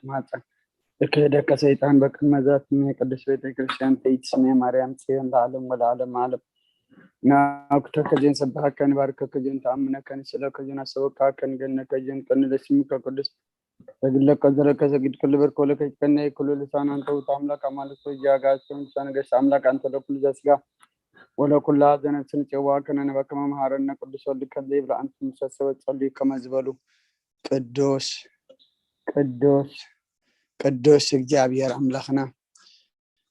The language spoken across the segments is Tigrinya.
ማፀን። እክህደከ ሰይጣን በቅድመ ዛቲ ቅድስት ቤተ ክርስቲያን ትይት ስሜ ማርያም ጽዮን ለዓለም ወለዓለም ዓለም። ናውክተከ ዜን ሰብሐከ ንባርከከ ዜን ተኣምነከ ንስእለከ ዜን ኣሰበካከ ንገነከ ዜን ቀንደ ስምከ ቅዱስ ሰግድ ለከ ዘለከ ሰግድ ክልብር ኮለከ ይትቀነይ ኩሉ ልሳን አንተ ውእቱ አምላክ አማልክት ወጃጋቸውን ልሳነ ገስ አምላክ አንተ ለኩሉ ዘስጋ ወለኩላ ዘነፍስን ጽዋ ከነንበከመ መሃረነ ቅዱስ ወልድ ከዘይብላ አንተ ምሰሰበት ጸልዩ ከመ ዝበሉ ቅዱስ ቅዱስ ቅዱስ እግዚኣብሔር ኣምላኽና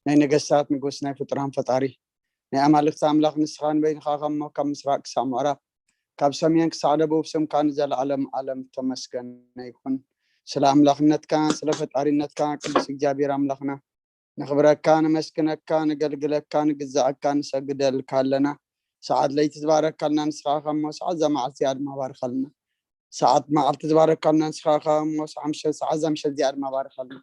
ናይ ነገስታት ንጉስ ናይ ፍጡራን ፈጣሪ ናይ ኣማልክቲ ኣምላኽ ንስኻ ንበይንኻ ካብ ካብ ምስራቅ ክሳብ ምዕራብ ካብ ሰሜን ክሳብ ደቡብ ስምካ ንዘለዓለም ዓለም ተመስገነ ይኹን። ስለ ኣምላኽነትካ ስለ ፈጣሪነትካ ቅዱስ እግዚኣብሔር ኣምላኽና ነኽብረካ ነመስግነካ ንገልግለካ ንግዛኣካ ንሰግደልካ ኣለና። ሰዓት ለይቲ ዝባረካልና ንስኻ እሞ ሰዓት እዛ መዓልቲ እዚኣ ድማ ባርኸልና። ሰዓት መዓልቲ ዝባረካልና ንስኻ እሞ ሰዓት ምሸት ሰዓት እዛ ምሸት እዚኣ ድማ ባርኸልና።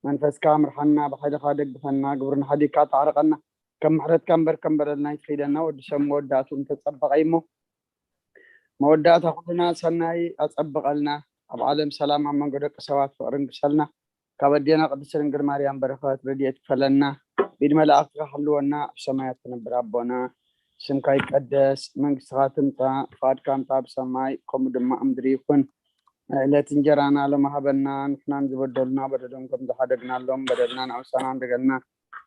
መንፈስካ ምርሓና ብሓይልኻ ደግፈና ግብርና ሓዲግካ ተዓርቐና። ከም ምሕረትካ እምበር ከም በደልና ይትኺደና ወዲ ሰብ መወዳእቱ እንተጸበቐ እሞ መወዳእታ ኩልና ሰናይ ኣጸብቐልና። ኣብ ዓለም ሰላም ኣብ መንጎ ደቂ ሰባት ፍቕርን ግሰልና። ካብ ኣዴና ቅድስት ድንግል ማርያም በረኸት ረድኤት ክፈለና። ብኢድ መላእኽትካ ሓልወና። ኣብ ሰማያት ትነብር ኣቦና ስምካ ይቀደስ መንግስትኻ ትምጻእ ፍቓድካ ምጻእ ኣብ ሰማይ ከምኡ ድማ ኣብ ምድሪ ይኹን። ዕለት እንጀራና ሎም ሃበና ንሕናን ዝበደሉና በደሎም ከም ዝሓደግናሎም በደልና ንኣውሳና እንደገልና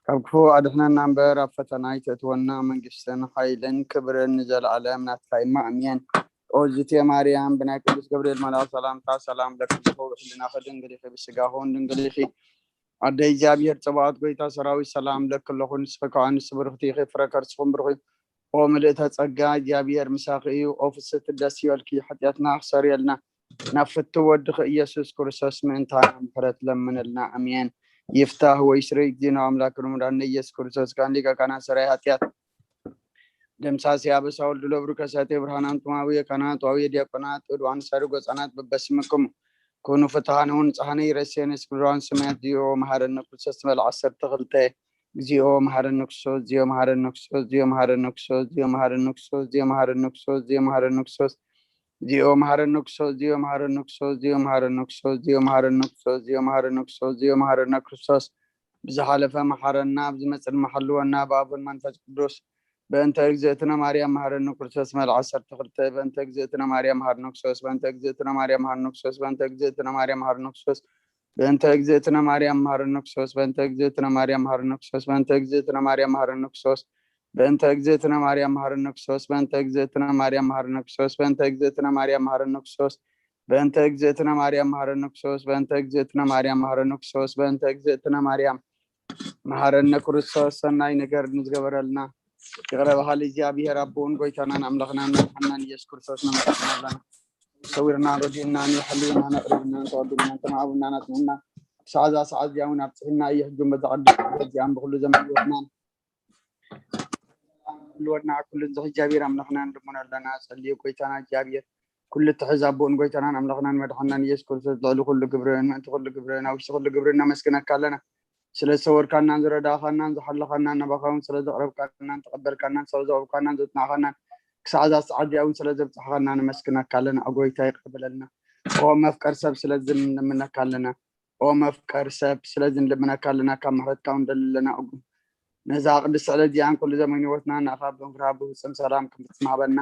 ካብ ክፉ ኣድሕነና እምበር ኣብ ፈተና ኣይተእትወና መንግስትን ሓይልን ክብርን ንዘለኣለም ናትካ እማ ኣሜን። ኦዝቴ ማርያም ብናይ ቅዱስ ገብርኤል መልኣክ ሰላምታ ሰላም ለኪ ዝኸው ሕልናኺ ድንግል ኢኺ ብስጋኹን ድንግል ኢኺ ኣደ እግዚኣብሔር ጸባኦት ጎይታ ሰራዊት ሰላም ለኪ ኣለኹ ንስኺ ከኣ ንስ ብርኽቲ ኢኺ ፍረ ከርስኹም ብሩኽ እዩ። ኦ ምልእተ ጸጋ እግዚኣብሔር ምሳኺ እዩ። ኦ ፍስቲ ደስ ይበልኪ ሓጢኣትና ክሰርየልና ናብ ፍቱ ወድኺ ኢየሱስ ክርስቶስ ምእንታና ምሕረት ለምንልና ኣሜን። ይፍታህ ወይ ስረይ ጊዜና ኣምላክ ርሙዳን ኢየሱስ ክርስቶስ ካን ሊቀ ካህናት ሰራይ ሓጢኣት ደምሳሲ ኣበሳ ወልድ ለብሩ ከሳቴ ብርሃን ኣንቱማዊ የካናት ዋዊ ዲያቆናት እድዋን ሳሪ ጎፃናት በበስምኩም ኩኑ ፍትሃነ ወንፅሃነ ይረሴነ ስግድዋን ሰማያት ዚኦ መሃረነ ክርስቶስ በል ዓሰርተ ክልተ ዚኦ መሃረነ ክርስቶስ ዚኦ መሃረነ ክርስቶስ ዚኦ መሃረነ ክርስቶስ ዚኦ መሃረነ ክርስቶስ ዚኦ መሃረነ ክርስቶስ ዚኦ መሃረነ ክርስቶስ ዚኦ መሃረነ ክርስቶስ ዚኦ መሃረነ ክርስቶስ ዚኦ መሃረነ ክርስቶስ ዚኦ መሃረነ ክርስቶስ ዚኦ መሃረነ ክርስቶስ ብዝሓለፈ መሓረና ብዝመፅእ ድማ ሓልወና ብኣቡን መንፈስ ቅዱስ በእንተ እግዝእትነ ማርያም መሃረኒ ክርስቶስ መል ዓሰርተ ክልተ በእንተ እግዝእትነ ማርያም መሃረኒ ክርስቶስ በእንተ እግዝእትነ ማርያም መሃረኒ ክርስቶስ በእንተ እግዝእትነ ማርያም መሃረኒ ክርስቶስ በእንተ እግዝእትነ ማርያም መሃረኒ ክርስቶስ በእንተ እግዝእትነ ማርያም መሃረኒ ክርስቶስ በእንተ እግዝእትነ ማርያም መሃረኒ ክርስቶስ በእንተ እግዝእትነ ማርያም መሃረኒ ክርስቶስ በእንተ እግዝእትነ ማርያም መሃረኒ ክርስቶስ በእንተ እግዝእትነ ማርያም መሃረኒ ክርስቶስ በእንተ እግዝእትነ ማርያም መሃረኒ ክርስቶስ በእንተ እግዝእትነ ማርያም መሃረኒ ክርስቶስ በእንተ እግዝእትነ ማርያም መሃረነ ክርስቶስ ሰናይ ነገር ንዝገበረልና ይቕረ በሃሊ እግዚኣብሔር ኣቦኡን ጎይታናን ኣምላኽናን መድሓናን ኢየሱስ ክርስቶስ ነመስግነና። ሰዊርና ረዲእና ንሓልዩና ነቕርብና ተቐድምና ተማዕቡና ናትምና ክሳዕ እዛ ሰዓት እዚኣ እውን ኣብፅሕና እዩ ሕጂ በዛ ቅድስት እዚኣን ብኩሉ ዘመን ህይወትናን ህልወና ኩሉ እዚ እግዚኣብሔር ኣምላኽና ንልምኖ ኣለና ጸልዩ ጎይታና እግዚኣብሔር ኩሉ ትሕዝ ኣቦኡን ጎይታናን ኣምላኽናን መድሓናን ኢየሱስ ክርስቶስ ልዕሊ ኩሉ ግብርን ምእንቲ ኩሉ ግብርን ኣብ ውሽጢ ኩሉ ግብርን ነመስግነካ ኣለና ስለ ዝሰወርካናን ዝረዳእኻናን ዝሓለኻናን ናባኻ እውን ስለ ዘቕረብካናን ተቐበልካናን ስለ ዘቕረብካናን ዘጽናዕኻናን ክሳዕ እዛ ሰዓት እዚኣ እውን ስለ ዘብጽሕኻና ነመስግነካ ኣለና ኦ ጎይታ ይቕር በለልና ኦ መፍቀር ሰብ ስለዚ ንምነካ ኣለና ኦ መፍቀር ሰብ ስለዚ ንልምነካ ኣለና ካብ ምሕረትካ እውን ደሊ ኣለና እጉ ነዛ ቅድስቲ ዕለት እዚኣን ኩሉ ዘመን ህይወትና ንኣኻ ብምፍራህ ብፍጹም ሰላም ክንፍጽም ሃበና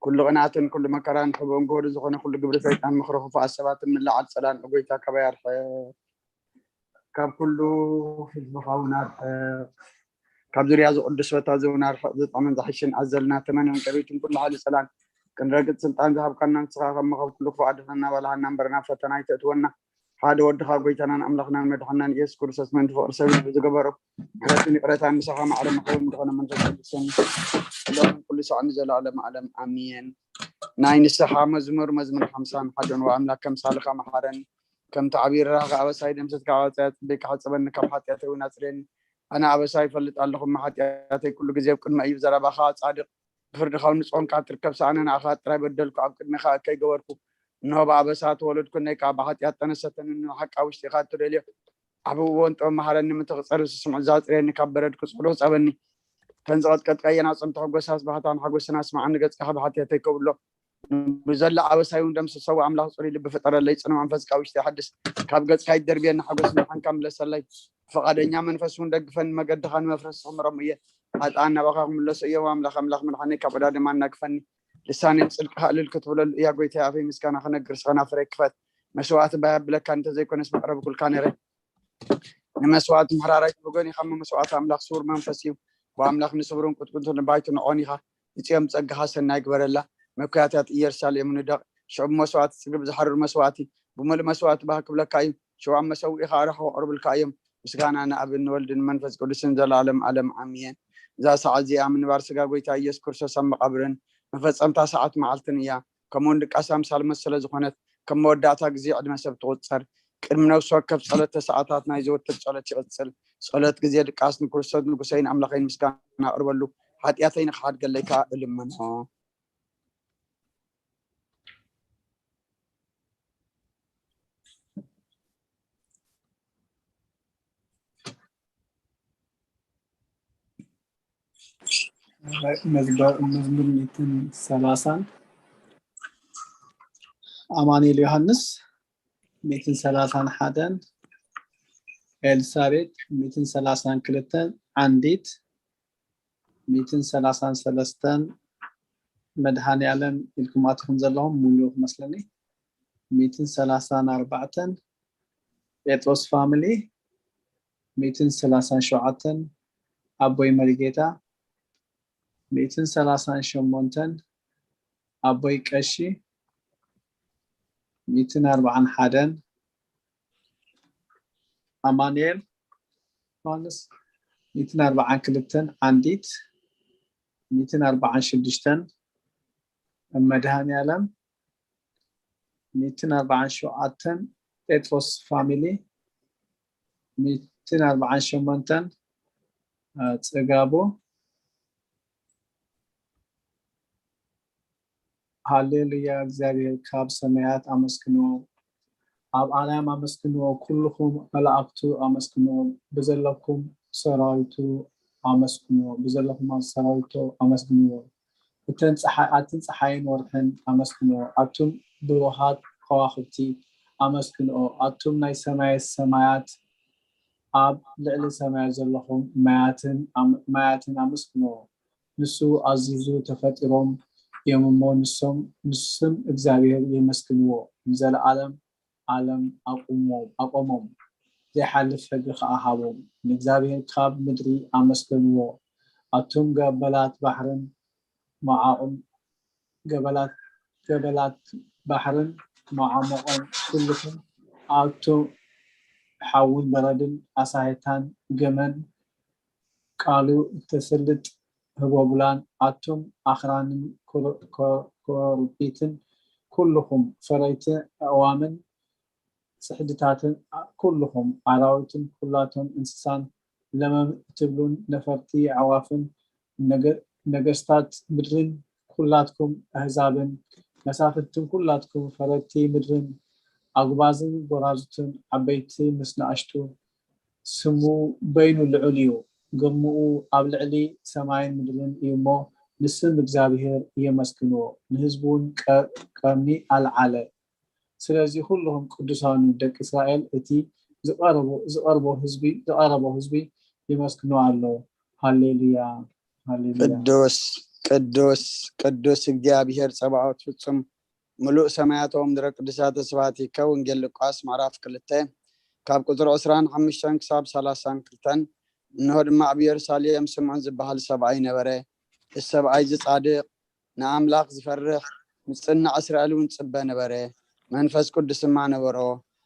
ኩሉ ቅንኣትን ኩሉ መከራን ሕቡእን ጎህሪ ዝኾነ ኩሉ ግብሪ ሰይጣን ምኽሪ ክፉኣት ሰባትን ምልዓል ጸላን ኦ ጎይታ ካባይ ኣርሕቕ ካብ ኩሉ ህዝብኻ እውን ኣርሕቕ ካብ ዙርያ እዚ ቅዱስ ቦታ እዚ እውን ኣርሕቕ ዝጥዕምን ዝሕሽን ኣዘልና ተመንን ቀቢትን ኩሉ ሓይሊ ጸላን ክንረግጽ ስልጣን ዝሃብካና ንስኻ ከም መኸብ ኩሉ ክፉእ ኣድሕነና በልሃና እምበር ናብ ፈተና ኣይተእትወና ሓደ ወድኻ ጎይታናን ኣምላኽናን መድሓናን ኢየሱስ ክርስቶስ ምእንቲ ፍቕሪ ሰብ ኢሉ ዝገበሮ ምሕረትን ይቕረታን ንስኻ ማዕረ መሕበን ዝኾነ መንፈስ ቅዱስን ሎም ኩሉ ሳዕ ንዘለኣለም ዓለም ኣሜን ናይ ንስሓ መዝሙር መዝሙር ሓምሳን ሓደን ወኣምላክ ከምሳልኻ መሓረን ከምቲ ዓብዪ ርህራኸ ኣበሳይ ደምሰስካ ኣወፃይ ኣፅቢካ ሓፀበኒ ካብ ሓጢኣተይ እውን ኣፅርየኒ ኣነ ኣበሳይ ይፈልጥ ኣለኹ እሞ ሓጢኣተይ ኩሉ ግዜ ኣብ ቅድመ እዩ ዘረባኻ ፃድቕ ብፍርድኻ እውን ንፅሆንካ ትርከብ ሰኣነ ንኣኻ ጥራይ በደልኩ ኣብ ቅድሜኻ እከይ ገበርኩ እንሆ ብኣበሳ ተወለድኩ እነይ ከዓ ብሓጢኣት ጠነሰተኒ ንሓቃ ውሽጢኻ እትደልዮ ዓብዎ እንጦ መሃረኒ ምእንቲ ክፀርብ ስስምዑ ዛፅርየኒ ካብ በረድ ክፅሕሎ ፀበኒ ተን ዝቐጥቀጥካየን ኣፅንቶ ሓጎሳስ ባህታን ሓጎስን ኣስማዓኒ ገፅካ ብሓጢኣተይ ከብሎ ብዘሎ ኣበሳይ እውን ደምስሰዎ። ኣምላኽ ጽሩይ ልቢ ፍጠረለይ፣ ጽኑዕ መንፈስ ካብ ውሽጢ ሓድስ፣ ካብ ገጽካ ይደርብየኒ ሓጎስ፣ ምርሓንካ ምለሰለይ። ፈቓደኛ መንፈስ እውን ደግፈኒ፣ መገድኻ ንመፍረስ ክምረሙ እየ። ሓጥኣን ናባኻ ክምለሱ እዮም። ኣምላኽ ኣምላኽ ምርሓነይ፣ ካብ ዕዳ ድማ እናግፈኒ። ልሳነይ ጽድቅኻ እልል ክትብለሉ እያ። ጎይታየ ኣፈይ ምስጋና ክነግር፣ ስኸና ፍረ ክፈት። መስዋዕቲ ባይ ኣብለካ እንተዘይኮነስ መቕረብኩልካ ነይረ። ንመስዋዕቲ ምሕራራይ ትብገን ኢኻ፣ እሞ መስዋዕቲ ኣምላኽ ስውር መንፈስ እዩ። ብኣምላኽ ንስውርን ቁጥቁጥን ባይቱ ንዖን ኢኻ። ንጽዮን ብጸጋኻ ሰናይ ግበረላ። መኩያታት ኢየሩሳሌም ንደቕ። ሽዑ ብመስዋዕቲ ጽግብ ዝሓርር መስዋዕቲ፣ ብምሉእ መስዋዕቲ ባህ ክብለካ እዩ። ሽዋም መሰውኢኻ ኣራሕቑ ኣቕርብልካ እዮም። ምስጋና ንኣብን ንወልድን መንፈስ ቅዱስን ዘላለም ዓለም ኣሜን። እዛ ሰዓት እዚኣ ምንባር ስጋ ጎይታ ኢየሱስ ክርስቶስ ኣብ መቓብርን መፈጸምታ ሰዓት መዓልትን እያ። ከምኡውን ድቃስ ኣምሳል መሰለ ዝኾነት፣ ከም መወዳእታ ግዜ ዕድመ ሰብ ትቑጸር። ቅድሚ ነፍሲ ወከፍ ጸሎት ተሰዓታት ናይ ዘወትር ጸሎት ይቕጽል። ጸሎት ግዜ ድቃስ ንክርስቶስ ንጉሰይን ኣምላኸይን ምስጋና ኣቕርበሉ፣ ሓጢኣተይ ንኽሓድገለይ ከኣ እልምኖ። መዝሙር ሚእትን ሰላሳን ኣማኑኤል ዮሃንስ ሚእትን ሰላሳን ሓደን ኤልሳቤጥ ሚእትን ሰላሳን ክልተን ዓንዲት ሚእትን ሰላሳን ሰለስተን መድሃኔ ዓለም ኢልኩም ኣትኹም ዘለኹም ሙሉ ክመስለኒ ሚእትን ሰላሳን ኣርባዕተን ጴጥሮስ ፋሚሊ ሚእትን ሰላሳን ሸውዓተን ኣቦይ መሪጌታ ሚእትን ሰላሳን ሸሞንተን ኣቦይ ቀሺ ሚእትን ኣርባዓን ሓደን ኣማኑኤል ዮሃንስ ሚእትን ኣርባዓን ክልተን ዓንዲት ሚእትን ኣርባዓን ሽዱሽተን መድሃኔ ዓለም ሚእትን ኣርባዓን ሸውዓተን ጴጥሮስ ፋሚሊ ሚእትን ኣርባዓን ሸሞንተን ጽጋቡ ሃሌሉያ እግዚኣብሔር ካብ ሰማያት ኣመስግንዎ ኣብ ኣርያም ኣመስግንዎ ኩልኹም መላእክቱ ኣመስግንዎ ብዘለኩም ሰራዊቱ ኣመስግንዎ ብዘለኩም ሰራዊቱ ኣመስግንዎ እተን ፀሓይ ኣትን ፀሓይን ወርሕን ኣመስግንዎ ኣቱም ብሩሃት ከዋኽብቲ ኣመስግንኦ ኣቱም ናይ ሰማይ ሰማያት ኣብ ልዕሊ ሰማያት ዘለኹም ማያትን ማያትን ኣመስግንዎ ንሱ ኣዚዙ ተፈጢሮም እዮም እሞ ንሶም ንስም እግዚኣብሔር የመስግንዎ ንዘለኣለም ኣለም ኣቁሞም ኣቆሞም ዘይሓልፍ ሕጊ ከዓ ሃቦም ንእግዚኣብሔር ካብ ምድሪ ኣመስገንዎ ኣቱም ገበላት ባሕርን መዓቁም ገበላት ገበላት ባሕርን መዓሙቆም ኩልኩም ኣቱም ሓውን በረድን ኣሳሄታን ገመን ቃሉ እተስልጥ ህቦብላን ኣቱም ኣኽራንን ኮርቢትን ኩልኹም ፈረይቲ ኣእዋምን ጽሕድታትን ኩልኹም ኣራዊትን ኩላቶም እንስሳን ለመም እትብሉን ነፈርቲ ኣዕዋፍን ነገስታት ምድርን ኩላትኩም ኣህዛብን መሳፍንትን ኩላትኩም ፈረድቲ ምድርን ኣጉባዝን ጎራዙትን ዓበይቲ ምስ ንኣሽቱ ስሙ በይኑ ልዑል እዩ ግርምኡ ኣብ ልዕሊ ሰማይን ምድርን እዩ እሞ ንስም እግዚኣብሔር የመስግንዎ ንህዝቡ እውን ቀርኒ ኣልዓለ ስለዚ ኩልኹም ቅዱሳኑ ደቂ እስራኤል እቲ ዝቐረቦ ህዝቢ ዝቐረቦ ህዝቢ የመስግኖ ኣሎ ሃሌሉያ ሃሌሉያ ቅዱስ ቅዱስ ቅዱስ እግዚኣብሔር ጸባኦት ፍጹም ምሉእ ሰማያት ምድረ ቅዱሳተ ስብሐቲከ ወንጌል ሉቃስ ምዕራፍ ክልተ ካብ ቁጽሪ ዕስራን ሓሙሽተን ክሳብ ሰላሳን ክልተን እንሆ ድማ ኣብ ኢየሩሳሌም ስምዖን ዝበሃል ሰብኣይ ነበረ። እዚ ሰብኣይ እዚ ጻድቕ፣ ንኣምላኽ ዝፈርሕ፣ ንጽናዕ እስራኤል እውን ጽበ ነበረ። መንፈስ ቅዱስ ድማ ነበሮ።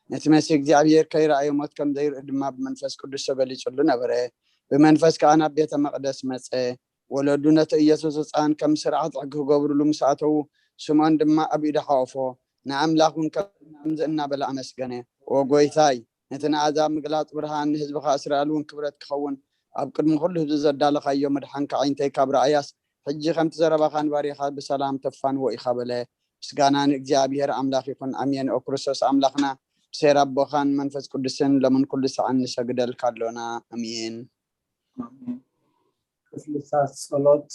ነቲ መሲህ እግዚኣብሔር ከይረኣየ ሞት ከም ዘይርኢ ድማ ብመንፈስ ቅዱስ ተገሊጹሉ ነበረ። ብመንፈስ ከኣ ናብ ቤተ መቕደስ መጸ። ወለዱ ነቲ ኢየሱስ ህጻን ከም ስርዓት ሕጊ ክገብሩሉ ምስ ኣተዉ፣ ስምዖን ድማ ኣብ ኢዱ ሓቖፎ፣ ንኣምላኽ እውን ከምዚ እናበለ ኣመስገነ፣ ኦ ጐይታይ፣ ነቲ ንኣሕዛብ ምግላጽ ብርሃን፣ ንህዝብኻ እስራኤል እውን ክብረት ክኸውን፣ ኣብ ቅድሚ ኵሉ ህዝቢ ዘዳለኻዮ ምድሓንካ ኣዒንተይ ካብ ረኣያስ፣ ሕጂ ከምቲ ዘረባኻን ባሪኻ ብሰላም ተፋንዎ ኢኻ በለ። ምስጋና ንእግዚኣብሔር ኣምላኽ ይኹን፣ ኣሜን። ኦ ክርስቶስ ኣምላኽና፣ ብሴር ኣቦኻን መንፈስ ቅዱስን ሎምን ኩሉ ሰዓን ንሰግደልካ ኣሎና። ኣሜን። ክፍልታት ጸሎት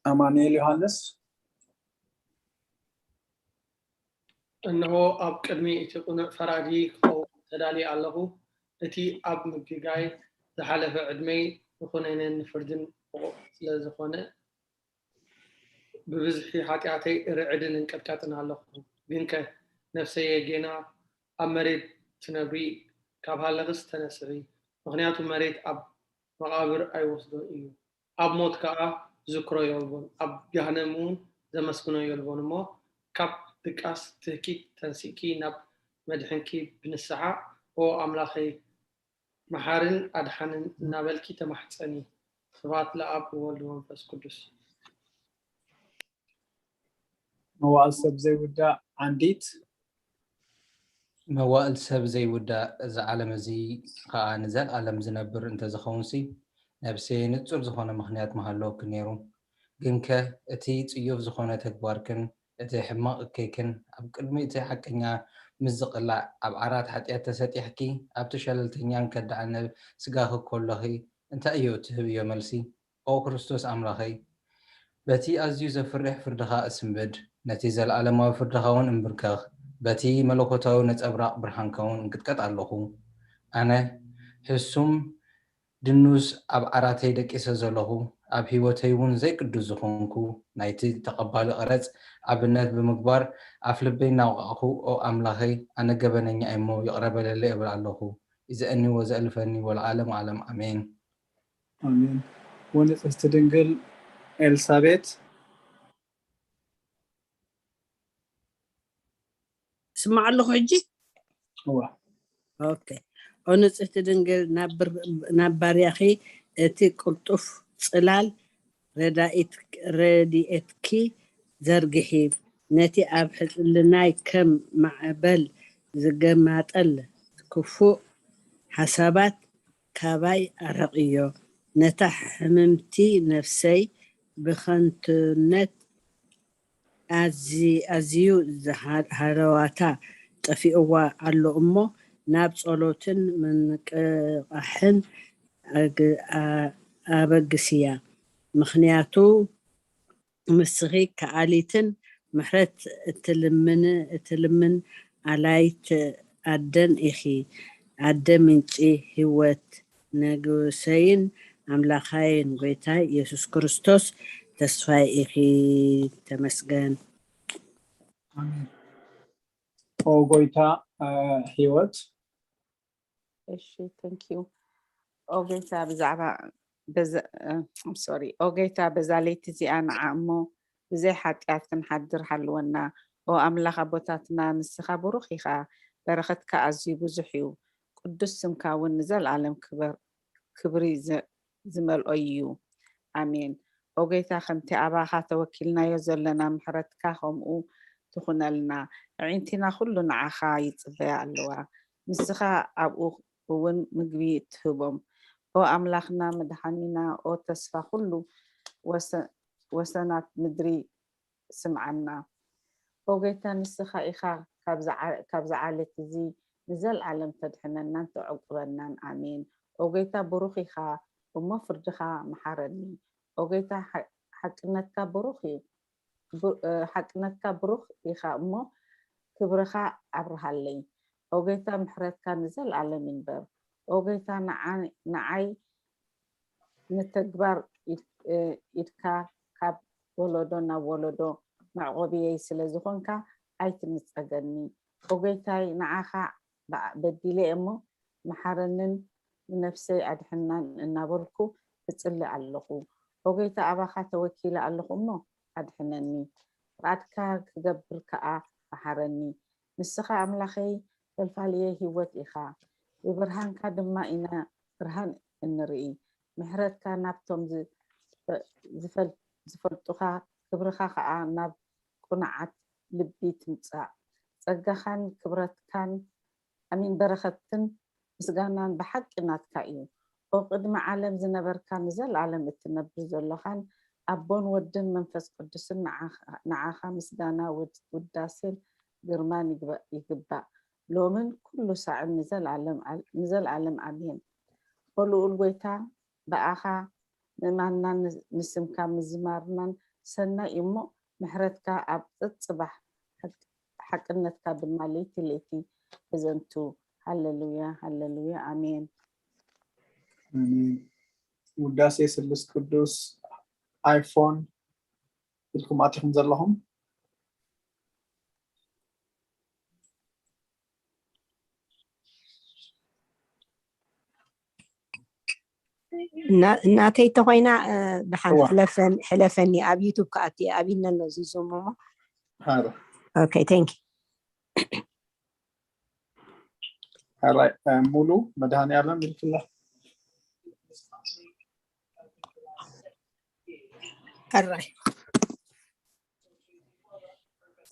ኣማኑኤል ዮሃንስ። እንሆ ኣብ ቅድሚ እቲ ቅኑዕ ፈራዲ ክኸውን ተዳልየ ኣለኹ። እቲ ኣብ ምግጋይ ዝሓለፈ ዕድመይ ንኹነኔን ንፍርድን ብቑዕ ስለ ዝኾነ፣ ብብዝሒ ሓጢኣተይ ርዕድን እንቅጥቀጥን ኣለኹ። ግንከ ነፍሰየ ጌና ኣብ መሬት ትነብሪ፣ ካብ ሃለኽስ ተነስሒ፣ ምኽንያቱ መሬት ኣብ መቓብር ኣይወስዶን እዩ። ኣብ ሞት ከኣ ዝክሮ የልቦን፣ ኣብ ገሃነም እውን ዘመስግኖ የልቦን። እሞ ካብ ድቃስ ትህኪ ተንሲእኪ ናብ መድሕንኪ ብንስሓ፣ ኦ ኣምላኸይ መሓርን ኣድሓንን እናበልኪ ተማሕጸኒ። ስብሐት ለኣብ ወወልድ ወመንፈስ ቅዱስ። መዋእል ሰብ ዘይውዳእ ዓንዲት። መዋእል ሰብ ዘይውዳእ እዚ ዓለም እዚ ኸኣ ንዘልኣለም ዝነብር እንተዝኸውንሲ፣ ነብሰይ ንጹር ዝኾነ ምኽንያት ምሃለወኪ ነይሩ። ግንከ እቲ ጽዩፍ ዝኾነ ተግባርክን እቲ ሕማቕ እከይክን ኣብ ቅድሚ እቲ ሓቀኛ ምስ ዝቕላዕ፣ ኣብ ዓራት ሓጢኣት ተሰጢሕኪ፣ ኣብቲ ሸለልተኛን ከዳዕን ስጋኺ ከሎኺ እንታይ እዩ እትህብዮ መልሲ? ኦ ክርስቶስ ኣምላኸይ፣ በቲ ኣዝዩ ዘፍርሕ ፍርድኻ እስንብድ፣ ነቲ ዘለኣለማዊ ፍርድኻ እውን እንብርከኽ፣ በቲ መለኮታዊ ነጸብራቕ ብርሃንካ እውን እንቅጥቀጥ ኣለኹ። ኣነ ሕሱም ድኑስ ኣብ ዓራተይ ደቂሰ ዘለኹ፣ ኣብ ህይወተይ እውን ዘይቅዱስ ዝኾንኩ፣ ናይቲ ተቐባሊ ቀረጽ ኣብነት ብምግባር ኣፍ ልበይ እናወቓቕኹ፣ ኦ ኣምላኸይ፣ ኣነ ገበነኛ እየ እሞ ይቕረ በለለይ እብል ኣለኹ። ይዘእኒ ወዘእልፈኒ ወለዓለም ዓለም ኣሜን። ኣሜን። ወንጽሕቲ ድንግል ኤልሳቤት። ስማዕ ኣለኹ ሕጂ? እዋ። ኦኬ። ኦ ንጽሕቲ ድንግል፣ ናብ ብር-፣ ናብ ባርያኺ እቲ ቅልጡፍ ጽላል ረዳኢት-፣ ረድኤትኪ ዘርግሒ። ነቲ ኣብ ሕልናይ ከም ማዕበል ዝገማጠል ክፉእ ሓሳባት ካባይ ኣርሕቕዮ። ነታ ሕምምቲ ነፍሰይ ብኸንቱነት ኣዚ-፣ ኣዝዩ ዝሃ-፣ ሃለዋታ ጠፊእዋ ኣሎ እሞ፣ ናብ ጸሎትን ምንቅቓሕን ኣግ-፣ ኣ-፣ ኣበግስያ። ምኽንያቱ ንስኺ ከኣሊትን ምሕረት እትልምን፣ እትልምን ኣላይት ኣደን ኢኺ። ኣደ ምንጪ ህይወት፣ ንጉሰይን ኣምላኻይን ጎይታይ የሱስ ክርስቶስ ተስፋይ ኢኺ። ተመስገን። ኣሜን። ኦ ጎይታ፣ እ፣ ህይወት። እሺ፣ thank you። ኦ ጎይታ፣ ብዛዕባ በዛ፣ እ፣ I'm sorry። ኦ ጎይታ፣ በዛ ለይቲ እዚኣ ንዓ እሞ ብዘይ ሓጢኣት ክንሓድር ሓልወና። ኦ ኣምላኽ ኣቦታትና፣ ንስኻ ብሩኽ ኢኻ፣ በረኸትካ ኣዝዩ ብዙሕ እዩ። ቅዱስ ስምካ እውን ንዘለኣለም ክበር-፣ ክብሪ ዘ-፣ ዝመልኦ እዩ። ኣሜን። ኦ ጎይታ፣ ከምቲ ኣባኻ ተወኪልናዮ ዘለና ምሕረትካ ከምኡ ትኹነልና። ኣዒንቲና ኩሉ ንዓኻ ይጽበያ ኣለዋ። ንስኻ ኣብኡ እውን ምግቢ ትህቦም። ኦ ኣምላኽና መድሓኒና፣ ኦ ተስፋ ኩሉ ወሰ-፣ ወሰናት ምድሪ ስምዓና። ኦ ጎይታ፣ ንስኻ ኢኻ ካብዚ ዓ-፣ ካብዚ ዓሌት እዚ ንዘለኣለም ተድሕነናን ተዕቁበናን። ኣሜን። ኦ ጎይታ፣ ብሩኽ ኢኻ እሞ ፍርድኻ መሓረኒ። ኦ ጎይታ፣ ሓ-፣ ሓቅነትካ ብሩኽ እዩ። ብ-፣ እ፣ ሓቅነትካ ብሩኽ ኢኻ እሞ ክብርኻ ኣብርሃለይ። ኦ ጎይታ፣ ምሕረትካ ንዘለኣለም ይንበር። ኦ ጎይታ፣ ንዓ-፣ ንዓይ ንተግባር ኢድ-፣ እ፣ ኢድካ ካብ ወለዶ ናብ ወለዶ መዕቆብየይ ስለ ዝኾንካ ኣይትንጸገኒ። ኦ ጎይታይ፣ ንዓኻ በ-፣ በዲለ እሞ መሓረንን ንነፍሰይ ኣድሕናን እናበልኩ እጽሊ ኣለኹ። ኦ ጎይታ፣ ኣባኻ ተወኪለ ኣለኹ እሞ ኣድሕነኒ። ፍቓድካ ክገብር ከኣ መሓረኒ። ንስኻ ኣምላኸይ ፈልፋልየ ህይወት ኢኻ። ብብርሃንካ ድማ ኢና ብርሃን እንርኢ። ምሕረትካ ናብቶም ዝ-፣ ዝፈል-፣ ዝፈልጡኻ፣ ክብርኻ ኸኣ ናብ ቅኑዓት ልቢ ትምጻእ። ጸጋኻን ክብረትካን፣ ኣሚን፣ በረኸትን ምስጋናን ብሓቂ ናትካ እዩ። ኦ ቅድሚ ዓለም ዝነበርካ፣ ንዘለኣለም እትነብር ዘሎኻን፣ ኣቦን ወድን መንፈስ ቅዱስን ንዓኻ፣ ንዓኻ ምስጋና፣ ውድ-፣ ውዳሴን ግርማን ይግበ-፣ ይግባእ፣ ሎምን ኩሉ ሳዕን ንዘለኣለም ኣ-፣ ንዘለኣለም ኣሜን። ኦ ልኡል ጎይታ፣ ብኣኻ ምእማንናን ን-፣ ንስምካ ምዝማርናን ሰናይ እዩ እሞ፣ ምሕረትካ ኣብ ጽባሕ፣ ሓቅ-፣ ሓቅነትካ ድማ ለይቲ ለይቲ ተዘንቱ። ሃሌሉያ፣ ሃሌሉያ፣ ኣሜን። ኣሜን። ውዳሴ ስሉስ ቅዱስ። ኣይፎን ኢልኩም ኣቲኹም ዘለኹም? እና-፣ እናተይ ተኾይና፣ እ፣ ደሓን እዋ። ሕለፈን-፣ ሕለፈኒ፣ ኣብ ዩቱብ ክኣቲ እየ፣ ኣብ ይነሎ እዚ ዙም እሞ። ሃረ ኦኬ፣ ቴንክ ዩ። ሃራይ፣ እ፣ ሙሉ መድሃኒ ዓለም ኢልክላ። ሕራይ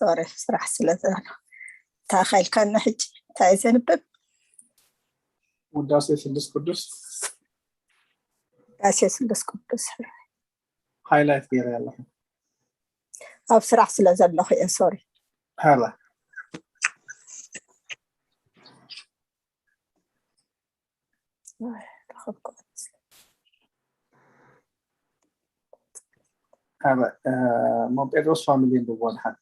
ሶሪ፣ ስራሕ ስለ ዘሎ እንታይ ከልካና ሕጂ? እንታይ ዘንብብ? ውዳሴ ስሉስ ቅዱስ። ዳሴ ስሉስ ቅዱስ። ሃይላይት ገይረ ኣለኹ። ኣብ ስራሕ ስለ ዘለኹ እየ። ሶሪ። ሃላ ሃላ፣ እ፣ ሞ ጴጥሮስ ፋሚሊ እንድዎ ድሓን።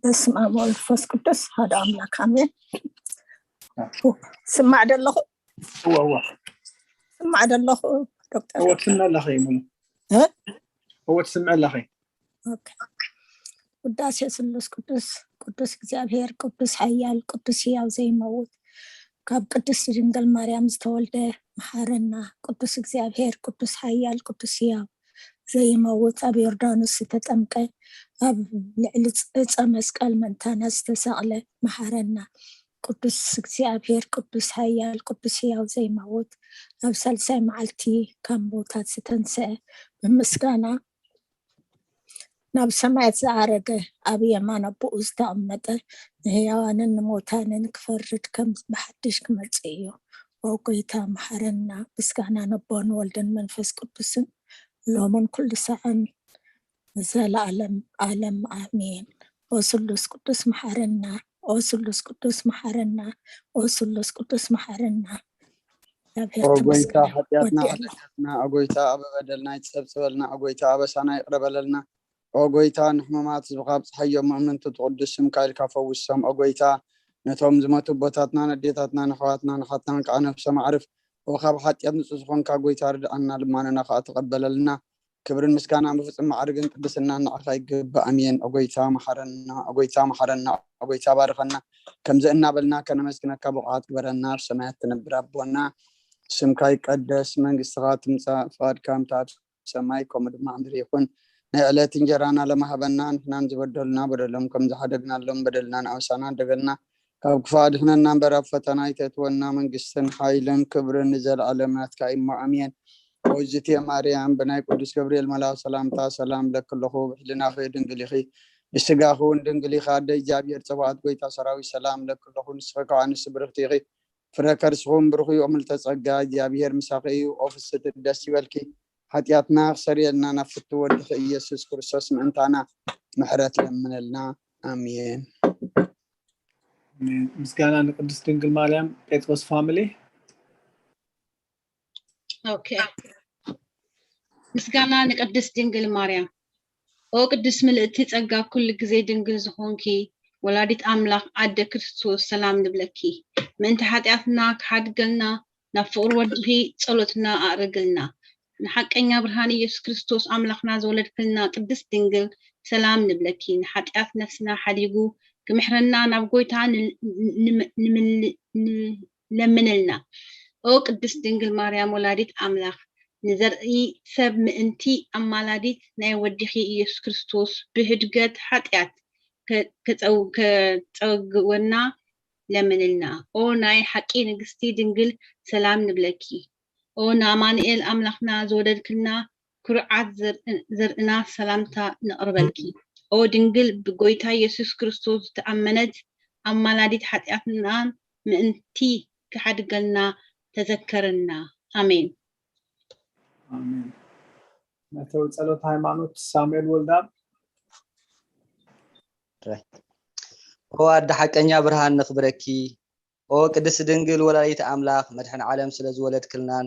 በስመ ኣብ ወወልድ ወመንፈስ ቅዱስ ሓደ ኣምላክ ኣሜን። ስማዕ ደለኹ? እወ፣ እወ። ስማዕ ደለኹ ዶክተር? እወ፣ ትስምዒ ኣለኺ ሙሉ። እ? እወ፣ ትስምዒ ኣለኺ። ኦኬ። ውዳሴ ስሉስ ቅዱስ፣ ቅዱስ እግዚኣብሔር፣ ቅዱስ ሓያል፣ ቅዱስ ህያው ዘይመውት፣ ካብ ቅድስት ድንግል ማርያም ዝተወልደ መሓረና። ቅዱስ እግዚኣብሔር፣ ቅዱስ ሓያል፣ ቅዱስ ህያው ዘይመውት፣ ኣብ ዮርዳኖስ ዝተጠምቀ፣ ኣብ ልዕሊ ዕፀ መስቀል ምእንታና ዝተሰቕለ መሓረና። ቅዱስ እግዚኣብሔር፣ ቅዱስ ሓያል፣ ቅዱስ ህያው ዘይመውት፣ ኣብ ሳልሳይ መዓልቲ ካብ ሞታት ዝተንስአ፣ ብምስጋና ናብ ሰማያት ዝዓረገ፣ ኣብ የማን ኣቦኡ ዝተቐመጠ፣ ንህያዋንን ንሞታንን ክፈርድ ከም ብሓድሽ ክመጽእ እዩ። ኦ ጎይታ መሓረና። ምስጋና ነቦን ወልድን መንፈስ ቅዱስን ሎምን ኩሉ ሰዓን ንዘለዓለም ዓለም ኣሜን። ኦ ስሉስ ቅዱስ መሓረና፣ ኦ ስሉስ ቅዱስ መሓረና፣ ኦ ስሉስ ቅዱስ መሓረና። እግዚኣብሔር ኦ ጎይታ ተመስገን። ሓጢኣትና ወዲእና። ሓጢኣትና፣ ኦ ጎይታ ኣብ በደልና ይጸብጽበልና፣ ኦ ጎይታ ኣበሳና ይቕረ በለልና። ኦ ጎይታ ንሕሙማት ህዝብኻ ኣብጽሓዮም፣ ምእምንቱ ትቕዱስ ስምካ ኢልካ ፈውሶም። ኦ ጎይታ ነቶም ዝሞቱ ኣቦታትና፣ ነዴታትና፣ ንኣሕዋትና፣ ንሓትናን ከዓ ነፍሶም ኣዕርፍ። ኦ ካብ ሓጢኣት ንጹህ ዝኾንካ ጎይታ ርድኣና፣ ልማኖና ከዓ ተቐበለልና። ክብርን ምስጋናን ብፍጹም ማዕርግን ቅድስናን ንዓኻ ይግባእ። ኣሜን። ኦ ጎይታ መሓረና፣ ኦ ጎይታ መሓረና፣ ኦ ጎይታ ባርኸና። ከምዚ እናበልና ከነመስግነካ ብቑዓት ግበረና። ኣብ ሰማያት ትነብር ኣቦና፣ ስምካ ይቀደስ፣ መንግስትኻ ትምጻእ፣ ፍቓድካ ከምቲ ኣብ ሰማይ ከምኡ ድማ ኣብ ምድሪ ይኹን። ናይ ዕለት እንጀራና ለማሃበና፣ ንሕናን ዝበደሉና በደሎም ከም ዝሓደግናሎም በደልና ንኣውሳና፣ ኣደገልና ካብ ክፉእ ኣድሕነና እምበር፣ ኣብ ፈተና ኣይተእትወና። መንግስትን ሓይልን ክብርን ንዘለኣለም ናትካ እዩ እሞ፣ ኣሜን። ኦይዝትየ ማርያም፣ ብናይ ቅዱስ ገብርኤል መልኣክ ሰላምታ ሰላም እብለኪ ኣለኹ። ብሕልናኺ ድንግል ኢኺ፣ ብስጋኺ እውን ድንግል ኢኺ። ኣደ እግዚኣብሔር ጸባኦት፣ ጎይታ ሰራዊት፣ ሰላም እብለኪ ኣለኹ። ንስኺ ከዓ ኣንስቲ ብርኽቲ ኢኺ፣ ፍረ ከርስኺ እውን ብሩኽ እዩ። ኦ ምልዕተ ጸጋ፣ እግዚኣብሔር ምሳኺ እዩ። ኦ ፍስሕቲ፣ ደስ ይበልኪ፣ ሓጢኣትና ክሰርየልና ናብ ፍትው ወድኺ ኢየሱስ ክርስቶስ ምእንታና ምሕረት ለምነልና። ኣሜን። ምስጋና ንቅድስት ድንግል ማርያም። ጴጥሮስ ፋሚሊ። ኦኬ። ምስጋና ንቅድስት ድንግል ማርያም። ኦ ቅድስት ምልእቲ ጸጋ፣ ኩሉ ግዜ ድንግል ዝኾንኪ ወላዲት ኣምላኽ ኣደ ክርስቶስ፣ ሰላም ንብለኪ። ምእንቲ ሓጢኣትና ክሓድገልና ናብ ፍቕሪ ወድኺ ጸሎትና ኣዕርግልና። ንሓቀኛ ብርሃን ኢየሱስ ክርስቶስ ኣምላኽና ዝወለድክልና ቅድስት ድንግል፣ ሰላም ንብለኪ። ንሓጢኣት ነፍስና ሓዲጉ ክምሕረና ናብ ጎይታ ን-፣ ን-፣ ንምል-፣ ንለምንልና። ኦ ቅድስት ድንግል ማርያም ወላዲት ኣምላኽ፣ ንዘርኢ ሰብ ምእንቲ ኣማላዲት ናይ ወዲኺ ኢየሱስ ክርስቶስ ብህድገት ሓጢኣት ከ-፣ ከጸው-፣ ከጸግወና ለምንልና። ኦ ናይ ሓቂ ንግስቲ ድንግል፣ ሰላም ንብለኪ። ኦ ንኣማኑኤል ኣምላኽና ዝወለድክልና፣ ኩርዓት ዘር-፣ ዘርእና፣ ሰላምታ ነቕርበልኪ። ኦ ድንግል ብጎይታ ኢየሱስ ክርስቶስ ዝተኣመነት ኣማላዲት፣ ሓጢኣትና ምእንቲ ክሓድገልና ተዘከርና። ኣሜን። ኣሜን። መእተዊ ጸሎት ሃይማኖት ሳሙኤል ወልዳብ። ኦ ኣደ ሓቀኛ ብርሃን ነኽብረኪ። ኦ ቅድስት ድንግል ወላዲት ኣምላኽ መድሕን ዓለም ስለ ዝወለድክልናን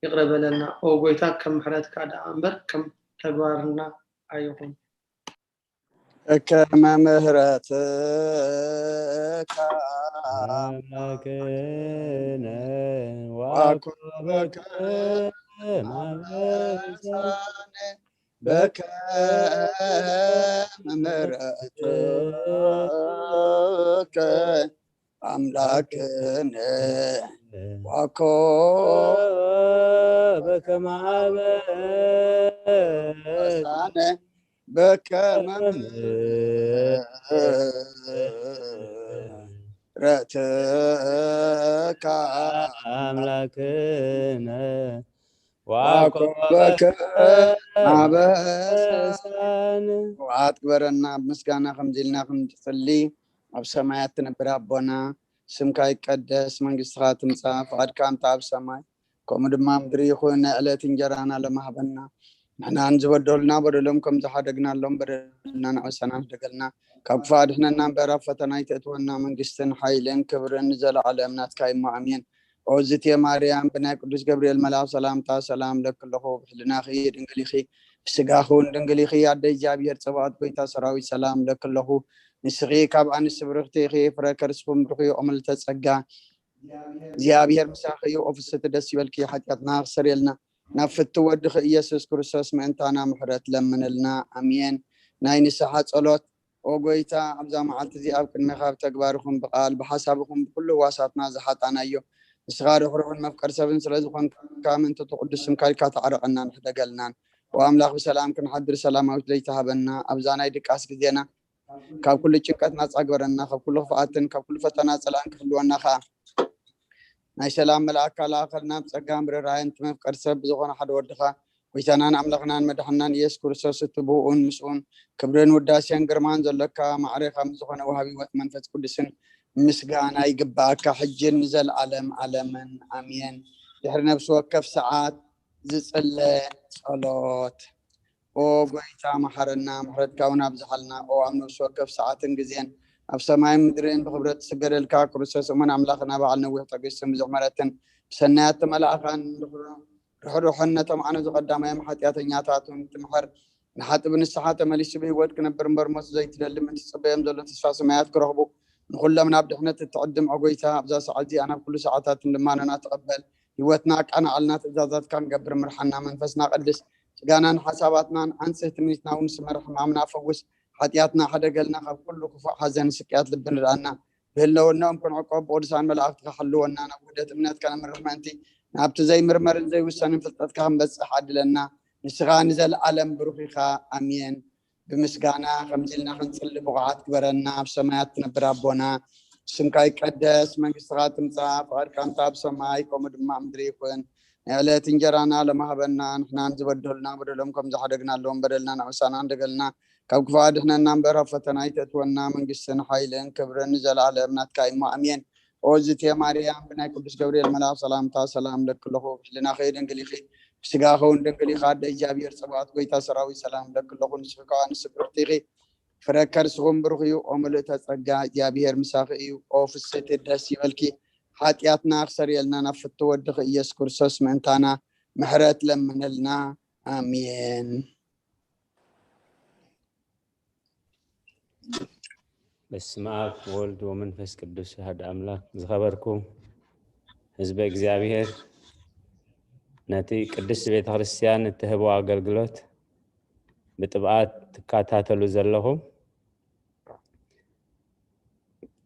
ይቕረ በለልና። ኦ ጎይታ፣ ከም ምሕረትካ ደኣ እምበር ከም ተግባርና ኣይኹን። ከመ ምሕረትከ አምላክነ ዋኮበከ ማበሳነ በከመ ምሕረትከ አምላክነ ዋኮ በከመ ሳነ በከመ ምሕረትካ አምላክነ ዋኮበከ አበሳነ። ክብራት ግበረና። ኣብ ምስጋና ከምዚ ኢልና ክንጽሊ፣ ኣብ ሰማያት ትነብር ኣቦና፣ ስምካ ይቀደስ፣ መንግስትኻ ትምጻእ፣ ፍቓድካ እንተ ኣብ ሰማይ ከምኡ ድማ ምድሪ ይኹን። ናይ ዕለት እንጀራና ሎሚ ሃበና። ንሕናን ዝበደሉና በደሎም ከም ዝሓደግናሎም በደልና ንዕሰና ንሕደገልና። ካብ ክፉእ ኣድሕነና እምበር ኣብ ፈተና ኣይተእትወና። መንግስትን ሓይልን ክብርን ንዘለዓለም ናትካ እሞ ኣሜን። ኦ ዝቴ ማርያም፣ ብናይ ቅዱስ ገብርኤል መልኣኽ ሰላምታ ሰላም እለኪ ኣለኹ። ብሕልናኺ ድንግል ኢኺ፣ ብስጋኺ እውን ድንግል ኢኺ። ኣደ እግዚኣብሔር ጸባኦት፣ ጎይታ ሰራዊት፣ ሰላም እለኪ ኣለኹ። ንስኺ ካብ ኣንስቲ ብርኽቲ ኢኺ፣ ፍረ ከርስኹም ብሩኽ እዩ። ኦ ምልዕተ ጸጋ፣ እግዚኣብሔር ምሳኺ እዩ። ኦ ፍስሕቲ ደስ ይበልኪ፣ ሓጢኣትና ክሰርየልና፣ ናብ ፍትው ወድኺ ኢየሱስ ክርስቶስ ምእንታና ምሕረት ለምንልና። ኣሜን። ናይ ንስሓ ጸሎት። ኦ ጎይታ፣ ኣብዛ መዓልቲ እዚኣ ኣብ ቅድሜኻ ብተግባርኹም ብቓል ብሓሳብኹም ብኹሉ ህዋሳትና ዝሓጣናዮ፣ ንስኻ ርሕሩሕን መፍቀር ሰብን ስለ ዝኾንካ፣ ምእንቲ እቲ ቅዱስ ስምካ ኢልካ ተዓረቐናን ሕደገልናን። ኦ ኣምላኽ፣ ብሰላም ክንሓድር ሰላማዊት ለይቲ ሃበና። ኣብዛ ናይ ድቃስ ግዜና ካብ ኩሉ ጭንቀት ናጻ ግበረና፣ ካብ ኩሉ ክፍኣትን ካብ ኩሉ ፈተና ጸላእን ክህልወና ከኣ ናይ ሰላም መልኣካ ለኣኸልና። ብጸጋን ብርራየን እቲ መፍቀር ሰብ ብዝኾነ ሓደ ወድኻ፣ ጎይታናን ኣምላኽናን መድሓንናን ኢየሱስ ክርስቶስ፣ እቲ ብእኡን ምስኡን ክብርን ውዳሴን ግርማን ዘሎካ፣ ማዕሬኻ ምስ ዝኾነ ወሃቢ ህይወት መንፈስ ቅዱስን ምስጋና ይግብኣካ፣ ሕጅን ንዘለዓለም ዓለምን ኣሜን። ድሕሪ ነፍሲ ወከፍ ሰዓት ዝጽለ ጸሎት። ኦ ጎይታ መሓረና፣ ምሕረትካ እውን ኣብዝሓልና። ኦ ኣብ ነፍሲ ወከፍ ሰዓትን ግዜን ኣብ ሰማይን ምድርን ብኽብረት ትስገደልካ ክርስቶስ እሙን ኣምላኽና፣ በዓል ነዊሕ ትዕግስትን ብዙሕ ምሕረትን፣ ብሰናያት መላእኻን ርሕሩሕን ነቶም ኣነ ዝቐዳማዮም ሓጢኣተኛታትን ትምሕር። ንሓጥእ ብንስሓ ተመሊሱ ብህይወት ክነብር እምበር ሞት ዘይትደሊ፣ ምእንቲ ዝጽበዮም ዘሎ ተስፋ ሰማያት ክረኽቡ፣ ንኹሎም ናብ ድሕነት እትዕድም፣ ኦ ጎይታ፣ ኣብዛ ሰዓት እዚኣ ናብ ኩሉ ሰዓታትን ልማኖና ተቐበል። ህይወትና ኣቃናዓልና፣ ትእዛዛትካ ንገብር ምርሓና። መንፈስና ቀድስ፣ ስጋናን ሓሳባትናን ኣንጽህ፣ ትምኒትና እውን ስመር፣ ሕማምና ፈውስ፣ ሓጢኣትና ሕደገልና፣ ካብ ኩሉ ክፉእ ሓዘን ስቅያት ልቢ ንድኣና። ብህልውናኦም ክንዕቆብ ብቅዱሳን መላእኽትካ ሓልወና፣ ናብ ውህደት እምነት ከነምርሕ ምእንቲ፣ ናብቲ ዘይምርመርን ዘይውሰንን ፍልጠትካ ክንበጽሕ ዓድለና። ንስኻ ንዘለኣለም ብሩኽ ኢኻ። ኣሜን። ብምስጋና ከምዚ ኢልና ክንጽሊ ብቑዓት ግበረና። ኣብ ሰማያት ትነብር ኣቦና፣ ስምካ ይቀደስ፣ መንግስትኻ ትምጻእ፣ ፍቓድካ እንተ ኣብ ሰማይ ከምኡ ድማ ኣብ ምድሪ ይኹን። ናይ ዕለት እንጀራና ሎሚ ሃበና፣ ንሕናን ዝበደሉና በደሎም ከም ዝሓደግናሎም በደልና ንዕሳና እንደገልና፣ ካብ ክፉእ ኣድሕነና እምበር ኣብ ፈተና ኣይተእትወና። መንግስትን ሓይልን ክብርን ንዘለኣለም ናትካ እሞ ኣሜን። ኦ ዝቴ ማርያም፣ ብናይ ቅዱስ ገብርኤል መልኣኽ ሰላምታ ሰላም እለኪ ኣለኹ። ብሕልናኺ ድንግል ኢኺ፣ ብስጋኺ እውን ድንግል ኢኻ። ኣደ እግዚኣብሔር ጸባኦት፣ ጎይታ ሰራዊት፣ ሰላም እለኪ ኣለኹ። ንስኺ ከኣ ንስብርት ኢኺ፣ ፍረ ከርስኹም ብሩኽ እዩ። ኦ ምልእተ ጸጋ፣ እግዚኣብሔር ምሳኺ እዩ። ኦ ፍስሕቲ፣ ደስ ይበልኪ፣ ሓጢኣትና ክሰርየልና ናብ ፍቱ ወድኺ ኢየሱስ ክርስቶስ ምእንታና ምሕረት ለምንልና። ኣሜን። በስመ ኣብ ወወልድ ወመንፈስ ቅዱስ ኣሐዱ ኣምላክ። ዝኸበርኩም ህዝበ እግዚኣብሔር፣ ነቲ ቅድስት ቤተ ክርስቲያን እትህቦ ኣገልግሎት ብጥብኣት ትከታተሉ ዘለኹም፣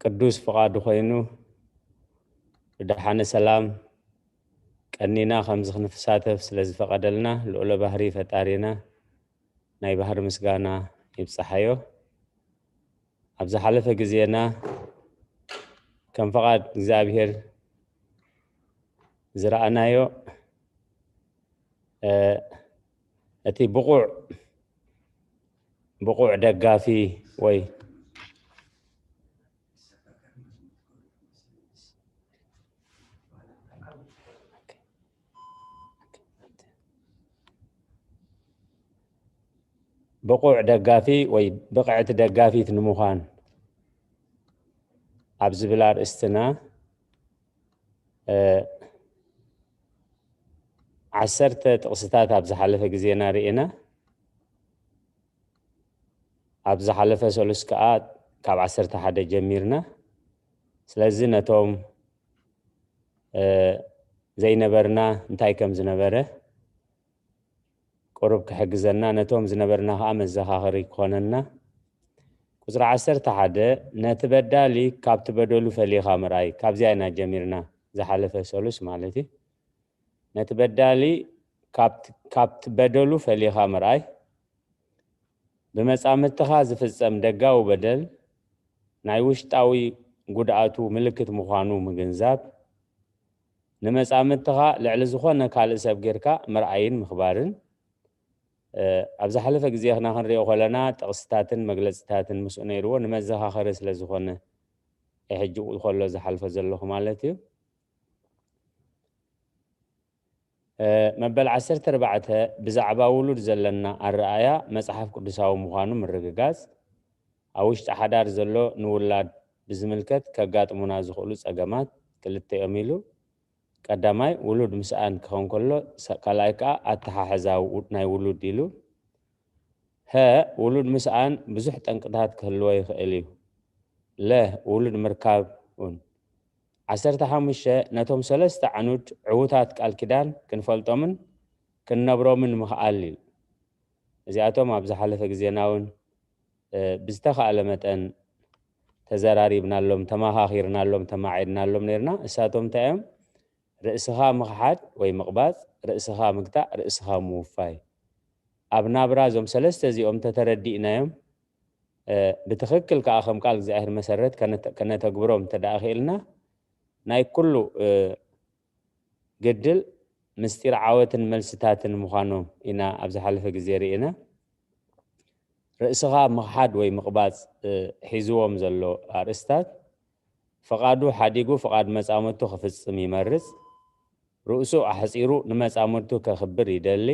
ቅዱስ ፍቓዱ ኮይኑ ብደሓነ ሰላም ቀኒና ከምዚ ክንሳተፍ ስለ ዝፈቐደልና ልዑለ ባህሪ ፈጣሪና ናይ ባህሪ ምስጋና ይብጽሓዮ። ኣብ ዝሓለፈ ግዜና ከም ፍቓድ እግዚኣብሔር ዝረኣናዮ፣ እ፣ እቲ ብቑዕ፣ ብቑዕ ደጋፊ ወይ ብቑዕ ደጋፊ ወይ ብቕዕቲ ደጋፊት ንምዃን ኣብ ዝብል ኣርእስትና፣ እ፣ ዓሰርተ ጥቕስታት ኣብ ዝሓለፈ ግዜና ርኢና፣ ኣብ ዝሓለፈ ሰሉስ ከኣ ካብ ዓሰርተ ሓደ ጀሚርና። ስለዚ ነቶም ዘይነበርና እንታይ ከም ዝነበረ ቁሩብ ክሕግዘና፣ ነቶም ዝነበርና ከኣ መዘኻኸሪ ክኾነና። ቁጽሪ ዓሰርተ ሓደ፣ ነቲ በዳሊ ካብቲ በደሉ ፈሊኻ ምርኣይ። ካብዚኣ ኢና ጀሚርና፣ ዝሓለፈ ሰሉስ ማለት እዩ። ነቲ በዳሊ ካብቲ በደሉ ፈሊኻ ምርኣይ፣ ብመጻምድትኻ ዝፍጸም ደጋዊ በደል ናይ ውሽጣዊ ጉድኣቱ ምልክት ምዃኑ ምግንዛብ፣ ንመጻምድትኻ ልዕሊ ዝኾነ ካልእ ሰብ ጌርካ ምርኣይን ምኽባርን። ኣብ ዝሓለፈ ግዜና ክንሪኦ ከለና ጥቕስታትን መግለጽታትን ምስኡ ነይርዎ፣ ንመዘኻኸሪ ስለ ዝኾነ ሕጂ ከሎ ዝሓልፎ ዘለኹ ማለት እዩ። መበል ዓሰርተ ኣርባዕተ፣ ብዛዕባ ውሉድ ዘለና ኣረኣእያ መጽሓፍ ቅዱሳዊ ምዃኑ ምርግጋጽ። ኣብ ውሽጢ ሓዳር ዘሎ ንውላድ ብዝምልከት ከጋጥሙና ዝኽእሉ ጸገማት ክልተ እዮም ኢሉ። ቀዳማይ ውሉድ ምስኣን ክኸውን ከሎ፣ ካልኣይ ከኣ ኣተሓሕዛ ናይ ውሉድ ኢሉ። ሀ፣ ውሉድ ምስኣን ብዙሕ ጠንቅታት ክህልዎ ይኽእል እዩ። ለ፣ ውሉድ ምርካብ እውን። ዓሰርተ ሓሙሽተ፣ ነቶም ሰለስተ ዓኑድ ዕዉታት ቃል ኪዳን ክንፈልጦምን ክንነብሮምን ምኽኣል እዩ። እዚኣቶም ኣብ ዝሓለፈ ግዜና እውን ብዝተኻእለ መጠን ተዘራሪብናሎም፣ ተመኻኺርናሎም፣ ተማዒድናሎም ነርና። እሳቶም እንታይ እዮም? ርእስኻ ምኽሓድ ወይ ምቕባጽ፣ ርእስኻ ምግታእ፣ ርእስኻ ምውፋይ። ኣብ ናብራ እዞም ሰለስተ እዚኦም ተተረዲእናዮም፣ ብትኽክል ከኣ ከም ቃል እግዚኣብሔር መሰረት ከነተግብሮም እንተ ደኣ ኽኢልና፣ ናይ ኩሉ ግድል ምስጢር ዓወትን መልስታትን ምዃኖም ኢና ኣብ ዝሓለፈ ግዜ ርኢና። ርእስኻ ምኽሓድ ወይ ምቕባጽ ሒዝዎም ዘሎ ኣርእስታት፣ ፍቓዱ ሓዲጉ ፍቓድ መጻምድቱ ክፍጽም ይመርጽ። ርእሱ ኣሕጺሩ ንመጻምድቱ ከኽብር ይደሊ።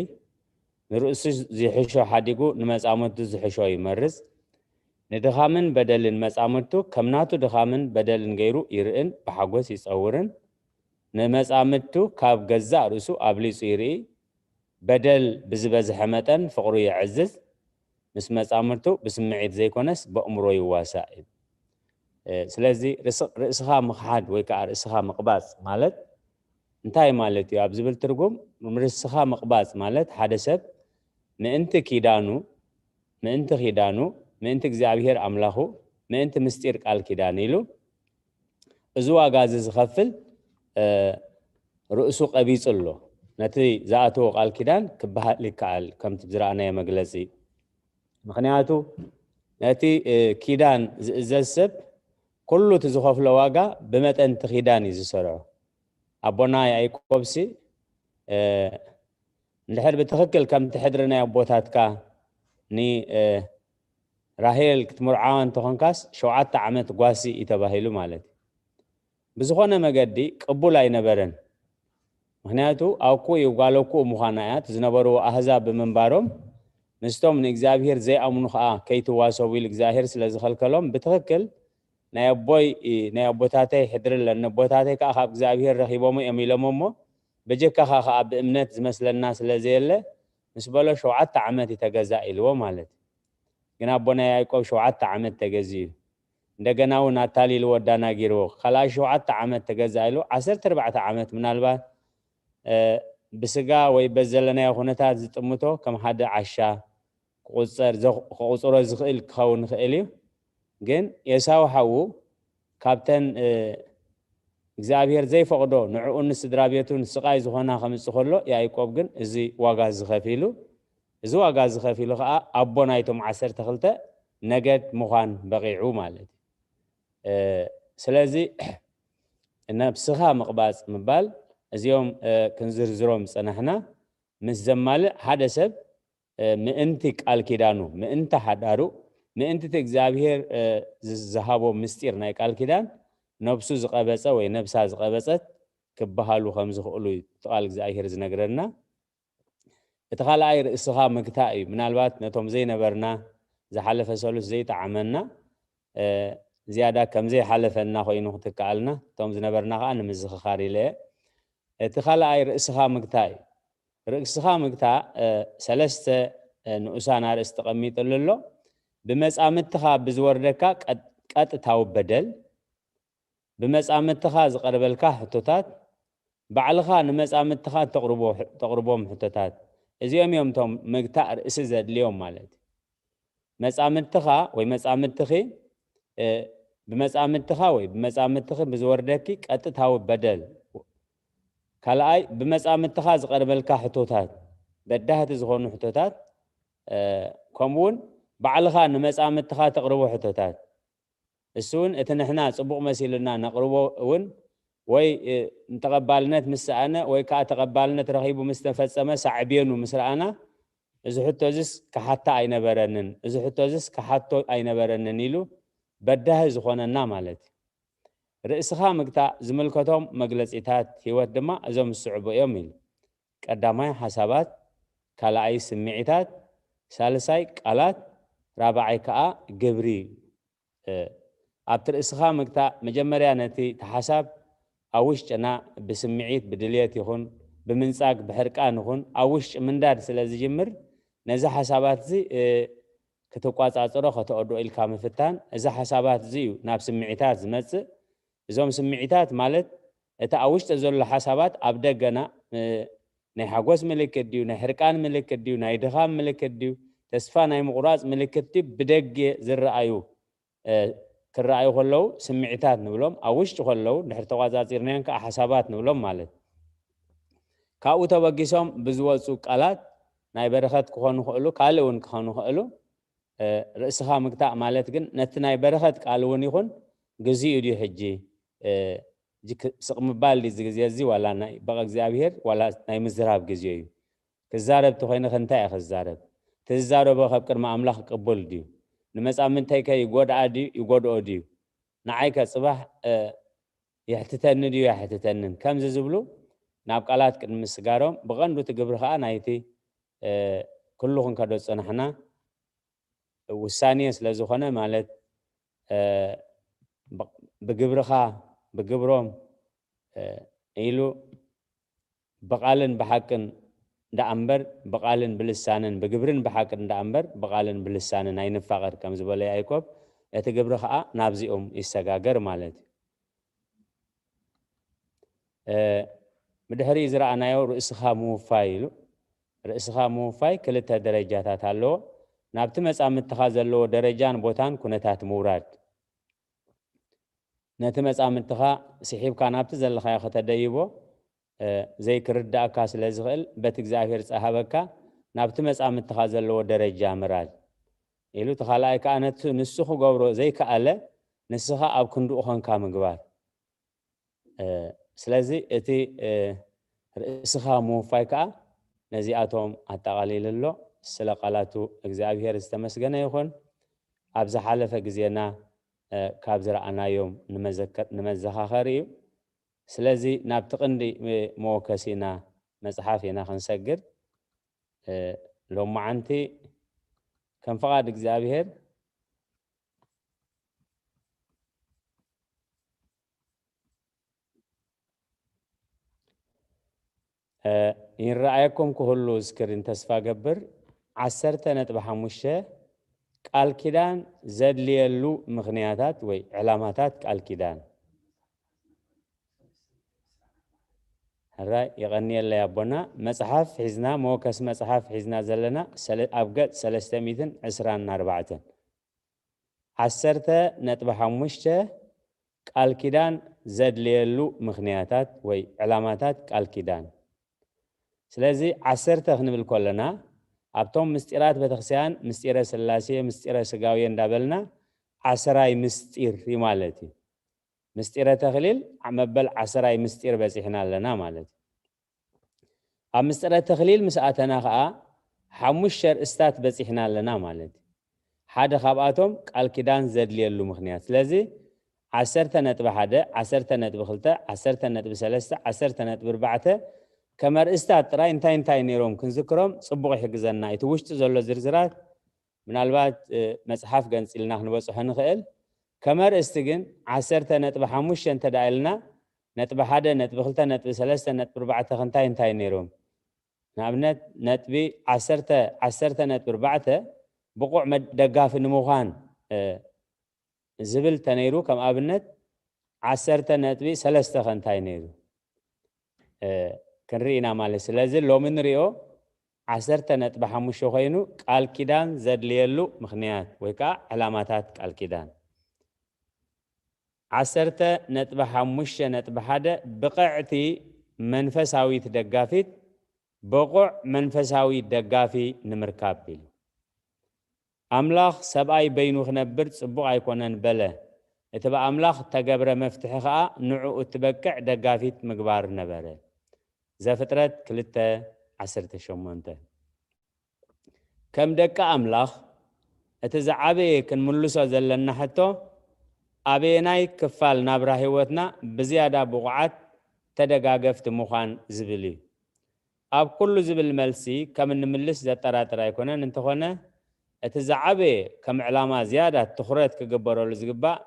ንርእሱ ዝሕሾ ሓዲጉ ንመጻምድቱ ዝሕሾ ይመርጽ። ንድኻምን በደልን መጻምድቱ ከም ናቱ ድኻምን በደልን ገይሩ ይርእን ብሓጎስ ይጸውርን። ንመጻምድቱ ካብ ገዛእ ርእሱ ኣብሊጹ ይርኢ። በደል ብዝበዝሐ መጠን ፍቕሩ የዕዝዝ። ምስ መጻምድቱ ብስምዒት ዘይኮነስ በእምሮ ይዋሳእ እዩ። ስለዚ ርእስኻ ምኽሓድ ወይ ከዓ ርእስኻ ምቕባጽ ማለት እንታይ ማለት እዩ ኣብ ዝብል ትርጉም፣ ርእስኻ ምቕባጽ ማለት ሓደ ሰብ ምእንቲ ኪዳኑ፣ ምእንቲ ኪዳኑ፣ ምእንቲ እግዚኣብሔር ኣምላኹ፣ ምእንቲ ምስጢር ቃል ኪዳን ኢሉ እዚ ዋጋ እዚ ዝኸፍል ርእሱ ቀቢጹ ኣሎ። ነቲ ዝኣተዎ ቃል ኪዳን ክበሃል ይከኣል፣ ከምቲ ዝረኣናዮ መግለጺ። ምኽንያቱ ነቲ ኪዳን ዝእዘዝ ሰብ ኩሉ እቲ ዝኸፍሎ ዋጋ ብመጠን እቲ ኪዳን እዩ ዝሰርዖ። ኣቦና ያዕቆብሲ እንድሕር ብትኽክል ከምቲ ሕድሪ ናይ ኣቦታትካ ንራሄል ክትምርዓዋ እንተኾንካስ ሸውዓተ ዓመት ጓሲ እዩ ተባሂሉ ማለት እዩ። ብዝኾነ መገዲ ቅቡል ኣይነበረን። ምኽንያቱ ኣኩ እዩ ጓል ኣኩኡ ምዃና እያ። እቲ ዝነበርዎ ኣህዛብ ብምንባሮም ምስቶም ንእግዚኣብሔር ዘይኣምኑ ኸኣ ከይትዋሰቡ ኢሉ እግዚኣብሔር ስለ ዝኸልከሎም ብትኽክል ናይ ኣቦይ ናይ ኣቦታተይ ሕድሪ ኣለኒ፣ ኣቦታተይ ከኣ ካብ እግዚኣብሔር ረኺቦሞ እዮም ኢሎም እሞ በጀካኻ ከኣ ብእምነት ዝመስለና ስለ ዘየለ ምስ በሎ ሸውዓተ ዓመት እዩ ተገዛእ ኢልዎ ማለት እዩ። ግን ኣቦና ያዕቆብ ሸውዓተ ዓመት ተገዚኡ እዩ። እንደገና እውን ኣታሊልዎ ኣዳናጊርዎ ካልኣይ ሸውዓተ ዓመት ተገዛእ ኢሉ ዓሰርተ ኣርባዕተ ዓመት ምናልባት ብስጋ ወይ በዘለናዮ ኩነታት ዝጥምቶ ከም ሓደ ዓሻ ክቑጸር ክቑጽሮ ዝኽእል ክኸውን ይኽእል እዩ። ግን ኤሳው ሓዉ ካብተን እግዚኣብሔር ዘይፈቕዶ ንዕኡን ንስድራ ቤቱን ስቓይ ዝኾና ከምጽእ ከሎ ያዕቆብ ግን እዚ ዋጋ ዝኸፊሉ እዚ ዋጋ ዝኸፊሉ ከዓ ኣቦ ናይቶም ዓሰርተ ክልተ ነገድ ምዃን በቒዑ ማለት እዩ። ስለዚ ነብስኻ ምቕባጽ ምባል እዚኦም ክንዝርዝሮም ዝጸናሕና ምስ ዘማልእ ሓደ ሰብ ምእንቲ ቃል ኪዳኑ ምእንቲ ሓዳሩ ምእንቲ እቲ እግዚኣብሔር ዝሃቦ ምስጢር ናይ ቃል ኪዳን ነብሱ ዝቐበጸ ወይ ነብሳ ዝቐበጸት ክበሃሉ ከም ዝኽእሉ እዩ እቲ ቃል እግዚኣብሔር ዝነግረና። እቲ ካልኣይ ርእስኻ ምግታእ እዩ። ምናልባት ነቶም ዘይነበርና ዝሓለፈ ሰሉስ ዘይጠዓመና ዝያዳ ከም ዘይሓለፈና ኮይኑ ክትከኣልና እቶም ዝነበርና ከዓ ንምዝኽኻር ኢለ እየ። እቲ ካልኣይ ርእስኻ ምግታእ እዩ። ርእስኻ ምግታእ ሰለስተ ንኡሳን ኣርእስቲ ተቐሚጥሉ ኣሎ። ብመጻምድትኻ ብዝወርደካ ቀጥታዊ በደል፣ ብመጻምድትኻ ዝቐርበልካ ሕቶታት፣ ባዕልኻ ንመጻምድትኻ ተቕርቦም ሕቶታት፣ እዚኦም እዮም እቶም ምግታእ ርእሲ ዘድልዮም ማለት እዩ። መጻምድትኻ ወይ መጻምድትኺ ብመጻምድትኻ ወይ ብመጻምድትኺ ብዝወርደኪ ቀጥታዊ በደል፣ ካልኣይ ብመጻምድትኻ ዝቐርበልካ ሕቶታት፣ በዳህቲ ዝኾኑ ሕቶታት፣ ከምኡ እውን ባዕልኻ ንመጻምድትኻ ተቕርቦ ሕቶታት፣ እሱ እውን እቲ ንሕና ጽቡቕ መሲሉና ነቕርቦ እውን ወይ ንተቐባልነት ምስ ሰኣነ ወይ ከዓ ተቐባልነት ረኺቡ ምስ ተፈጸመ ሳዕቤኑ ምስ ረኣና፣ እዚ ሕቶ እዚስ ክሓታ ኣይነበረንን፣ እዚ ሕቶ እዚስ ክሓቶ ኣይነበረንን ኢሉ በዳሂ ዝኾነና ማለት እዩ። ርእስኻ ምግታእ ዝምልከቶም መግለጺታት ህይወት ድማ እዞም ዝስዕቡ እዮም ኢሉ። ቀዳማይ ሓሳባት፣ ካልኣይ ስምዒታት፣ ሳልሳይ ቃላት፣ ራብዓይ ከዓ ግብሪ። ኣብቲ ርእስኻ ምግታእ መጀመርያ ነቲ ተሓሳብ ኣብ ውሽጥና ብስምዒት ብድልየት ይኹን ብምንጻግ ብሕርቃን ይኹን ኣብ ውሽጢ ምንዳድ ስለ ዝጅምር ነዚ ሓሳባት እዚ ክትቋጻጽሮ ከተኦዶ ኢልካ ምፍታን። እዚ ሓሳባት እዚ እዩ ናብ ስምዒታት ዝመጽእ። እዞም ስምዒታት ማለት እቲ ኣብ ውሽጢ ዘሎ ሓሳባት ኣብ ደገና ናይ ሓጎስ ምልክት ድዩ፣ ናይ ሕርቃን ምልክት ድዩ፣ ናይ ድኻም ምልክት ድዩ፣ ተስፋ ናይ ምቑራጽ ምልክት ድዩ ብደገ ዝረኣዩ ክረኣዩ ከለዉ ስምዒታት ንብሎም። ኣብ ውሽጢ ከለዉ ድሕሪ ተቋጻጺርናዮም ከዓ ሓሳባት ንብሎም ማለት። ካብኡ ተበጊሶም ብዝወፁ ቃላት ናይ በረኸት ክኾኑ ክእሉ ካልእ እውን ክኾኑ ክእሉ። ርእስኻ ምግታእ ማለት ግን ነቲ ናይ በረኸት ቃል እውን ይኹን ግዚኡ ድዩ ሕጂ ስቕ ምባል ድዩ እዚ ግዜ እዚ ዋላ ናይ በቐ እግዚኣብሄር ዋላ ናይ ምዝራብ ግዜ እዩ። ክዛረብ ተኾይነ ከ እንታይ እየ ክዛረብ? እቲ ዝዛረቦ ካብ ቅድሚ ኣምላኽ ቅቡል ድዩ? ንመጻምድተይ ከ ይጎድኣ ድዩ ይጎድኦ ድዩ? ንዓይ ከ ጽባሕ የሕትተኒ ድዩ የሕትተንን ከምዚ ዝብሉ ናብ ቃላት ቅድሚ ምስጋሮም ብቐንዱ እቲ ግብሪ ከኣ ናይቲ ኩሉ ክንከዶ ዝጸናሕና ውሳኔ ስለ ዝኾነ ማለት ብግብርኻ ብግብሮም ኢሉ ብቓልን ብሓቅን ደኣ እምበር ብቓልን ብልሳንን ብግብርን ብሓቅን ደኣ እምበር ብቓልን ብልሳንን ኣይንፋቐር ከም ዝበለ ያዕቆብ እቲ ግብሪ ከዓ ናብዚኦም ይሰጋገር ማለት እዩ። ብድሕሪ ዝረኣናዮ ርእስኻ ምውፋይ ኢሉ ርእስኻ ምውፋይ ክልተ ደረጃታት ኣለዎ። ናብቲ መጻምድትኻ ዘለዎ ደረጃን ቦታን ኩነታት ምውራድ ነቲ መጻምድትኻ ስሒብካ ናብቲ ዘለኻዮ ከተደይቦ ዘይክርዳእካ ስለ ዝኽእል በቲ እግዚኣብሔር ዝሃበካ ናብቲ መጻምድትኻ ዘለዎ ደረጃ ምራድ ኢሉ እቲ ካልኣይ ከዓ ነቲ ንሱ ክገብሮ ዘይከኣለ ንስኻ ኣብ ክንድኡ ኾንካ ምግባር። ስለዚ እቲ ርእስኻ ምውፋይ ከዓ ነዚኣቶም ኣጠቓሊሉ ኣሎ። ስለ ቃላቱ እግዚኣብሔር ዝተመስገነ ይኹን። ኣብ ዝሓለፈ ግዜና ካብ ዝረኣናዮም ንመዘከር- ንመዘኻኸሪ እዩ። ስለዚ ናብቲ ቅንዲ መወከሲና መጽሓፍ ኢና ክንሰግር። ሎማዓንቲ ከም ፍቓድ እግዚኣብሔር ይረኣየኩም ክህሉ ስክሪን ተስፋ ገብር። ዓሰርተ ነጥቢ ሓሙሽተ ቃል ኪዳን ዘድልየሉ ምኽንያታት ወይ ዕላማታት ቃል ኪዳን። ሕራይ የቐንየለይ ኣቦና። መጽሓፍ ሒዝና መወከሲ መጽሓፍ ሒዝና ዘለና ሰለ- ኣብ ገጽ ሰለስተ ሚእትን ዕስራን ኣርባዕተን። ዓሰርተ ነጥቢ ሓሙሽተ ቃል ኪዳን ዘድልየሉ ምኽንያታት ወይ ዕላማታት ቃል ኪዳን። ስለዚ ዓሰርተ ክንብል ከለና ኣብቶም ምስጢራት ቤተክርስትያን ምስጢረ ስላሴ ምስጢረ ስጋዊ እንዳበልና ዓሰራይ ምስጢር እዩ ማለት እዩ። ምስጢረ ተክሊል መበል ዓሰራይ ምስጢር በፂሕና ኣለና ማለት እዩ። ኣብ ምስጢረ ተክሊል ምስ ኣተና ከዓ ሓሙሽተ ርእስታት በፂሕና ኣለና ማለት እዩ። ሓደ ካብኣቶም ቃል ኪዳን ዘድልየሉ ምኽንያት። ስለዚ ዓሰርተ ነጥቢ ሓደ፣ ዓሰርተ ነጥቢ ክልተ፣ ዓሰርተ ነጥቢ ሰለስተ፣ ዓሰርተ ነጥቢ ኣርባዕተ ከም ኣርእስታት ጥራይ እንታይ እንታይ ነይሮም ክንዝክሮም ፅቡቕ ይሕግዘና። እቲ ውሽጢ ዘሎ ዝርዝራት ምናልባት መፅሓፍ ገንፂልና ክንበፅሖ ንኽእል። ከም ኣርእስቲ ግን ዓሰርተ ነጥቢ ሓሙሽተ እንተ ደኣ ኢልና ነጥቢ ሓደ፣ ነጥቢ ክልተ፣ ነጥቢ ሰለስተ፣ ነጥቢ ኣርባዕተ ክንታይ እንታይ ነይሮም? ንኣብነት ነጥቢ ዓሰርተ፣ ዓሰርተ ነጥቢ ኣርባዕተ ብቑዕ መድ-፣ ደጋፊ ንምዃን፣ እ፣ ዝብል ተነይሩ፣ ከም ኣብነት ዓሰርተ ነጥቢ ሰለስተ ከ እንታይ ነይሩ? እ፣ ክንርኢ ኢና ማለት። ስለዚ ሎሚ ንሪኦ ዓሰርተ ነጥቢ ሓሙሽተ ኮይኑ ቃል ኪዳን ዘድልየሉ ምኽንያት ወይ ከዓ ዕላማታት ቃል ኪዳን። ዓሰርተ ነጥቢ ሓሙሽተ ነጥቢ ሓደ ብቕዕቲ መንፈሳዊት ደጋፊት ብቑዕ መንፈሳዊ ደጋፊ ንምርካብ ኢሉ። ኣምላኽ ሰብኣይ በይኑ ክነብር ጽቡቕ ኣይኮነን በለ። እቲ ብኣምላኽ እተገብረ መፍትሒ ኸኣ ንዕኡ እትበቅዕ ደጋፊት ምግባር ነበረ። ዘፍጥረት ክልተ ዓሰርተ ሸሞንተ። ከም ደቂ ኣምላኽ፣ እቲ ዝዓበየ ክንምልሶ ዘለና ሕቶ፣ ኣበየናይ ክፋል ናብራ ህይወትና ብዝያዳ ብቑዓት ተደጋገፍቲ ምዃን ዝብል እዩ። ኣብ ኩሉ ዝብል መልሲ ከም እንምልስ ዘጠራጥር ኣይኮነን። እንተኾነ፣ እቲ ዝዓበየ ከም ዕላማ ዝያዳ ትኹረት ክግበረሉ ዝግባእ፣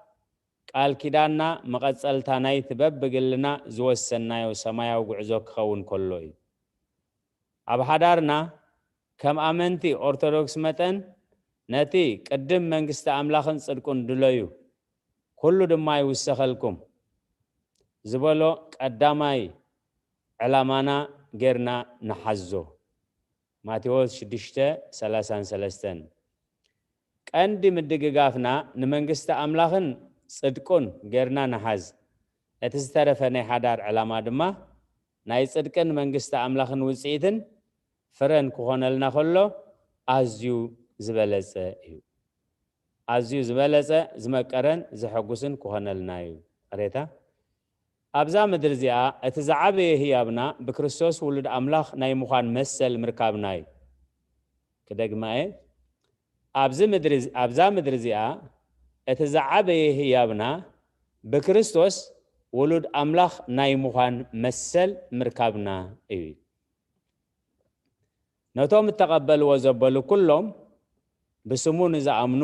ቃል ኪዳንና መቐጸልታ ናይቲ በብግልና ዝወሰንናዮ ሰማያዊ ጉዕዞ ክኸውን ከሎ እዩ። ኣብ ሓዳርና ከም ኣመንቲ ኦርቶዶክስ መጠን፣ ነቲ ቅድም መንግስቲ ኣምላኽን ጽድቁን ድለዩ፣ ኩሉ ድማ ይውሰኸልኩም ዝበሎ ቀዳማይ ዕላማና ጌርና ንሓዞ። ማቴዎስ ሽዱሽተ ሰላሳን ሰለስተን። ቀንዲ ምድግጋፍና ንመንግስቲ ኣምላኽን ጽድቁን ጌርና ንሓዝ። እቲ ዝተረፈ ናይ ሓዳር ዕላማ ድማ ናይ ጽድቅን መንግስቲ ኣምላኽን ውጽኢትን ፍረን ክኾነልና ከሎ ኣዝዩ ዝበለጸ እዩ። ኣዝዩ ዝበለጸ፣ ዝመቀረን ዘሐጉስን ክኾነልና እዩ። ቅሬታ፣ ኣብዛ ምድሪ እዚኣ እቲ ዝዓበየ ህያብና ብክርስቶስ ውሉድ ኣምላኽ ናይ ምዃን መሰል ምርካብና እዩ። ክደግማ እየ። ኣብዚ ምድሪ፣ ኣብዛ ምድሪ እዚኣ እቲ ዝዓበየ ህያብና ብክርስቶስ ውሉድ ኣምላኽ ናይ ምዃን መሰል ምርካብና እዩ። ነቶም እተቐበልዎ ዘበሉ ኩሎም ብስሙ ንዝኣምኑ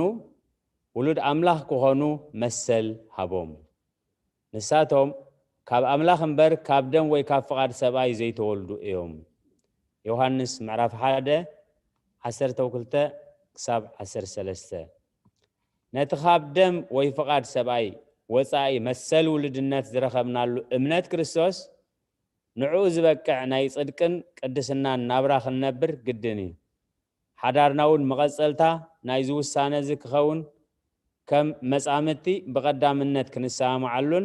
ውሉድ ኣምላኽ ክኾኑ መሰል ሃቦም። ንሳቶም ካብ ኣምላኽ እምበር ካብ ደም ወይ ካብ ፍቓድ ሰብኣይ ዘይተወልዱ እዮም። ዮሃንስ ምዕራፍ ሓደ፣ ዓሰርተ ክልተ ክሳብ ዓሰርተ ሰለስተ። ነቲ ካብ ደም ወይ ፍቓድ ሰብኣይ ወጻኢ መሰል ውሉድነት ዝረኸብናሉ እምነት ክርስቶስ፣ ንዕኡ ዝበቅዕ ናይ ጽድቅን ቅድስናን ናብራ ክንነብር ግድን እዩ። ሓዳርና እውን መቐጸልታ ናይዚ ውሳነ እዚ ክኸውን፣ ከም መጻምድቲ ብቐዳምነት ክንሰማማዓሉን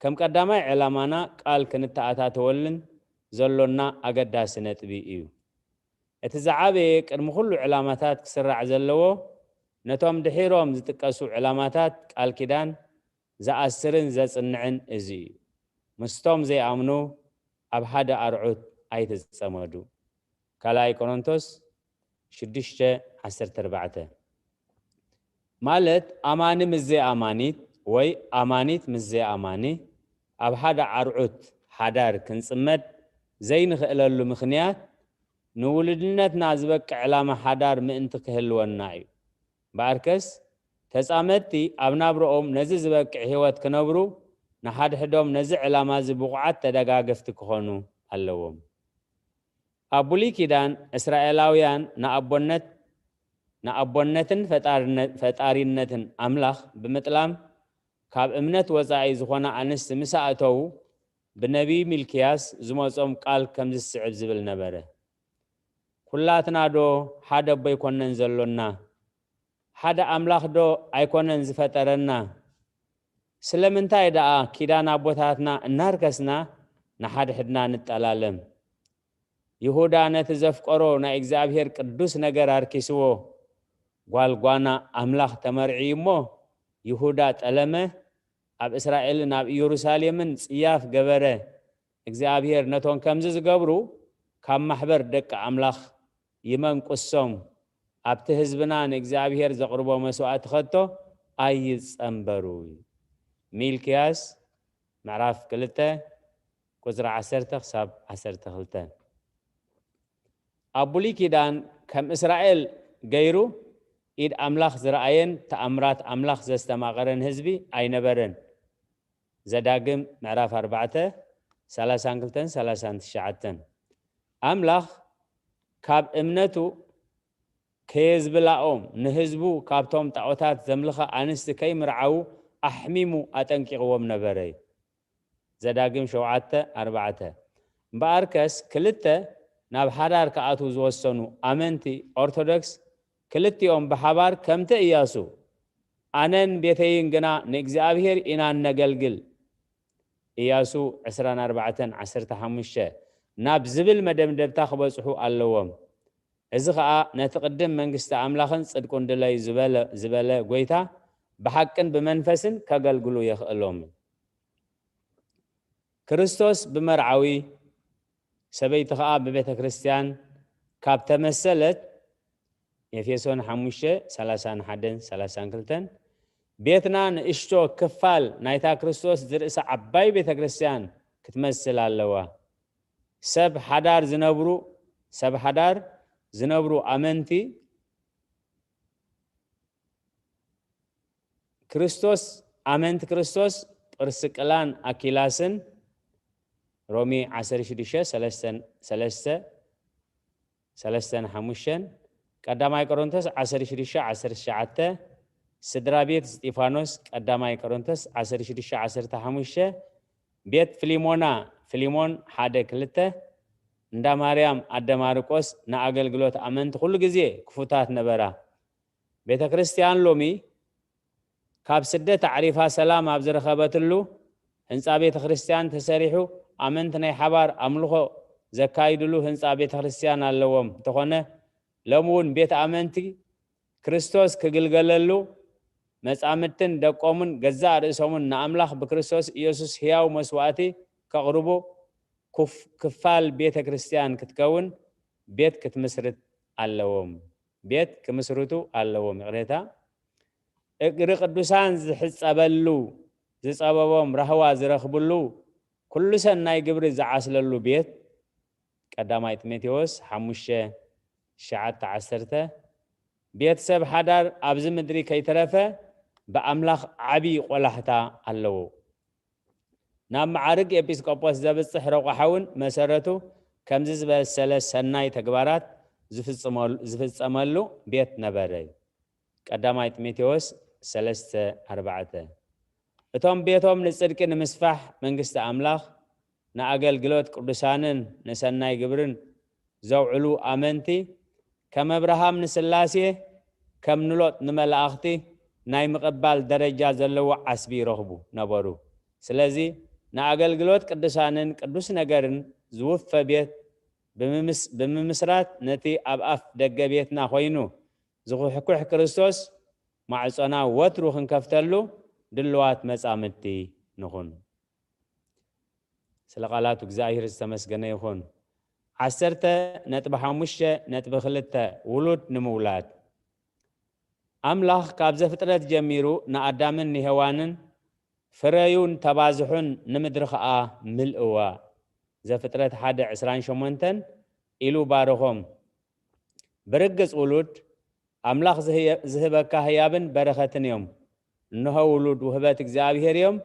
ከም ቀዳማይ ዕላማና ቃል ክንተኣታተወልን ዘሎና ኣገዳሲ ነጥቢ እዩ። እቲ ዝዓበየ ቅድሚ ኩሉ ዕላማታት ክስራዕ ዘለዎ፣ ነቶም ድሒሮም ዝጥቀሱ ዕላማታት ቃል ኪዳን ዝኣስርን ዘጽንዕን እዚ እዩ። ምስቶም ዘይኣምኑ ኣብ ሓደ ኣርዑት ኣይትጸመዱ። ካልኣይ ቆሮንቶስ ሽዱሽተ ዓሰርተ ኣርባዕተ። ማለት ኣማኒ ምስ ዘይኣማኒት ወይ ኣማኒት ምስ ዘይኣማኒ ኣብ ሓደ ኣርዑት ሓዳር ክንጽመድ ዘይንኽእለሉ ምኽንያት ንውሉድነትና ዝበቅዕ ዕላማ ሓዳር ምእንቲ ክህልወና እዩ። እምበኣርከስ ተጻመድቲ ኣብ ናብርኦም ነዚ ዝበቅዕ ህይወት ክነብሩ ንሓድሕዶም ነዚ ዕላማ እዚ ብቑዓት ተደጋገፍቲ ክኾኑ ኣለዎም። ኣብ ብሉይ ኪዳን እስራኤላውያን ንኣቦነት፣ ንኣቦነትን ፈጣርነ-፣ ፈጣሪነትን ኣምላኽ ብምጥላም ካብ እምነት ወጻኢ ዝኾና ኣንስቲ ምስ ኣእተዉ ብነቢይ ሚልክያስ ዝመጾም ቃል ከምዚ ዝስዕብ ዝብል ነበረ። ኩላትና ዶ ሓደ ኣቦ ኣይኮነን ዘሎና? ሓደ ኣምላኽ ዶ ኣይኮነን ዝፈጠረና? ስለምንታይ ደኣ ኪዳን ኣቦታትና እናርከስና ንሓድሕድና ንጠላለም? ይሁዳ ነቲ ዘፍቀሮ ናይ እግዚኣብሔር ቅዱስ ነገር ኣርኪስዎ፣ ጓል ጓና ኣምላኽ ተመርዕዩ እሞ፣ ይሁዳ ጠለመ፣ ኣብ እስራኤልን ኣብ ኢየሩሳሌምን ጽያፍ ገበረ። እግዚኣብሔር ነቶም ከምዚ ዝገብሩ ካብ ማሕበር ደቂ ኣምላኽ ይመንቁሶም፣ ኣብቲ ህዝብና ንእግዚኣብሔር ዘቕርቦ መስዋእቲ ከቶ ኣይጸንበሩ። ሚልክያስ ምዕራፍ ክልተ ቁጽሪ ዓሰርተ ክሳብ ዓሰርተ ክልተ። ኣብ ብሉይ ኪዳን ከም እስራኤል ገይሩ ኢድ ኣምላኽ ዝረኣየን ተኣምራት ኣምላኽ ዘስተማቐረን ህዝቢ ኣይነበረን። ዘዳግም ምዕራፍ ኣርባዕተ፣ ሰላሳን ክልተን ሰላሳን ትሽዓተን። ኣምላኽ ካብ እምነቱ ከየዝብላኦም፣ ንህዝቡ ካብቶም ጣዖታት ዘምልኻ ኣንስቲ ከይምርዓዉ ኣሕሚሙ ኣጠንቂቕዎም ነበረ እዩ። ዘዳግም ሸውዓተ ኣርባዕተ። እምበኣርከስ ክልተ ናብ ሓዳር ክኣትዉ ዝወሰኑ ኣመንቲ ኦርቶዶክስ ክልቲኦም ብሓባር ከምቲ እያሱ ኣነን ቤተይን ግና ንእግዚኣብሔር ኢና እነገልግል፣ ኢያሱ ዕስራን ኣርባዕተን ዓሰርተ ሓሙሽተ፣ ናብ ዝብል መደምደብታ ክበጽሑ ኣለዎም። እዚ ኸኣ ነቲ ቅድም መንግስቲ ኣምላኽን ጽድቁን ድለዩ ዝበለ ዝበለ ጐይታ ብሓቅን ብመንፈስን ከገልግሉ የኽእሎም። ክርስቶስ ብመርዓዊ፣ ሰበይቲ ኸኣ ብቤተ ክርስቲያን ካብ ተመሰለት፣ ኤፌሶን ሓሙሽተ፣ ሰላሳን ሓደን ሰላሳን ክልተን፣ ቤትና ንእሽቶ ክፋል ናይታ ክርስቶስ ዝርእሳ ዓባይ ቤተ ክርስቲያን ክትመስል ኣለዋ። ሰብ ሓዳር ዝነብሩ፣ ሰብ ሓዳር ዝነብሩ ኣመንቲ ክርስቶስ፣ ኣመንቲ ክርስቶስ ጵርስቅላን ኣኪላስን፣ ሮሜ ዓሰርተ ሽዱሽተ፣ ሰለስተን፣ ሰለስተ፣ ሰለስተን ሓሙሽተን፣ ቀዳማይ ቆሮንቶስ ዓሰርተ ሽዱሽተ፣ ዓሰርተ ትሽዓተ፣ ስድራ ቤት እስጢፋኖስ፣ ቀዳማይ ቆሮንቶስ ዓሰርተ ሽዱሽተ፣ ዓሰርተ ሓሙሽተ፣ ቤት ፍሊሞና፣ ፍሊሞን ሓደ ክልተ፣ እንዳ ማርያም ኣደ ማርቆስ ንኣገልግሎት ኣመንቲ ኩሉ ግዜ ክፉታት ነበራ። ቤተ ክርስቲያን ሎሚ ካብ ስደት ኣዕሪፋ ሰላም ኣብ ዝረኸበትሉ ህንጻ ቤተ ክርስቲያን ተሰሪሑ ኣመንቲ ናይ ሓባር ኣምልኾ ዘካይድሉ ህንጻ ቤተ ክርስቲያን ኣለዎም። እንተኾነ ሎሚ እውን ቤት ኣመንቲ ክርስቶስ ክግልገለሉ መጻምድትን ደቆምን ገዛእ ርእሶምን ንኣምላኽ ብክርስቶስ ኢየሱስ ሕያው መስዋዕቲ ከቕርቡ ኩፍ- ክፋል ቤተ ክርስቲያን ክትከውን ቤት ክትምስርት ኣለዎም። ቤት ክምስርቱ ኣለዎም። ይቕሬታ፣ እግሪ ቅዱሳን ዝሕጸበሉ፣ ዝጸበቦም ራህዋ ዝረኽብሉ፣ ኩሉ ሰናይ ግብሪ ዝዓስለሉ ቤት፣ ቀዳማይ ጢሞቴዎስ ሓሙሽተ፣ ትሽዓተ፣ ዓሰርተ፣ ቤት ሰብ ሓዳር ኣብዚ ምድሪ ከይተረፈ ብኣምላኽ ዓቢ ቆላሕታ ኣለዎ። ናብ መዓርግ ኤጲስቆጶስ ዘብጽሕ ረቋሓ እውን መሰረቱ ከምዚ ዝበሰለ ሰናይ ተግባራት ዝፍጽመሉ- ዝፍጸመሉ ቤት ነበረ እዩ። ቀዳማይ ጢሞቴዎስ ሰለስተ ኣርባዕተ። እቶም ቤቶም ንጽድቂ ንምስፋሕ መንግስቲ ኣምላኽ ንኣገልግሎት ቅዱሳንን ንሰናይ ግብርን ዘውዕሉ ኣመንቲ ከም ኣብርሃም ንስላሴ ከም ንሎጥ ንመላእኽቲ ናይ ምቕባል ደረጃ ዘለዎ ዓስቢ ይረኽቡ ነበሩ። ስለዚ ንኣገልግሎት ቅዱሳንን ቅዱስ ነገርን ዝውፈ ቤት ብምምስ- ብምምስራት ነቲ ኣብ ኣፍ ደገ ቤትና ኮይኑ ዝኹሕኩሕ ክርስቶስ ማዕጾና ወትሩ ክንከፍተሉ ድልዋት መጻምድቲ ንኹን። ስለ ቃላቱ እግዚኣብሔር ዝተመስገነ ይኹን። ዓሰርተ ነጥቢ ሓሙሽተ ነጥቢ ክልተ፣ ውሉድ ንምውላድ። ኣምላኽ ካብ ዘፍጥረት ጀሚሩ ንኣዳምን ንሄዋንን ፍረዩን ተባዝሑን ንምድሪ ኸኣ ምልእዋ፣ ዘፍጥረት ሓደ ዕስራን ሸሞንተን፣ ኢሉ ባረኾም። ብርግጽ ውሉድ ኣምላኽ ዝህየ- ዝህበካ ህያብን በረኸትን እዮም። እንሆ ውሉድ ውህበት እግዚኣብሔር እዮም።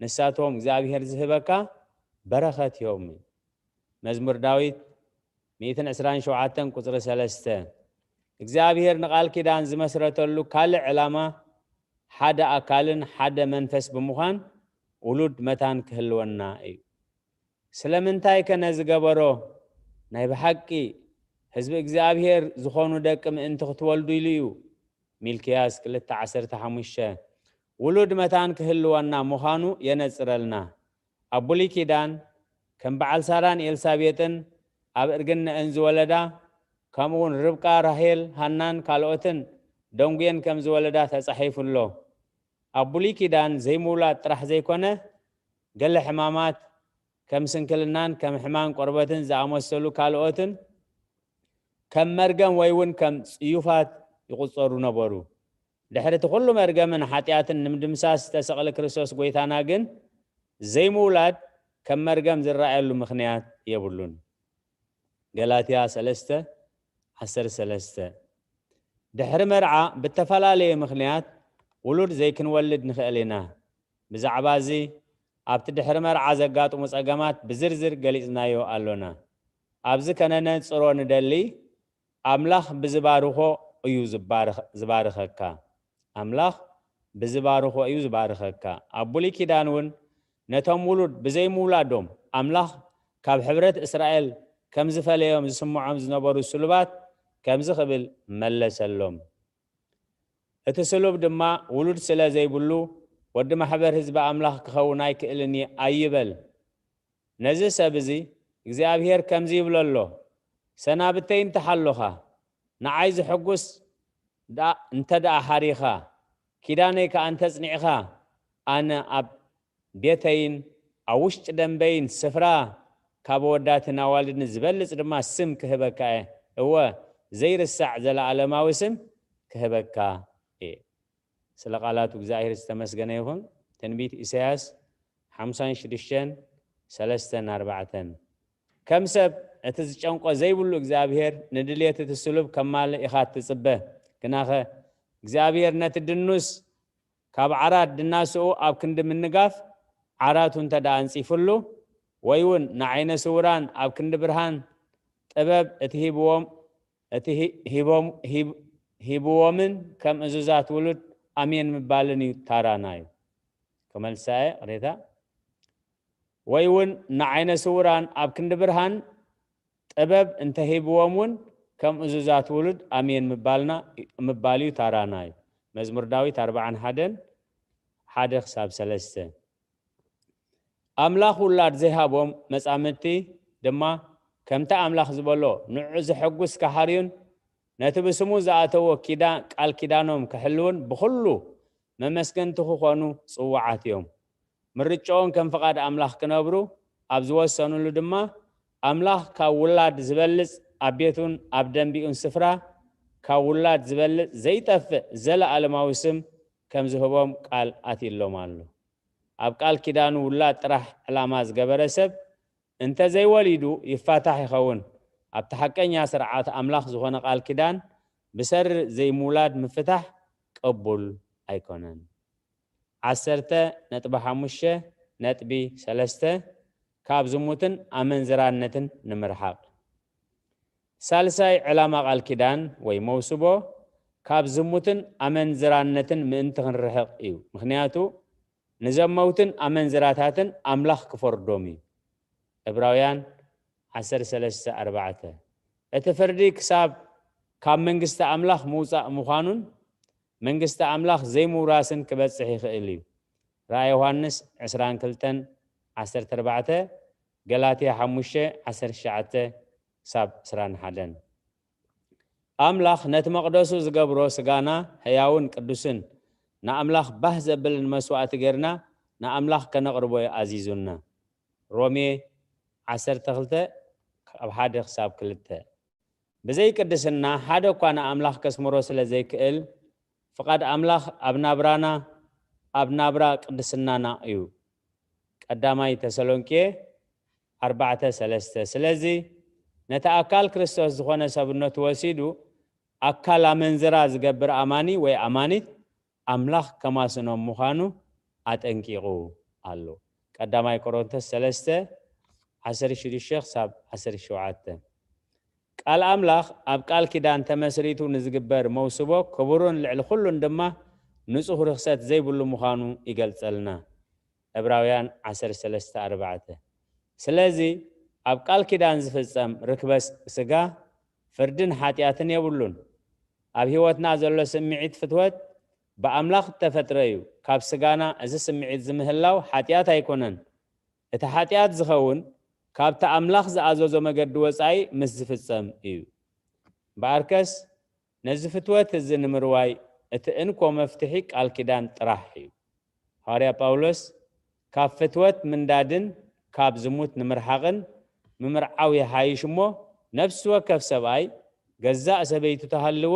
ንሳቶም እግዚኣብሔር ዝህበካ በረኸት እዮም። መዝሙር ዳዊት ሚእትን ዕስራን ሸውዓተን ቁጽሪ ሰለስተ። እግዚኣብሔር ንቓል ኪዳን ዝመስረተሉ ካልእ ዕላማ ሓደ ኣካልን ሓደ መንፈስ ብምዃን ውሉድ መታን ክህልወና እዩ። ስለምንታይ ከ ነዚ ገበሮ? ናይ ብሓቂ ህዝቢ እግዚኣብሔር ዝኾኑ ደቂ ምእንቲ ክትወልዱ ኢሉ እዩ። ሚልክያስ ክልተ ዓሰርተ ሓሙሽተ። ውሉድ መታን ክህልወና ምዃኑ የነጽረልና። ኣብ ብሉይ ኪዳን ከም በዓል ሳራን ኤልሳቤጥን ኣብ እርግነአን ዝወለዳ፣ ከምኡውን ርብቃ፣ ራሄል፣ ሃናን ካልኦትን ደንጉየን ከም ዝወለዳ ተጻሒፉ ኣሎ። ኣብ ብሉይ ኪዳን ዘይምውላድ ጥራሕ ዘይኮነ፣ ገለ ሕማማት ከም ስንክልናን ከም ሕማም ቆርበትን ዝኣመሰሉ ካልኦትን ከም መርገም ወይ እውን ከም ጽዩፋት ይቑጸሩ ነበሩ። ድሕሪ እቲ ኩሉ መርገምን ሓጢኣትን ንምድምሳስ ዝተሰቕለ ክርስቶስ ጎይታና ግን ዘይምውላድ ከም መርገም ዝረኣየሉ ምኽንያት የብሉን። ገላትያ ሰለስተ ዓሰርተ ሰለስተ። ድሕሪ መርዓ ብተፈላለየ ምኽንያት ውሉድ ዘይክንወልድ ንኽእል ኢና። ብዛዕባ እዚ ኣብቲ ድሕሪ መርዓ ዘጋጥሙ ጸገማት ብዝርዝር ገሊጽናዮ ኣሎና። ኣብዚ ከነነጽሮ ንደሊ፣ ኣምላኽ ብዝባርኾ እዩ ዝባርኸ-፣ ዝባርኸካ። ኣምላኽ ብዝባርኾ እዩ ዝባርኸካ። ኣብ ብሉይ ኪዳን እውን ነቶም ውሉድ ብዘይምውላዶም ኣምላኽ ካብ ሕብረት እስራኤል ከም ዝፈለዮም ዝስምዖም ዝነበሩ ስሉባት ከምዚ ክብል መለሰሎም። እቲ ስሉብ ድማ ውሉድ ስለ ዘይብሉ ወዲ ማሕበር ህዝቢ ኣምላኽ ክኸውን ኣይክእልን እየ ኣይበል። ነዚ ሰብ እዚ እግዚኣብሄር ከምዚ ይብሎ ኣሎ፣ ሰናብተይ እንተሓሎኻ፣ ንዓይ ዘሐጉስ ደኣ እንተ ደኣ ሓሪኻ፣ ኪዳነይ ከኣ እንተ ጽኒዕኻ፣ ኣነ ኣብ ቤተይን ኣብ ውሽጢ ደንበይን ስፍራ ካብ ኣወዳትን ኣዋልድን ዝበልጽ ድማ ስም ክህበካ እየ። እወ፣ ዘይርሳዕ ዘለኣለማዊ ስም ክህበካ እየ። ስለ ቃላቱ እግዚኣብሔር ዝተመስገነ ይኹን። ትንቢት ኢሳያስ ሓምሳን ሽዱሽተን፣ ሰለስተን ኣርባዕተን። ከም ሰብ እቲ ዝጨንቆ ዘይብሉ እግዚኣብሔር ንድልየት እቲ ስሉብ ከማልእ ኢኻ ትጽበ። ግናኸ እግዚኣብሔር ነቲ ድኑስ ካብ ዓራት ድናስኡ ኣብ ክንዲ ምንጋፍ ዓራቱ እንተ ደኣ ኣንጺፍሉ፣ ወይ እውን ንዓይነ ስውራን ኣብ ክንዲ ብርሃን ጥበብ እቲ ሂብዎም፣ እቲ ሂ-፣ ሂቦም-፣ ሂብ-፣ ሂብዎምን ከም እዙዛት ውሉድ ኣሜን ምባልን እዩ ታራናዩ። ክመልሳ እየ፣ ቅሬታ። ወይ እውን ንዓይነ ስውራን ኣብ ክንዲ ብርሃን ጥበብ እንተሂብዎም እውን ከም እዙዛት ውሉድ ኣሜን ምባልና፣ ምባል እዩ ታራናዩ። መዝሙር ዳዊት ኣርብዓን ሓደን፣ ሓደ ክሳብ ሰለስተ። ኣምላኽ ውላድ ዘይሃቦም መጻምድቲ ድማ ከምቲ ኣምላኽ ዝበሎ ንዕኡ ዘሐጉስ ክሓርዩን ነቲ ብስሙ ዝኣተዎ ኪዳ-፣ ቃል ኪዳኖም ክሕልውን ብኹሉ መመስገንቲ ክኾኑ ጽዉዓት እዮም። ምርጫኦም ከም ፍቓድ ኣምላኽ ክነብሩ ኣብ ዝወሰኑሉ ድማ ኣምላኽ ካብ ውላድ ዝበልጽ ኣብ ቤቱን ኣብ ደንቢኡን ስፍራ ካብ ውላድ ዝበልጽ ዘይጠፍእ ዘለኣለማዊ ስም ከም ዝህቦም ቃል ኣትዩሎም ኣሎ። ኣብ ቃል ኪዳኑ ውላድ ጥራሕ ዕላማ ዝገበረ ሰብ እንተ ዘይወሊዱ ይፋታሕ ይኸውን። ኣብቲ ሓቀኛ ስርዓት ኣምላኽ ዝኾነ ቃል ኪዳን ብሰሪ ዘይምውላድ ምፍታሕ ቅቡል ኣይኮነን። ዓሰርተ ነጥቢ ሓሙሽተ ነጥቢ ሰለስተ፣ ካብ ዝሙትን ኣመንዝራነትን ንምርሓቕ። ሳልሳይ ዕላማ ቃል ኪዳን ወይ መውስቦ ካብ ዝሙትን ኣመንዝራነትን ምእንቲ ክንርሕቕ እዩ። ምኽንያቱ ንዘመውትን ኣመንዝራታትን ኣምላኽ ክፈርዶም እዩ። ዕብራውያን ዓሰርተ ሰለስተ ኣርባዕተ። እቲ ፍርዲ ክሳብ ካብ መንግስቲ ኣምላኽ ምውጻእ ምዃኑን መንግስቲ ኣምላኽ ዘይምውራስን ክበጽሕ ይኽእል እዩ። ራእይ ዮሃንስ ዕስራን ክልተን ዓሰርተ ኣርባዕተ፣ ገላትያ ሓሙሽተ ዓሰርተ ትሽዓተ ክሳብ ዕስራን ሓደን። ኣምላኽ ነቲ መቕደሱ ዝገብሮ ስጋና ሕያውን ቅዱስን ንኣምላኽ ባህ ዘብልን መስዋእቲ ጌርና ንኣምላኽ ከነቕርቦ እዩ ኣዚዙና። ሮሜ ዓሰርተ ክልተ ካብ ሓደ ክሳብ ክልተ። ብዘይ ቅድስና ሓደ እኳ ንኣምላኽ ከስምሮ ስለ ዘይክእል፣ ፍቓድ ኣምላኽ ኣብ ናብራና፣ ኣብ ናብራ ቅድስናና እዩ። ቀዳማይ ተሰሎንቄ ኣርባዕተ ሰለስተ። ስለዚ ነቲ ኣካል ክርስቶስ ዝኾነ ሰብነቱ ወሲዱ ኣካል ኣመንዝራ ዝገብር ኣማኒ ወይ ኣማኒት ኣምላኽ ከማስኖም ምዃኑ ኣጠንቂቑ ኣሎ። ቀዳማይ ቆሮንቶስ ሰለስተ፣ ዓሰርተ ሽዱሽተ ክሳብ ዓሰርተ ሸውዓተ። ቃል ኣምላኽ ኣብ ቃል ኪዳን ተመስሪቱ ንዝግበር መውስቦ ክቡርን ልዕሊ ኩሉን ድማ ንጹህ ርኽሰት ዘይብሉ ምዃኑ ይገልጸልና። ዕብራውያን ዓሰርተ ሰለስተ ኣርባዕተ። ስለዚ ኣብ ቃል ኪዳን ዝፍጸም ርክበ ስጋ ፍርድን ሓጢኣትን የብሉን። ኣብ ህይወትና ዘሎ ስምዒት ፍትወት ብኣምላኽ እተፈጥረ እዩ። ካብ ስጋና እዚ ስምዒት ዝምህላው ሓጢኣት ኣይኮነን። እቲ ሓጢኣት ዝኸውን ካብቲ ኣምላኽ ዝኣዘዞ መገዲ ወጻኢ ምስ ዝፍጸም እዩ። እምበኣርከስ ነዚ ፍትወት እዚ ንምርዋይ እቲ እንኮ መፍትሒ ቃል ኪዳን ጥራሕ እዩ። ሃዋርያ ጳውሎስ ካብ ፍትወት ምንዳድን ካብ ዝሙት ንምርሓቕን ምምርዓው ይሓይሽ እሞ፣ ነፍሲ ወከፍ ሰብኣይ ገዛእ ሰበይቱ ትሃልዎ፣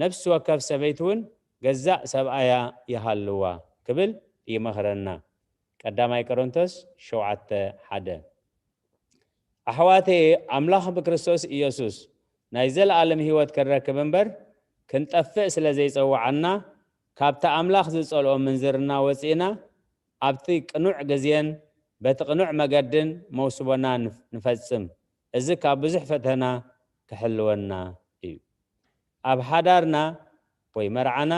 ነፍሲ ወከፍ ሰበይቲ እውን ገዛእ ሰብኣያ ይሃልዋ ክብል ይመኽረና። ቀዳማይ ቆሮንቶስ ሸውዓተ ሓደ። ኣሕዋተየ፣ ኣምላኽ ብክርስቶስ ኢየሱስ ናይ ዘለኣለም ህይወት ክንረክብ እምበር ክንጠፍእ ስለ ዘይጸውዓና፣ ካብቲ ኣምላኽ ዝጸልኦ ምንዝርና ወጺእና፣ ኣብቲ ቅኑዕ ግዜን በቲ ቅኑዕ መገድን መውስቦና ንፍ-፣ ንፈጽም። እዚ ካብ ብዙሕ ፈተና ክሕልወና እዩ። ኣብ ሓዳርና ወይ መርዓና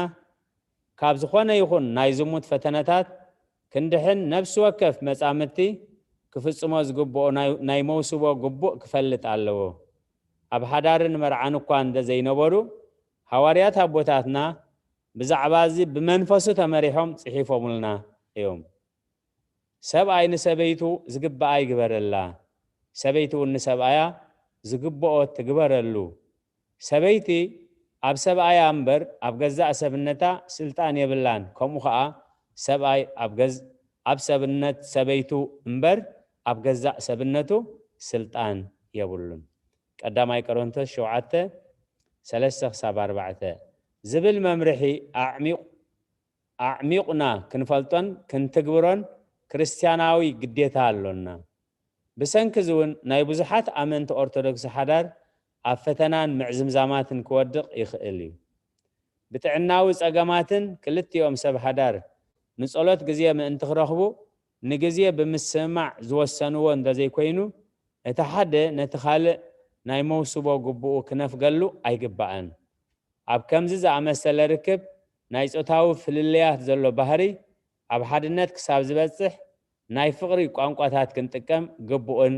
ካብ ዝኾነ ይኹን ናይ ዝሙት ፈተነታት ክንድሕን ነፍሲ ወከፍ መጻምድቲ ክፍጽሞ ዝግብኦ ናይ፣ ናይ መውስቦ ግቡእ ክፈልጥ ኣለዎ። ኣብ ሓዳርን መርዓን እኳ እንተ ዘይነበሩ፣ ሃዋርያት ኣቦታትና ብዛዕባ እዚ ብመንፈሱ ተመሪሖም ጽሒፎምልና እዮም። ሰብኣይ ንሰበይቱ ዝግብኣ ይግበረላ፣ ሰበይቲ እውን ንሰብኣያ ዝግብኦ ትግበረሉ። ሰበይቲ ኣብ ሰብኣያ እምበር ኣብ ገዛእ ሰብነታ ስልጣን የብላን፣ ከምኡ ኸኣ ሰብኣይ ኣብ ገዝ-፣ ኣብ ሰብነት ሰበይቱ እምበር ኣብ ገዛእ ሰብነቱ ስልጣን የብሉን። ቀዳማይ ቆሮንቶስ ሸውዓተ፣ ሰለስተ ክሳብ ኣርባዕተ ዝብል መምርሒ ኣዕሚቑ-፣ ኣዕሚቑና ክንፈልጦን ክንትግብሮን ክርስትያናዊ ግዴታ ኣሎና። ብሰንኪ እዚ እውን ናይ ብዙሓት ኣመንቲ ኦርቶዶክስ ሓዳር ኣብ ፈተናን ምዕዝምዛማትን ክወድቕ ይኽእል እዩ። ብጥዕናዊ ጸገማትን ክልቲኦም ሰብ ሓዳር ንጸሎት ግዜ ምእንቲ ክረኽቡ ንግዜ ብምስምማዕ ዝወሰንዎ እንተዘይኮይኑ፣ እቲ ሓደ ነቲ ካልእ ናይ መውስቦ ግቡኡ ክነፍገሉ ኣይግባእን። ኣብ ከምዚ ዝኣመሰለ ርክብ ናይ ጾታዊ ፍልልያት ዘሎ ባህሪ ኣብ ሓድነት ክሳብ ዝበጽሕ ናይ ፍቕሪ ቋንቋታት ክንጥቀም ግቡእን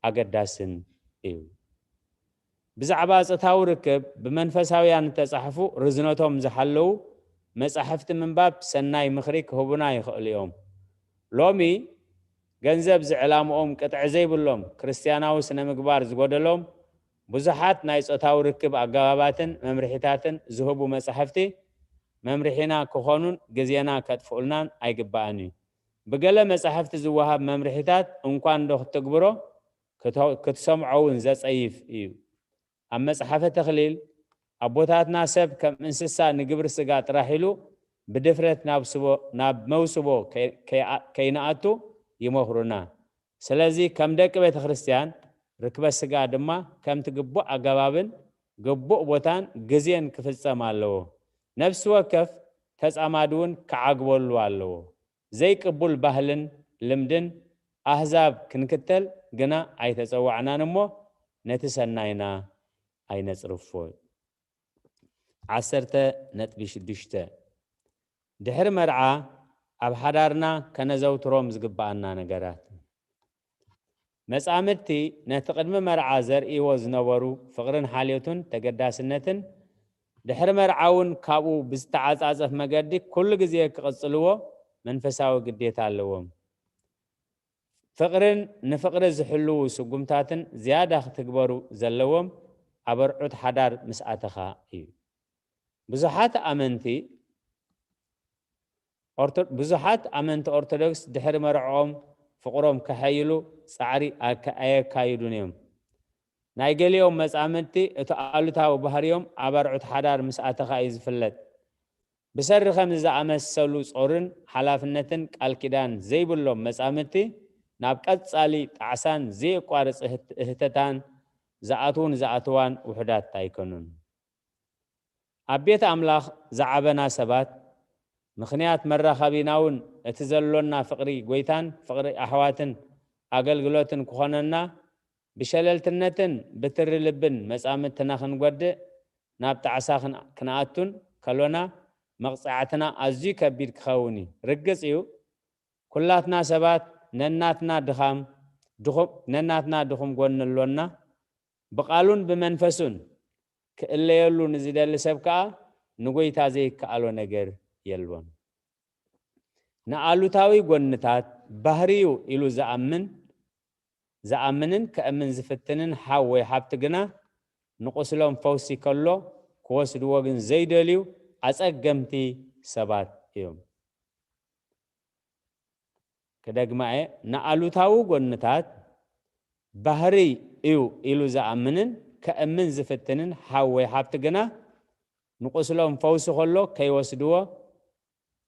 ኣገዳስን እዩ። ብዛዕባ ጾታዊ ርክብ ብመንፈሳውያን እተጻሕፉ ርዝነቶም ዝሓለዉ መጻሕፍቲ ምንባብ ሰናይ ምኽሪ ክህቡና ይኽእሉ እዮም። ሎሚ ገንዘብ ዝዕላምኦም ቅጥዒ ዘይብሎም ክርስትያናዊ ስነ ምግባር ዝጎደሎም ብዙሓት ናይ ጾታዊ ርክብ ኣገባባትን መምርሒታትን ዝህቡ መጻሕፍቲ መምርሒና ክኾኑን ግዜና ከጥፍኡልናን ኣይግባእን እዩ። ብገለ መጻሕፍቲ ዝወሃብ መምርሒታት እንኳን ዶ ክትትግብሮ፣ ክተ-፣ ክትሰምዖ እውን ዘጸይፍ እዩ። ኣብ መጽሓፈ ተኽሊል ኣቦታትና ሰብ ከም እንስሳ ንግብሪ ስጋ ጥራሕ ኢሉ ብድፍረት ናብ ስቦ-፣ ናብ መውስቦ ከይ-፣ ከይኣ-፣ ከይንኣቱ ይመኽሩና። ስለዚ ከም ደቂ ቤተ ክርስቲያን ርክበ ስጋ ድማ ከምቲ ግቡእ ኣገባብን ግቡእ ቦታን ግዜን ክፍጸም ኣለዎ። ነፍሲ ወከፍ ተጻማዲ እውን ክዓግበሉ ኣለዎ። ዘይቅቡል ባህልን ልምድን ኣህዛብ ክንክተል ግና ኣይተጸዋዕናን እሞ ነቲ ሰናይና ኣይነጽርፎ። ዓሰርተ ነጥቢ ሽዱሽተ፣ ድሕሪ መርዓ ኣብ ሓዳርና ከነዘውትሮም ዝግብኣና ነገራት። መጻምድቲ ነቲ ቅድሚ መርዓ ዘርእይዎ ዝነበሩ ፍቕርን ሓልዮትን ተገዳስነትን ድሕሪ መርዓ እውን ካብኡ ብዝተዓጻጸፍ መገዲ ኩሉ ግዜ ክቕጽልዎ መንፈሳዊ ግዴታ ኣለዎም። ፍቕርን ንፍቕሪ ዝሕልዉ ስጉምታትን ዝያዳ ክትግበሩ ዘለዎም ኣብ ኣርዑት ሓዳር ምስ ኣተኻ እዩ። ብዙሓት ኣመንቲ ኦርቶ-፣ ብዙሓት ኣመንቲ ኦርቶዶክስ ድሕሪ መርዕኦም ፍቕሮም ከሐይሉ ጻዕሪ ኣካ-፣ ኣየካይዱን እዮም። ናይ ገሊኦም መጻምድቲ እቲ ኣሉታዊ ባህርዮም ኣብ ኣርዑት ሓዳር ምስ ኣተኻ እዩ ዝፍለጥ። ብሰሪ ከምዚ ዝኣመሰሉ ጾርን ሓላፍነትን ቃል ኪዳን ዘይብሎም መጻምድቲ ናብ ቀጻሊ ጣዕሳን ዘየቋርጽ እህት-፣ እህተታን ዝኣትዉን ዝኣትዋን ውሑዳት ኣይኮኑን። ኣብ ቤት ኣምላኽ ዝዓበና ሰባት፣ ምኽንያት መራኸቢና እውን እቲ ዘሎና ፍቕሪ ጐይታን ፍቕሪ ኣሕዋትን ኣገልግሎትን ክኾነና፣ ብሸለልትነትን ብትሪ ልብን መጻምድትና ክንጎድእ፣ ናብ ጣዕሳ ክን-፣ ክንኣቱን ከሎና፣ መቕጻዕትና ኣዝዩ ከቢድ ክኸውን እዩ። ርግጽ እዩ፣ ኩላትና ሰባት ነናትና ድኻም፣ ድኹም፣ ነናትና ድኹም ጎኒ ኣሎና። ብቓሉን ብመንፈሱን ክእለየሉ ንዝደሊ ሰብ ከኣ ንጐይታ ዘይከኣሎ ነገር የልቦን። ንኣሉታዊ ጎንታት ባህሪዩ ኢሉ ዝኣምን፣ ዝኣምንን ከእምን ዝፍትንን ሓው ወይ ሓብቲ ግና ንቁስሎም ፈውሲ ከሎ ክወስድዎ ግን ዘይደልዩ ኣጸገምቲ ሰባት እዮም። ክደግማ እየ፣ ንኣሉታዊ ጎንታት ባህሪ እዩ ኢሉ ዝኣምንን ከእምን ዝፍትንን ሓው ወይ ሓብቲ ግና ንቁስሎም ፈውሲ ከሎ ከይወስድዎ፣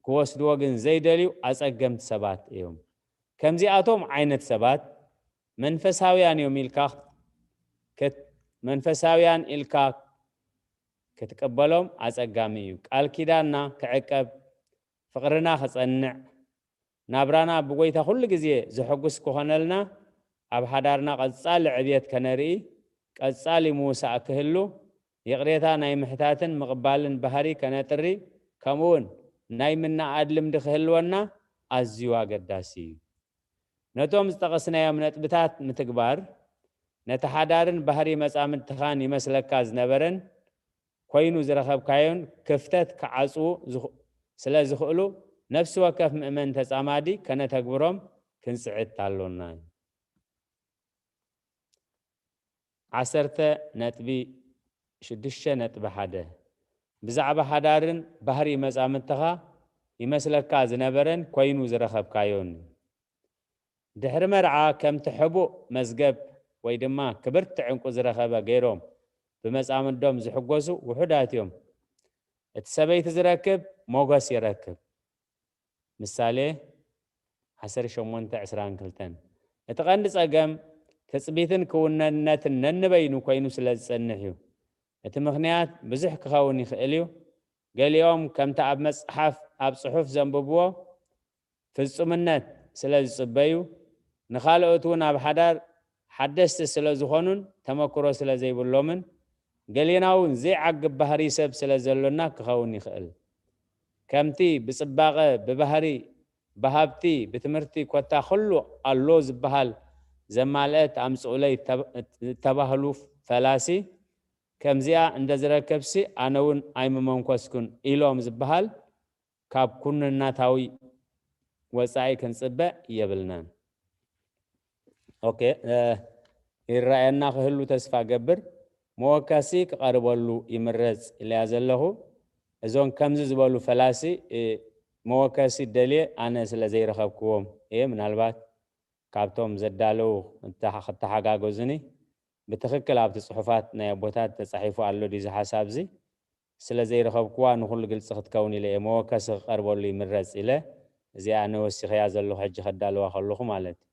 ክወስድዎ ግን ዘይደልዩ ኣጸገምቲ ሰባት እዮም። ከምዚኣቶም ዓይነት ሰባት መንፈሳውያን እዮም ኢልካ ክት-፣ መንፈሳውያን ኢልካ ክትቅበሎም ኣጸጋሚ እዩ። ቃል ኪዳንና ክዕቀብ፣ ፍቕርና ክጸንዕ፣ ናብራና ብጎይታ ኩሉ ግዜ ዘሐጉስ ክኾነልና፣ ኣብ ሓዳርና ቀጻሊ ዕብየት ከነርኢ፣ ቀጻሊ ምውሳእ ክህሉ፣ ይቕሬታ ናይ ምሕታትን ምቕባልን ባህሪ ከነጥሪ፣ ከምኡውን ናይ ምንኣድ ልምዲ ክህልወና ኣዝዩ ኣገዳሲ እዩ። ነቶም ዝጠቐስናዮም ነጥብታት ምትግባር፣ ነቲ ሓዳርን ባህሪ መጻምድትኻን ይመስለካ ዝነበረን ኮይኑ ዝረኸብካዮን ክፍተት ክዓጽዉ ዝኽ-፣ ስለ ዝኽእሉ፣ ነፍሲ ወከፍ ምእመን ተጻማዲ ከነተግብሮም ክንጽዕት ኣሎና። ዓሰርተ ነጥቢ ሽዱሽተ ነጥቢ ሓደ፣ ብዛዕባ ሓዳርን ባህሪ መጻምድትኻ ይመስለካ ዝነበረን ኮይኑ ዝረኸብካዮን። ድሕሪ መርዓ ከምቲ ሕቡእ መዝገብ ወይ ድማ ክብርቲ ዕንቁ ዝረኸበ ገይሮም ብመጻምዶም ዝሕጎሱ ውሑዳት እዮም። እቲ ሰበይቲ ዝረክብ ሞገስ ይረክብ። ምሳሌ ዓሰርተ ሸሞንተ ዕስራን ክልተን። እቲ ቀንዲ ጸገም ትጽቢትን ክውንነትን ነንበይኑ ኮይኑ ስለ ዝጸንሕ እዩ። እቲ ምኽንያት ብዙሕ ክኸውን ይኽእል እዩ። ገሊኦም ከምቲ ኣብ መጽሓፍ፣ ኣብ ጽሑፍ ዘንብብዎ ፍጹምነት ስለ ዝጽበዩ፣ ንኻልኦት እውን ኣብ ሓዳር ሓደስቲ ስለ ዝኾኑን ተመክሮ ስለ ዘይብሎምን፣ ገሌና እውን ዘይዓግብ ባህሪ ሰብ ስለ ዘሎና ክኸውን ይኽእል። ከምቲ ብጽባቐ፣ ብባህሪ፣ ብሃብቲ፣ ብትምህርቲ ኮታ ኩሉ ኣሎ ዝበሃል ዘማልአት ኣምጽኡለይ ተብ-፣ እተባህሉ ፈላሲ፣ ከምዚኣ እንተ ዝረከብሲ ኣነ እውን ኣይምመንኮስኩን ኢሎም ዝበሃል ካብ ኩንናታዊ ወጻኢ ክንጽበ የብልናን። ኦኬ፣ እ፣ ይረኣየና ክህሉ ተስፋ ገብር። መወከሲ ክቐርበሉ ይምረጽ ኢለያ ዘለኹ። እዞም ከምዚ ዝበሉ ፈላሲ፣ እ፣ መወከሲ ደልየ ኣነ ስለ ዘይረኸብክዎም እየ። ምናልባት ካብቶም ዘዳለዉ እተሓ-፣ ክተሓጋገዙኒ። ብትኽክል ኣብቲ ጽሑፋት ናይ ኣቦታት ተጻሒፉ ኣሎ ድዩ እዚ ሓሳብ እዚ? ስለ ዘይረኸብክዋ ንኹሉ ግልጺ ክትከውን ኢለ እየ። መወከሲ ክቐርበሉ ይምረጽ ኢለ እዚኣ ኣነ ወሲኸያ ዘለኹ ሕጂ ከዳልዋ ከለኹ ማለት እዩ።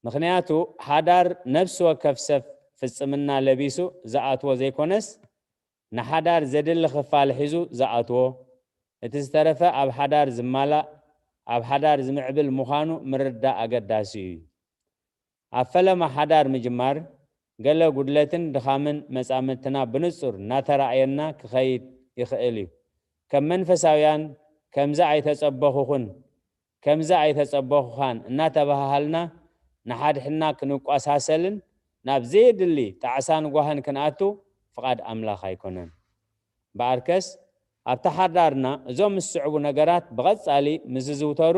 ምኽንያቱ ሓዳር ነፍሲ ወከፍ ሰብ ፍጽምና ለቢሱ ዝኣትዎ ዘይኮነስ ንሓዳር ዘድሊ ክፋል ሒዙ ዝኣትዎ፣ እቲ ዝተረፈ ኣብ ሓዳር ዝማላእ፣ ኣብ ሓዳር ዝምዕብል ምዃኑ ምርዳእ ኣገዳሲ እዩ። ኣብ ፈለማ ሓዳር ምጅማር፣ ገለ ጉድለትን ድኻምን መጻምድትና ብንጹር እናተራእየና ክኸይድ ይኽእል እዩ። ከም መንፈሳውያን፣ "ከምዚ ኣይተጸበኹኹን፣ ከምዚ ኣይተጸበኹኻን" እናተባሃሃልና፣ ንሓድሕድና ክንቋሳሰልን ናብ ዘየድሊ ጣዕሳን ጓህን ክንኣቱ ፍቓድ ኣምላኽ ኣይኮነን። በኣርከስ ኣብታ ሓዳርና እዞም ዝስዕቡ ነገራት ብቐጻሊ ምስ ዝዝውተሩ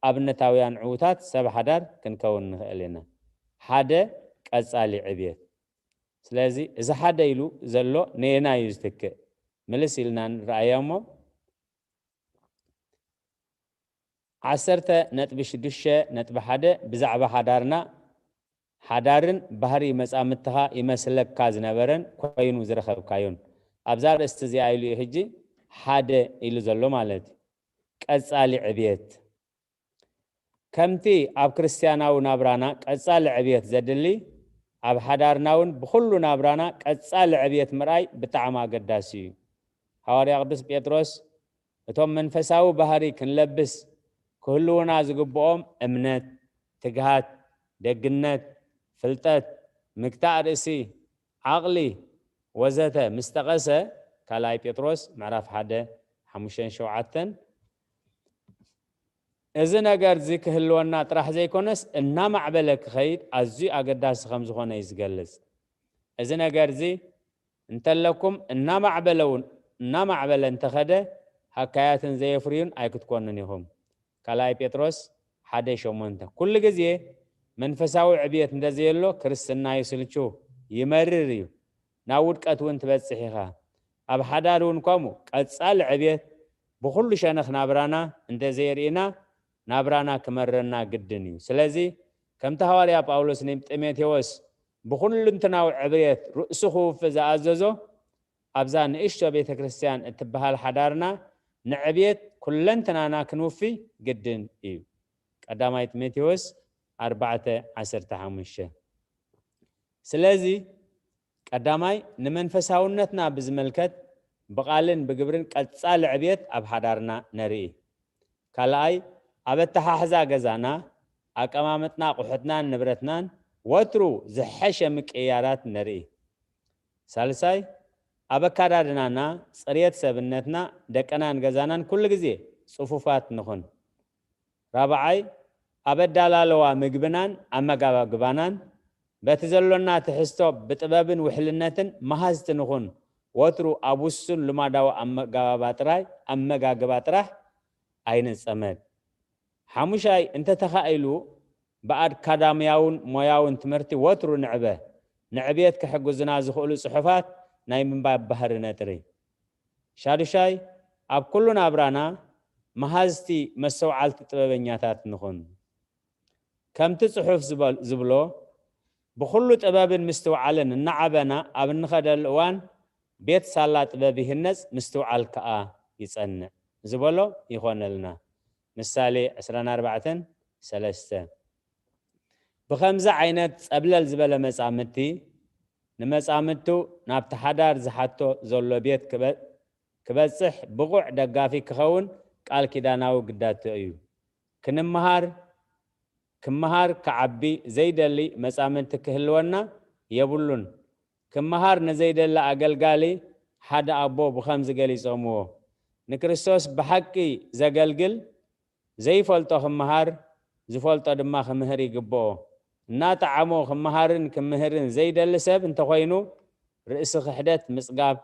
ኣብነታውያን ዕዉታት ሰብ ሓዳር ክንከውን ንኽእል ኢና። ሓደ፣ ቀጻሊ ዕብየት። ስለዚ እዚ ሓደ ኢሉ ዘሎ ነየናይ እዩ ዝትክእ? ምልስ ኢልና ንረኣዮ እሞ፣ ዓሰርተ ነጥቢ ሽዱሽተ ነጥቢ ሓደ ብዛዕባ ሓዳርና፣ ሓዳርን ባህሪ መጻምድትኻ ይመስለካ ዝነበረን ኮይኑ ዝረኸብካዮን። ኣብዛ ኣርእስቲ እዚኣ ኢሉ እዩ ሕጂ ሓደ ኢሉ ዘሎ ማለት እዩ። ቀጻሊ ዕብየት። ከምቲ ኣብ ክርስትያናዊ ናብራና ቀጻሊ ዕብየት ዘድሊ፣ ኣብ ሓዳርና እውን ብኹሉ ናብራና ቀጻሊ ዕብየት ምርኣይ ብጣዕሚ ኣገዳሲ እዩ። ሃዋርያ ቅዱስ ጴጥሮስ፣ እቶም መንፈሳዊ ባህሪ ክንለብስ ክህልውና ዝግብኦም እምነት፣ ትግሃት፣ ደግነት፣ ፍልጠት፣ ምግታእ ርእሲ፣ ዓቕሊ፣ ወዘተ ምስ ጠቐሰ፣ ካልኣይ ጴጥሮስ ምዕራፍ ሓደ፣ ሓሙሽተን ሸውዓተን፣ እዚ ነገር እዚ ክህልወና ጥራሕ ዘይኮነስ፣ እናማዕበለ ክኸይድ ኣዝዩ ኣገዳሲ ከም ዝኾነ እዩ ዝገልጽ። እዚ ነገር እዚ እንተለኩም፣ እናማዕበለ እውን፣ እናማዕበለ እንተኸደ፣ ሃካያትን ዘየፍርዩን ኣይክትኮኑን ኢኹም። ካልኣይ ጴጥሮስ ሓደ ሸሞንተ። ኩሉ ግዜ መንፈሳዊ ዕብየት እንተዘየሎ፣ ክርስትና ይስልቹ፣ ይመርር እዩ። ናብ ውድቀት እውን ትበጽሕ ኢኻ። ኣብ ሓዳር እውን ከምኡ፣ ቀጻሊ ዕብየት ብኹሉ ሸነኽ ናብራና እንተዘየርኢና፣ ናብራና ክመረና ግድን እዩ። ስለዚ፣ ከምቲ ሃዋርያ ጳውሎስ ንጢሞቴዎስ ብኹልንትናዊ ዕብየት ርእሱ ክውፊ ዝኣዘዞ፣ ኣብዛ ንእሽቶ ቤተ ክርስቲያን እትበሃል ሓዳርና ንዕብየት ኩለንትናና ክንውፊ ግድን እዩ። ቀዳማይ ጢሞቴዎስ ኣርባዕተ ዓሰርተ ሓሙሽተ። ስለዚ ቀዳማይ ንመንፈሳውነትና ብዝምልከት ብቓልን ብግብርን ቀጻሊ ዕብየት ኣብ ሓዳርና ነርኢ። ካልኣይ ኣብ ኣተሓሕዛ ገዛና፣ ኣቀማምጥና ኣቑሑትናን ንብረትናን ወትሩ ዝሐሸ ምቅይያራት ነርኢ። ሳልሳይ፣ ኣብ ኣካዳድናና፣ ጽርየት ሰብነትና፣ ደቀናን ገዛናን ኩሉ ግዜ ጽፉፋት ንኹን። ራብዓይ፣ ኣብ ኣዳላልዋ ምግብናን ኣመጋግባናን በቲ ዘሎና ትሕዝቶ ብጥበብን ውሕልነትን መሃዝቲ ንኹን። ወትሩ ኣብ ውሱን ልማዳዊ ኣመጋባባ ጥራይ፣ ኣመጋግባ ጥራሕ ኣይንጸመድ። ሓሙሻይ፣ እንተተኻኢሉ ብኣካዳምያውን ሞያውን ትምህርቲ ወትሩ ንዕበ። ንዕብየት ክሕግዙና ዝኽእሉ ጽሑፋት ናይ ምንባብ ባህሪ ነጥሪ። ሻዱሻይ፣ ኣብ ኩሉ ናብራና መሃዝቲ መስተውዓልቲ ጥበበኛታት ንኹን። ከምቲ ጽሑፍ ዝበል-፣ ዝብሎ፣ ብኹሉ ጥበብን ምስትውዓልን እናዓበና ኣብ እንኸደሉ እዋን፣ ቤት ሳላ ጥበብ ይህነጽ፣ ምስትውዓል ከኣ ይጸንዕ ዝበሎ ይኾነልና። ምሳሌ ዕስራን ኣርባዕተን ሰለስተ። ብኸምዚ ዓይነት ጸብለል ዝበለ መጻምድቲ፣ ንመጻምድቱ ናብቲ ሓዳር ዝሓቶ ዘሎ ቤት ክበ-፣ ክበጽሕ ብቑዕ ደጋፊ ክኸውን ቃል ኪዳናዊ ግዳቶ እዩ። ክንምሃር፣ ክምሃር ክዓቢ ዘይደሊ መጻምድቲ ክህልወና የብሉን። ክምሃር ንዘይደሊ ኣገልጋሊ ሓደ ኣቦ ብኸምዚ ገሊጾምዎ፣ ንክርስቶስ ብሓቂ ዘገልግል ዘይፈልጦ ክምሃር፣ ዝፈልጦ ድማ ክምህር ይግብኦ። እናጠዓሞ ክምሃርን ክምህርን ዘይደሊ ሰብ እንተኾይኑ፣ ርእሲ ክሕደት ምጽጋብ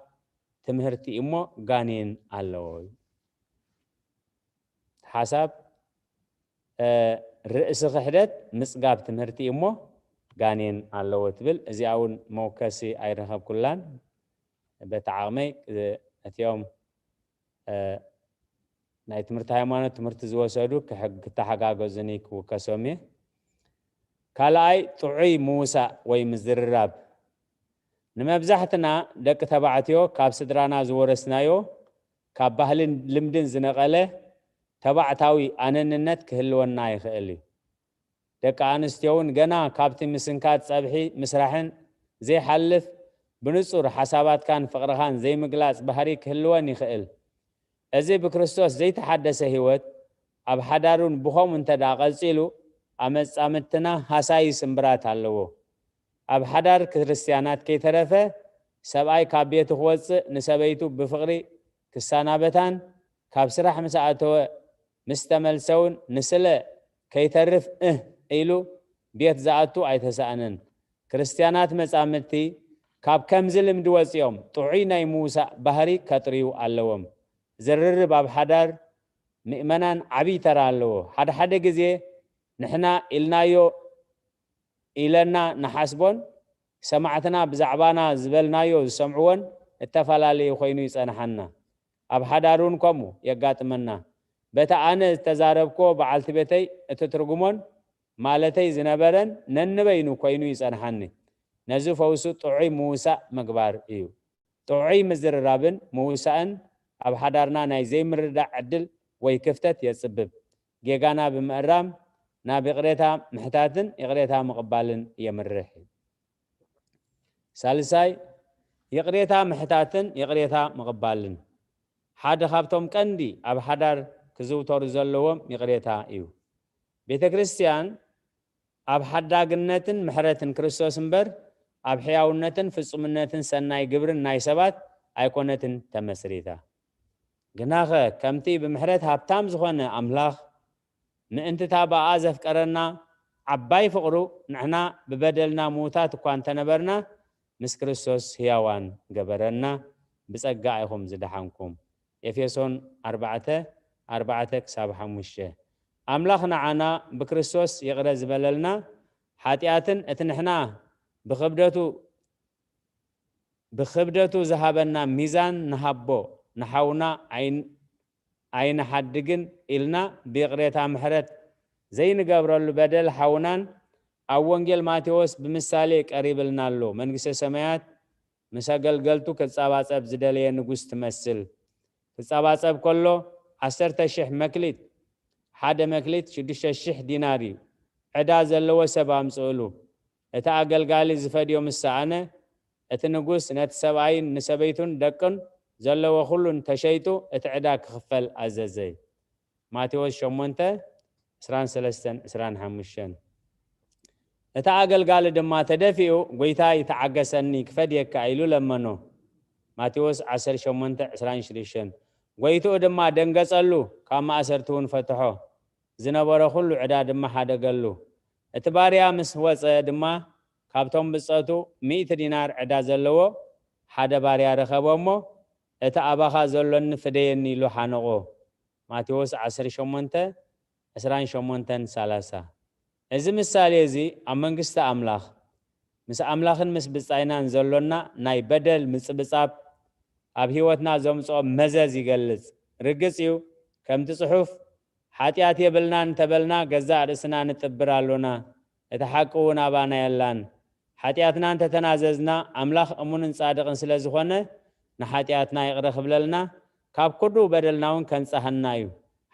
ትምህርቲ እሞ ጋኔን ኣለዎ። ሓሳብ፣ እ፣ ርእሲ ክሕደት ምጽጋብ ትምህርቲ እሞ ጋኔን ኣለዎ ትብል። እዚኣ እውን መወከሲ ኣይረኸብኩላን። በቲ ዓቕመይ፣ እ፣ እቲኦም፣ እ፣ ናይ ትምህርቲ ሃይማኖት ትምህርቲ ዝወሰዱ ክሕግ-፣ ክተሓጋገዙኒ ክውከሶም እየ። ካልኣይ፣ ጥዑይ ምውሳእ ወይ ምዝርራብ። ንመብዛሕትና ደቂ ተባዕትዮ ካብ ስድራና ዝወረስናዮ፣ ካብ ባህልን ልምድን ዝነቐለ ተባዕታዊ ኣነንነት ክህልወና ይኽእል እዩ። ደቂ ኣንስትዮ እውን ገና ካብቲ ምስንካት ጸብሒ ምስራሕን ዘይሓልፍ፣ ብንጹር ሓሳባትካን ፍቕርኻን ዘይምግላጽ ባህሪ ክህልወን ይኽእል። እዚ ብክርስቶስ ዘይተሓደሰ ህይወት ኣብ ሓዳር እውን ብኸምኡ እንተ ደኣ ቀጺሉ፣ ኣብ መጻምድትና ሃሳዪ ስምብራት ኣለዎ። ኣብ ሓዳር ክርስትያናት ከይተረፈ፣ ሰብኣይ ካብ ቤቱ ክወጽእ፣ ንሰበይቱ ብፍቕሪ ክሰናበታን፣ ካብ ስራሕ ምስ ኣተወ፣ ምስ ተመልሰ እውን ንስለ ከይተርፍ እህ ኢሉ ቤት ዝኣቱ ኣይተሳእነን። ክርስትያናት መጻምድቲ ካብ ከምዚ ልምዲ ወጺኦም ጥዑይ ናይ ምውሳእ ባህሪ ከጥርዩ ኣለዎም። ዝርርብ ኣብ ሓዳር ምእመናን ዓብዪ ተራ ኣለዎ። ሓደ ሓደ ግዜ ንሕና ኢልናዮ ኢለና ንሓስቦን ሰማዕትና ብዛዕባና ዝበልናዮ ዝሰምዕዎን እተፈላለየ ኮይኑ ይጸንሓና። ኣብ ሓዳር እውን ከምኡ የጋጥመና። በቲ ኣነ ዝተዛረብክዎ በዓልቲ ቤተይ እትትርጉሞን ማለተይ ዝነበረን ነንበይኑ ኮይኑ ይጸንሓኒ። ነዚ ፈውሱ ጥዑይ ምውሳእ ምግባር እዩ። ጥዑይ ምዝርራብን ምውሳእን ኣብ ሓዳርና ናይ ዘይምርዳእ ዕድል ወይ ክፍተት የጽብብ። ጌጋና ብምእራም ናብ ይቕሬታ ምሕታትን ይቕሬታ ምቕባልን የምርሕ። ሳልሳይ፣ ይቕሬታ ምሕታትን ይቕሬታ ምቕባልን ሓደ ካብቶም ቀንዲ ኣብ ሓዳር ክዝውተሩ ዘለዎም ይቕሬታ እዩ። ቤተ ክርስቲያን ኣብ ሓዳግነትን ምሕረትን ክርስቶስ እምበር፣ ኣብ ሕያውነትን ፍጹምነትን ሰናይ ግብርን ናይ ሰባት ኣይኮነትን ተመስሪታ። ግናኸ፣ ከምቲ ብምሕረት ሃብታም ዝኾነ ኣምላኽ፣ ምእንቲ እታ ብኣኣ ዘፍቀረና ዓባይ ፍቕሩ፣ ንሕና ብበደልና ምዉታት እኳ እንተነበርና፣ ምስ ክርስቶስ ህያዋን ገበረና። ብጸጋ ኢኹም ዝደሓንኩም። ኤፌሶን ኣርባዕተ፣ ኣርባዕተ ክሳብ ሓሙሽተ። ኣምላኽ ንዓና ብክርስቶስ ይቕረ ዝበለልና፣ ሓጢኣትን እቲ ንሕና ብኽብደቱ፣ ብኽብደቱ ዝሃበና ሚዛን ንሃቦ፣ ንሓውና ኣይን-፣ ኣይንሓድግን ኢልና ብይቕሬታ ምሕረት ዘይንገብረሉ በደል ሓውናን ኣብ ወንጌል ማቴዎስ ብምሳሌ ቀሪብልና ኣሎ። መንግስተ ሰማያት ምስ ኣገልገልቱ ክጻባጸብ ዝደለየ ንጉስ ትመስል። ክጻባጸብ ከሎ፣ ዓሰርተ ሽሕ መክሊት፣ ሓደ መክሊት ሽዱሽተ ሽሕ ዲናር እዩ። ዕዳ ዘለዎ ሰብ ኣምጽእሉ። እቲ ኣገልጋሊ ዝፈድዮ ምስ ሰኣነ፣ እቲ ንጉስ ነቲ ሰብኣይን ንሰበይቱን ደቅን ዘለዎ ኩሉ እንተሸይጡ፣ እቲ ዕዳ ክኽፈል ኣዘዘ። ማቴዎስ ሸሞንተ፣ ዕስራን ሰለስተን፣ ዕስራን ሓሙሽተን። እቲ ኣገልጋሊ ድማ ተደፊኡ፣ "ጐይታይ፣ ተዓገሰኒ፣ ክፈድየካ" ኢሉ ለመኖ። ማቴዎስ ዓሰርተ ሸሞንተ ዕስራን ሽዱሽተን። ጐይትኡ ድማ ደንገጸሉ፣ ካብ ማእሰርቲ እውን ፈትሖ። ዝነበሮ ኹሉ ዕዳ ድማ ሓደገሉ። እቲ ባርያ ምስ ወጸ ድማ፣ ካብቶም ብጸቱ ሚእቲ ዲናር ዕዳ ዘለዎ ሓደ ባርያ ረኸበ እሞ፣ "እቲ ኣባኻ ዘሎኒ ፍደየኒ" ኢሉ ሓነቖ። ማቴዎስ ዓሰርተ ሸሞንተ ዕስራን ሸሞንተን ሰላሳ። እዚ ምሳሌ እዚ ኣብ መንግስቲ ኣምላኽ፣ ምስ ኣምላኽን ምስ ብጻይናን ዘሎና ናይ በደል ምጽብጻብ፣ ኣብ ህይወትና ዘምጽኦ መዘዝ ይገልጽ። ርግጽ እዩ፣ ከምቲ ጽሑፍ፣ "ሓጢኣት የብልናን" እንተበልና፣ ገዛእ ርእስና ንጥብር ኣሎና፣ እቲ ሓቂ እውን ኣባና የላን። ሓጢኣትና እንተተናዘዝና፣ ኣምላኽ እሙንን ጻድቕን ስለ ዝኾነ፣ ንሓጢኣትና ይቕረ ክብለልና፣ ካብ ኩሉ በደልና እውን ከንጽሃና እዩ።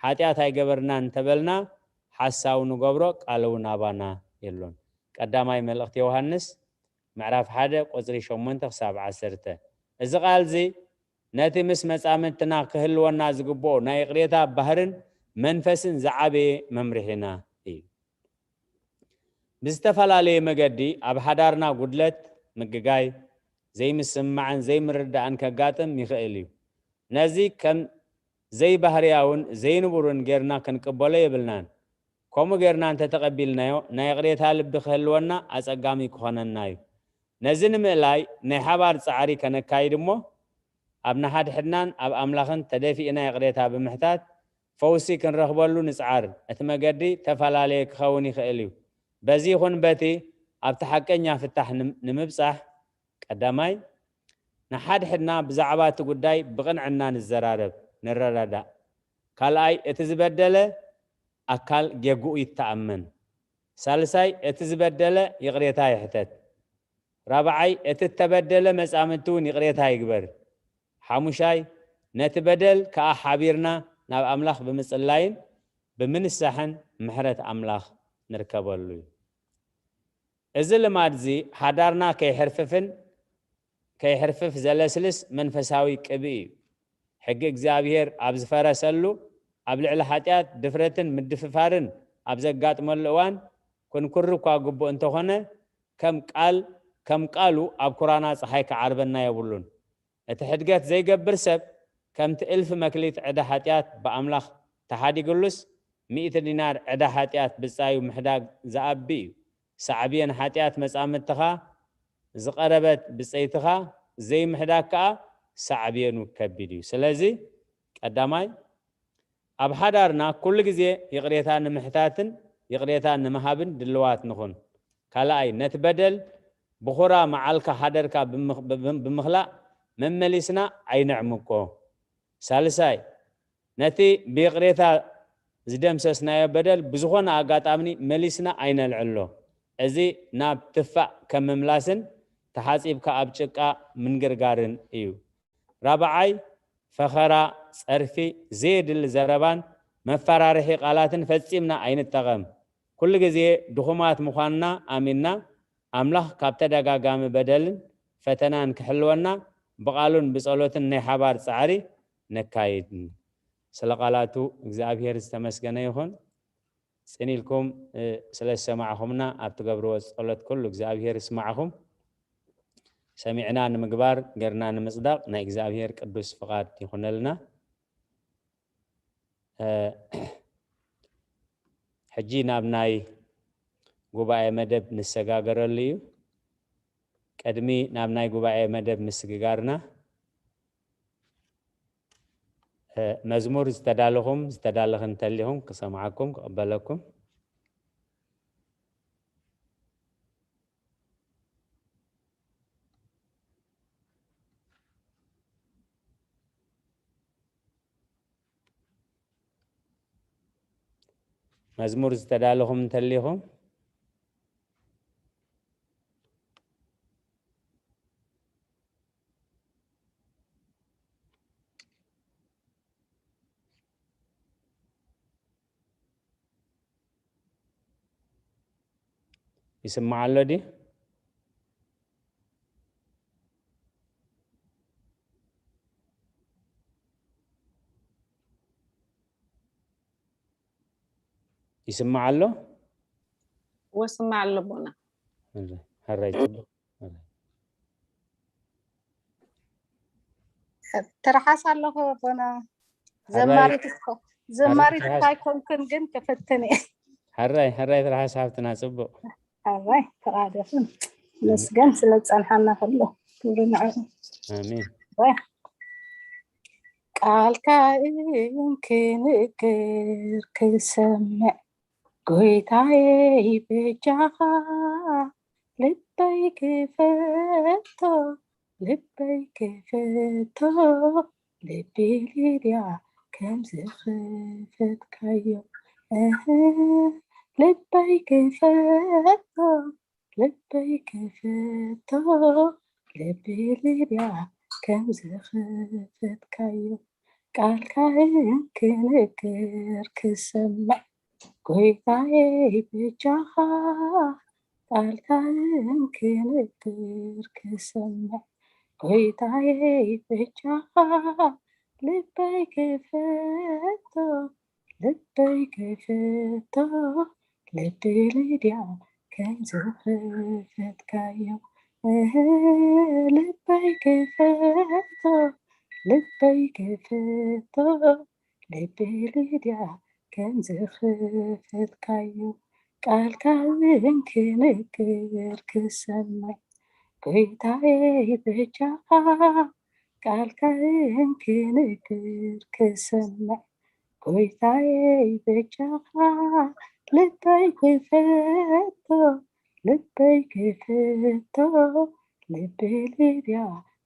"ሓጢኣት ኣይገበርናን" እንተበልና፣ ሓሳዊ ንገብሮ፣ ቃል እውን ኣባና የሎን። ቀዳማይ መልእኽቲ ዮሃንስ ምዕራፍ ሓደ ቁጽሪ ሸሞንተ ክሳብ ዓሰርተ። እዚ ቃል እዚ ነቲ ምስ መጻምድትና ክህልወና ዝግብኦ ናይ ይቕሬታ ባህርን መንፈስን ዝዓበየ መምርሒና እዩ። ብዝተፈላለየ መገዲ ኣብ ሓዳርና ጉድለት፣ ምግጋይ፣ ዘይምስምማዕን ዘይምርዳእን ከጋጥም ይኽእል እዩ። ነዚ ከም ዘይባህርያውን ዘይንቡርን ጌርና ክንቅበሎ የብልናን። ከምኡ ጌርና እንተተቐቢልናዮ፣ ናይ ይቕሬታ ልቢ ክህልወና ኣጸጋሚ ክኾነና እዩ። ነዚ ንምእላይ ናይ ሓባር ጻዕሪ ከነካይድ እሞ፣ ኣብ ንሓድሕድናን ኣብ ኣምላኽን ተደፊእና ይቕሬታ ብምሕታት፣ ፈውሲ ክንረኽበሉ ንጽዓር። እቲ መገዲ ተፈላለየ ክኸውን ይኽእል እዩ። በዚ ይኹን በቲ፣ ኣብቲ ሓቀኛ ፍታሕ ንም-፣ ንምብጻሕ፣ ቀዳማይ፣ ንሓድሕድና ብዛዕባ እቲ ጉዳይ ብቕንዕና ንዘራረብ፣ ንረዳዳእ። ካልኣይ፣ እቲ ዝበደለ ኣካል ጌግኡ ይተኣመን። ሳልሳይ፣ እቲ ዝበደለ ይቕሬታ ይሕተት። ራብዓይ፣ እቲ እተበደለ መጻምድቲ እውን ይቕሬታ ይግበር። ሓሙሻይ፣ ነቲ በደል ከኣ ሓቢርና ናብ ኣምላኽ ብምጽላይን ብምንሳሕን ምሕረት ኣምላኽ ንርከበሉ እዩ። እዚ ልማድ እዚ ሓዳርና ከይሕርፍፍን ከይሕርፍፍ ዘለስልስ መንፈሳዊ ቅብኢ እዩ። ሕጊ እግዚኣብሔር ኣብ ዝፈረሰሉ፣ ኣብ ልዕሊ ሓጢኣት ድፍረትን ምድፍፋርን ኣብ ዘጋጥመሉ እዋን፣ ክንኩሪ እኳ ግቡእ እንተኾነ፣ ከም ቃል፣ ከም ቃሉ ኣብ ኩራና ጸሓይ ክዓርበና የብሉን። እቲ ሕድገት ዘይገብር ሰብ፣ ከምቲ እልፊ መክሊት ዕዳ ሓጢኣት ብኣምላኽ ተሓዲግሉስ፣ ሚእቲ ዲናር ዕዳ ሓጢኣት ብጻዩ ምሕዳግ ዝኣቢ እዩ። ሳዕብየን ሓጢኣት መጻምድትኻ፣ ዝቐረበት ብጸይትኻ ዘይምሕዳግ ከኣ ሳዕብየኑ ከቢድ እዩ። ስለዚ ቀዳማይ፣ ኣብ ሓዳርና ኩሉ ግዜ ይቕሬታ ንምሕታትን ይቕሬታ ንምሃብን ድልዋት ንኹን። ካልኣይ፣ ነቲ በደል ብኹራ መዓልካ ሓደርካ ብምኽ-፣ ብም-፣ ብምኽላእ መመሊስና ኣይነዕምቆ። ሳልሳይ፣ ነቲ ብይቕሬታ ዝደምሰስናዮ በደል ብዝኾነ ኣጋጣሚ መሊስና ኣይነልዕሎ። እዚ ናብ ትፋእ ከም ምምላስን ተሓጺብካ ኣብ ጭቃ ምንግርጋርን እዩ። ራብዓይ፣ ፈኸራ፣ ጸርፊ፣ ዘየድሊ ዘረባን መፈራርሒ ቃላትን ፈጺምና ኣይንጠቐም። ኩሉ ግዜ ድኹማት ምዃንና ኣሚንና፣ ኣምላኽ ካብ ተደጋጋሚ በደልን ፈተናን ክሕልወና ብቓሉን ብጸሎትን ናይ ሓባር ጻዕሪ ነካይድ። ስለ ቃላቱ እግዚኣብሔር ዝተመስገነ ይኹን። ጽን ኢልኩም፣ እ፣ ስለ ዝሰማዕኹምና፣ ኣብ ትገብርዎ ጸሎት ኩሉ እግዚኣብሔር ይስማዕኹም። ሰሚዕና ንምግባር፣ ጌርና ንምጽዳቕ ናይ እግዚኣብሔር ቅዱስ ፍቓድ ይኹነልና። እ፣ ሕጂ ናብ ናይ ጉባኤ መደብ ንሰጋገረሉ እዩ። ቅድሚ ናብ ናይ ጉባኤ መደብ ምስግጋርና፣ እ፣ መዝሙር ዝተዳለኹም፣ ዝተዳለኽን እንተሊኹም ክሰምዓኩም፣ ክቕበለኩም። መዝሙር ዝተዳለኹም እንተሊኹም፣ ይስማዕ ኣሎ ድዩ? ይስማዕ ኣሎ? ወስማዕ ኣሎ ኣቦና። ሕራይ፣ ሕራይ፣ ጽቡቕ። ሕራይ። ትርሓስ ኣለኹ ኣቦና። ሕራይ፣ ዘማሪት እኮ፣ ዘማሪት ትርሓስ። እንታይ ኮንክን ግን ክፍትን እየ። ሕራይ፣ ሕራይ፣ ትርሓስ ሓፍትና፣ ጽቡቕ። ሕራይ ተቓደስን መስገን ስለ ዝጸንሓና ከሎ ክብሪ ንዕኡ። ኣሜን። ወይ ቃልካ እንክንግር ክሰምዕ ጎይታዬ በጃኻ ልበይ ክፈቶ ልበይ ክፈቶ ልቢ ሊድያ ከም ዝኸፈትካዮ እህ ልበይ ክፈቶ ልበይ ክፈቶ ልቢ ሊድያ ከም ዝኸፈትካዮ ቃልካ እንክንግር ክሰምዕ ጎይታዬ በጃኻ ቃልካ እንክንግር ክሰምዕ ጎይታዬ በጃኻ ልበይ ክፈቶ ልበይ ክፈቶ ልቢ ሊድያ ከም ዝኸፈትካዮ እህ ልበይ ክፈቶ ልበይ ክፈቶ ልቢ ሊድያ ከም ዝኸፈትካዮ ቃልካ እውን ክነግር ክሰምዕ ጎይታዬ በጃኻ ቃልካ እውን ክነግር ክሰምዕ ጎይታዬ በጃኻ ልበይ ክፈቶ ልበይ ክፈቶ ልቢ ሊድያ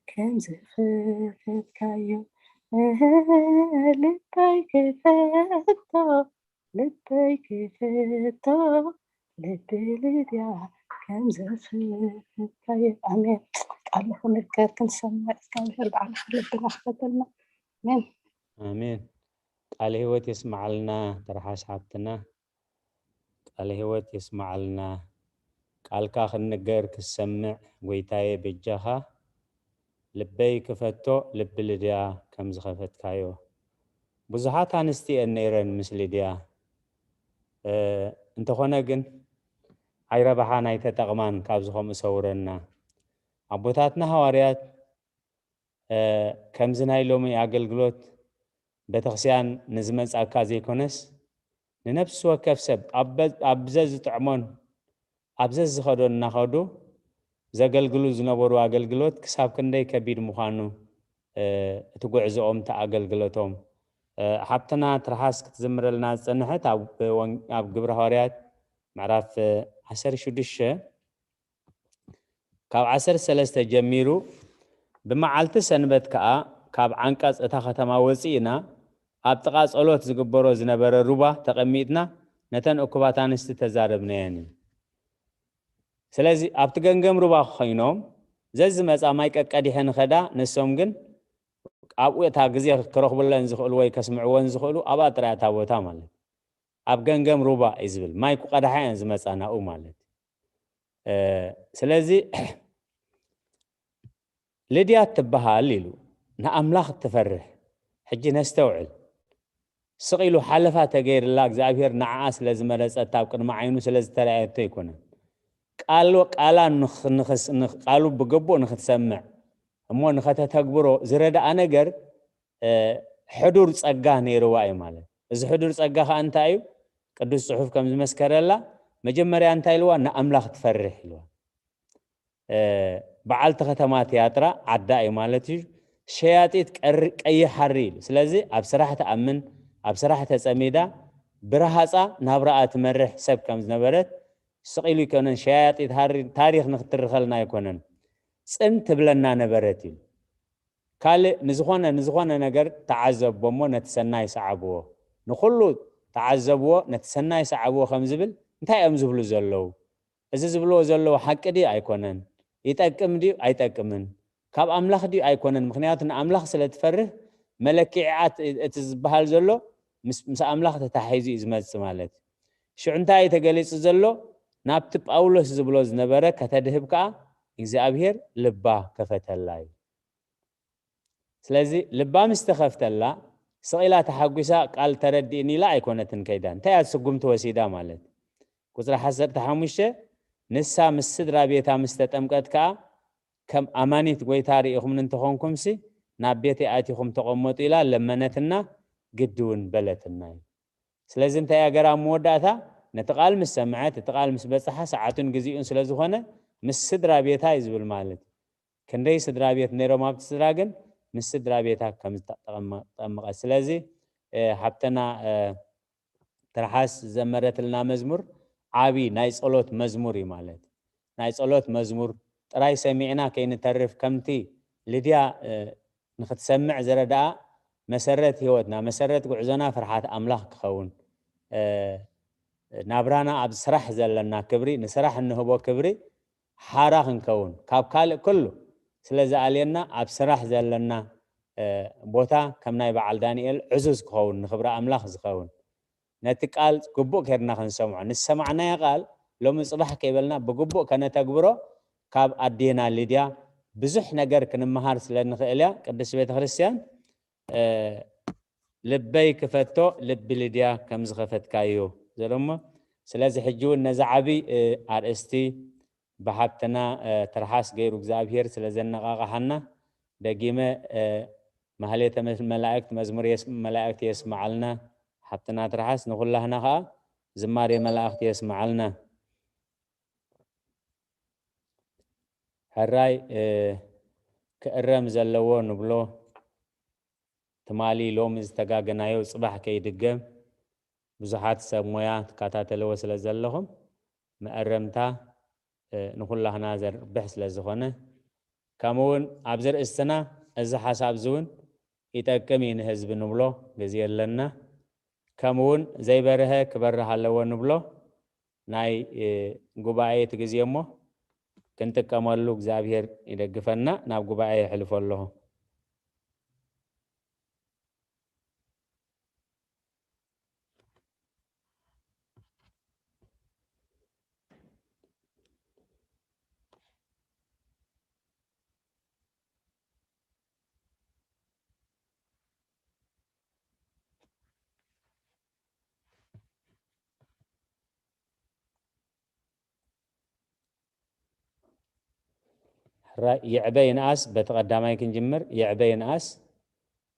ከም ዝኸፈትካዮ እህ ልበይ ክፈቶ ልበይ ክፈቶ ልቢ ሊድያ ከም ዝኸፈትካዮ ኣሜን። ቃሉ ክነግር ክንሰምዕ እግዚኣብሔር ባዕልኻ ልብና ክፈተልና ኣሜን። ኣሜን። ቃለ ህይወት የስምዓልና ትርሓስ ሓፍትና። ቃለ ህይወት የስምዓልና። ቃልካ ክንንገር ክሰምዕ ጎይታዬ በጃኻ ልበይ ክፈቶ ልቢ ሊድያ ከም ዝኸፈትካዮ። ብዙሓት ኣንስቲ እየን ነይረን ምስ ሊድያ። እ፣ እንተኾነ ግን ኣይረባሓን ኣይተጠቕማን፣ ካብዚ ከምኡ ሰውረና። ኣቦታትና ሃዋርያት እ፣ ከምዚ ናይ ሎሚ ኣገልግሎት ቤተክርስትያን ንዝመጻካ ዘይኮነስ ንነፍሲ ወከፍ ሰብ ኣብ በ-፣ ኣብ ዘዝጥዕሞን ኣብ ዘዝኸዶን እናኸዱ ዘገልግሉ ዝነበሩ ኣገልግሎት ክሳብ ክንደይ ከቢድ ምዃኑ፣ እ፣ እቲ ጉዕዞኦም፣ እቲ ኣገልግሎቶም፣ እ፣ ሓብትና ትርሓስ ክትዝምረልና ዝጸንሐት ኣብ ወን-፣ ኣብ ግብረ ሃዋርያት ምዕራፍ፣ እ፣ ዓሰርተ ሽዱሽተ ካብ ዓሰርተ ሰለስተ ጀሚሩ ብመዓልቲ ሰንበት ከኣ ካብ ዓንቀጽ እታ ከተማ ወጺእና ኣብ ጥቓ ጸሎት ዝግበሮ ዝነበረ ሩባ ተቐሚጥና ነተን እኩባት ኣንስቲ ተዛረብናየን እዩ። ስለዚ ኣብቲ ገንገም ሩባ ኮይኖም ዘዝመጻ ማይ ቀቀዲሐን ኸዳ፣ ንሶም ግን ኣብኡ እታ ግዜ ክረኽብለን ዝኽእሉ ወይ ከስምዕወን ዝኽእሉ ኣብኣ ጥራይ እታ ቦታ ማለት እዩ። ኣብ ገንገም ሩባ እዩ ዝብል፣ ማይ ክቐድሓ እየን ዝመጻ ናብኡ ማለት እዩ። እ፣ ስለዚ ልድያ ትበሃል ኢሉ ንኣምላኽ ትፈርሕ። ሕጂ ነስተውዕል። ስቕ ኢሉ ሓለፋ ተገይርላ እግዚኣብሔር ንዓኣ ስለ ዝመረጸታ ኣብ ቅድሚ ዓይኑ ስለ ዝተረኣየቶ ኣይኮነን። ቃሉ፣ ቃላ ንኽ-፣ ንኽስ-፣ ንኽ-፣ ቃሉ ብግቡእ ንኽትሰምዕ እሞ ንኸተተግብሮ ዝረድኣ ነገር፣ እ፣ ሕዱር ጸጋ ነይርዋ እዩ ማለት። እዚ ሕዱር ጸጋ ከኣ እንታይ እዩ? ቅዱስ ጽሑፍ ከም ዝመስከረላ መጀመርያ እንታይ ኢልዋ? ንኣምላኽ ትፈርሕ ኢልዋ። እ፣ በዓልቲ ከተማ ትያጥራ ዓዳ እዩ ማለት እዩ። ሸያጢት ቀር-፣ ቀይሕ ሓሪ ኢሉ። ስለዚ ኣብ ስራሕ ትኣምን፣ ኣብ ስራሕ ተጸሚዳ፣ ብረሃጻ ናብራኣ ትመርሕ ሰብ ከም ዝነበረት ስቕ ኢሉ ኣይኮነን። ሸያጢት ሓሪ ታሪኽ ንኽትርኸልና ኣይኮነን። ጽን ትብለና ነበረት እዩ። ካልእ ንዝኾነ፣ ንዝኾነ ነገር ተዓዘቦ እሞ ነቲ ሰናይ ሰዓብዎ። ንኹሉ ተዓዘብዎ፣ ነቲ ሰናይ ሰዓብዎ ከም ዝብል እንታይ እዮም ዝብሉ ዘለዉ? እዚ ዝብልዎ ዘለዉ ሓቂ ድዩ ኣይኮነን? ይጠቅም ድዩ ኣይጠቅምን? ካብ ኣምላኽ ድዩ ኣይኮነን? ምኽንያቱ ንኣምላኽ ስለ ትፈርህ መለክዒኣ እቲ፣ እቲ ዝበሃል ዘሎ ምስ፣ ምስ ኣምላኽ ተታሒዙ እዩ ዝመጽእ ማለት እዩ። ሽዑ እንታይ እዩ ተገሊጹ ዘሎ? ናብቲ ጳውሎስ ዝብሎ ዝነበረ ከተድህብ ከኣ እግዚኣብሔር ልባ ከፈተላ እዩ። ስለዚ ልባ ምስ ተኸፍተላ ስቕ ኢላ ተሓጒሳ ቃል ተረዲእኒ ኢላ ኣይኮነትን ከይዳ። እንታይ እያ ስጉምቲ ወሲዳ ማለት? ቁጽሪ ዓሰርተ ሓሙሽተ ንሳ ምስ ስድራ ቤታ ምስ ተጠምቀት ከኣ፣ ከም ኣማኒት ጎይታ ርኢኹምኒ እንተኾንኩምሲ፣ ናብ ቤተይ ኣቲኹም ተቐመጡ ኢላ ለመነትና፣ ግዲ እውን በለትና እዩ። ስለዚ እንታይ ኣገራ ኣብ መወዳእታ፣ ነቲ ቃል ምስ ሰምዐት፣ እቲ ቃል ምስ በጽሓ፣ ሰዓቱን ግዜኡን ስለ ዝኾነ፣ ምስ ስድራ ቤታ እዩ ዝብል ማለት እዩ። ክንደይ ስድራ ቤት ነይሮም ኣብቲ ስድራ፣ ግን ምስ ስድራ ቤታ ከም ዝተጠመ-፣ ጠመቐት። ስለዚ፣ እ፣ ሃብተና፣ እ፣ ትርሓስ ዘመረትልና መዝሙር ዓቢ ናይ ጸሎት መዝሙር እዩ ማለት። ናይ ጸሎት መዝሙር ጥራይ ሰሚዕና ከይንተርፍ፣ ከምቲ ልድያ፣ እ፣ ንኽትሰምዕ ዝረድኣ፣ መሰረት ህይወትና፣ መሰረት ጉዕዞና ፍርሓት ኣምላኽ ክኸውን፣ እ፣ ናብራና ኣብ ስራሕ ዘለና ክብሪ፣ ንስራሕ እንህቦ ክብሪ ሓራ ክንከውን፣ ካብ ካልእ ኩሉ ስለ ዝኣልየና፣ ኣብ ስራሕ ዘለና፣ እ፣ ቦታ ከም ናይ በዓል ዳንኤል ዕዙዝ ክኸውን፣ ንክብሪ ኣምላኽ ዝኸውን፣ ነቲ ቃል ግቡእ ኬርና ክንሰምዖ፣ ንዝሰማዕናዮ ቃል ሎሚ ጽባሕ ከይበልና ብግቡእ ከነተግብሮ፣ ካብ ኣዴና ሊድያ ብዙሕ ነገር ክንመሃር ስለ ንኽእል እያ። ቅድስት ቤተ ክርስቲያን፣ እ፣ ልበይ ክፈቶ ልቢ ሊድያ ከም ዝኸፈትካዮ ዘሎ እሞ፣ ስለዚ ሕጂ እውን ነዚ ዓቢ፣ እ፣ ኣርእስቲ ብሓብትና፣ እ፣ ትርሓስ ገይሩ እግዚኣብሔር ስለ ዘነቓቕሓና፣ ደጊመ፣ እ፣ ማህሌተ መ-፣ መላእክት፣ መዝሙር የስ-፣ መላእክት የስምዓልና። ሓብትና ትርሓስ፣ ንኹላህና ኸኣ ዝማሬ መላእክት የስምዓልና። ሕራይ፣ እ፣ ክእረም ዘለዎ ንብሎ፣ ትማሊ ሎሚ ዝተጋገናዮ ጽባሕ ከይድገም፣ ብዙሓት ሰብ ሞያ ትከታተልዎ ስለ ዘለኹም፣ መእረምታ፣ እ፣ ንኹላህና ዘርብሕ ስለ ዝኾነ፣ ከምኡ እውን ኣብዚ ርእስትና፣ እዚ ሓሳብ እዚ እውን ይጠቅም እዩ ንህዝቢ ንብሎ ግዜ ኣለና። ከምኡ እውን ዘይበርሀ ክበርህ ኣለዎ ንብሎ ናይ፣ እ፣ ጉባኤ እቲ ግዜ እሞ ክንጥቀመሉ እግዚኣብሔር ይደግፈና። ናብ ጉባኤ የሕልፎ ኣለኹ። ሕራይ፣ ይዕበ ይንኣስ፣ በቲ ቀዳማይ ክንጅምር፣ ይዕበ ይንኣስ፣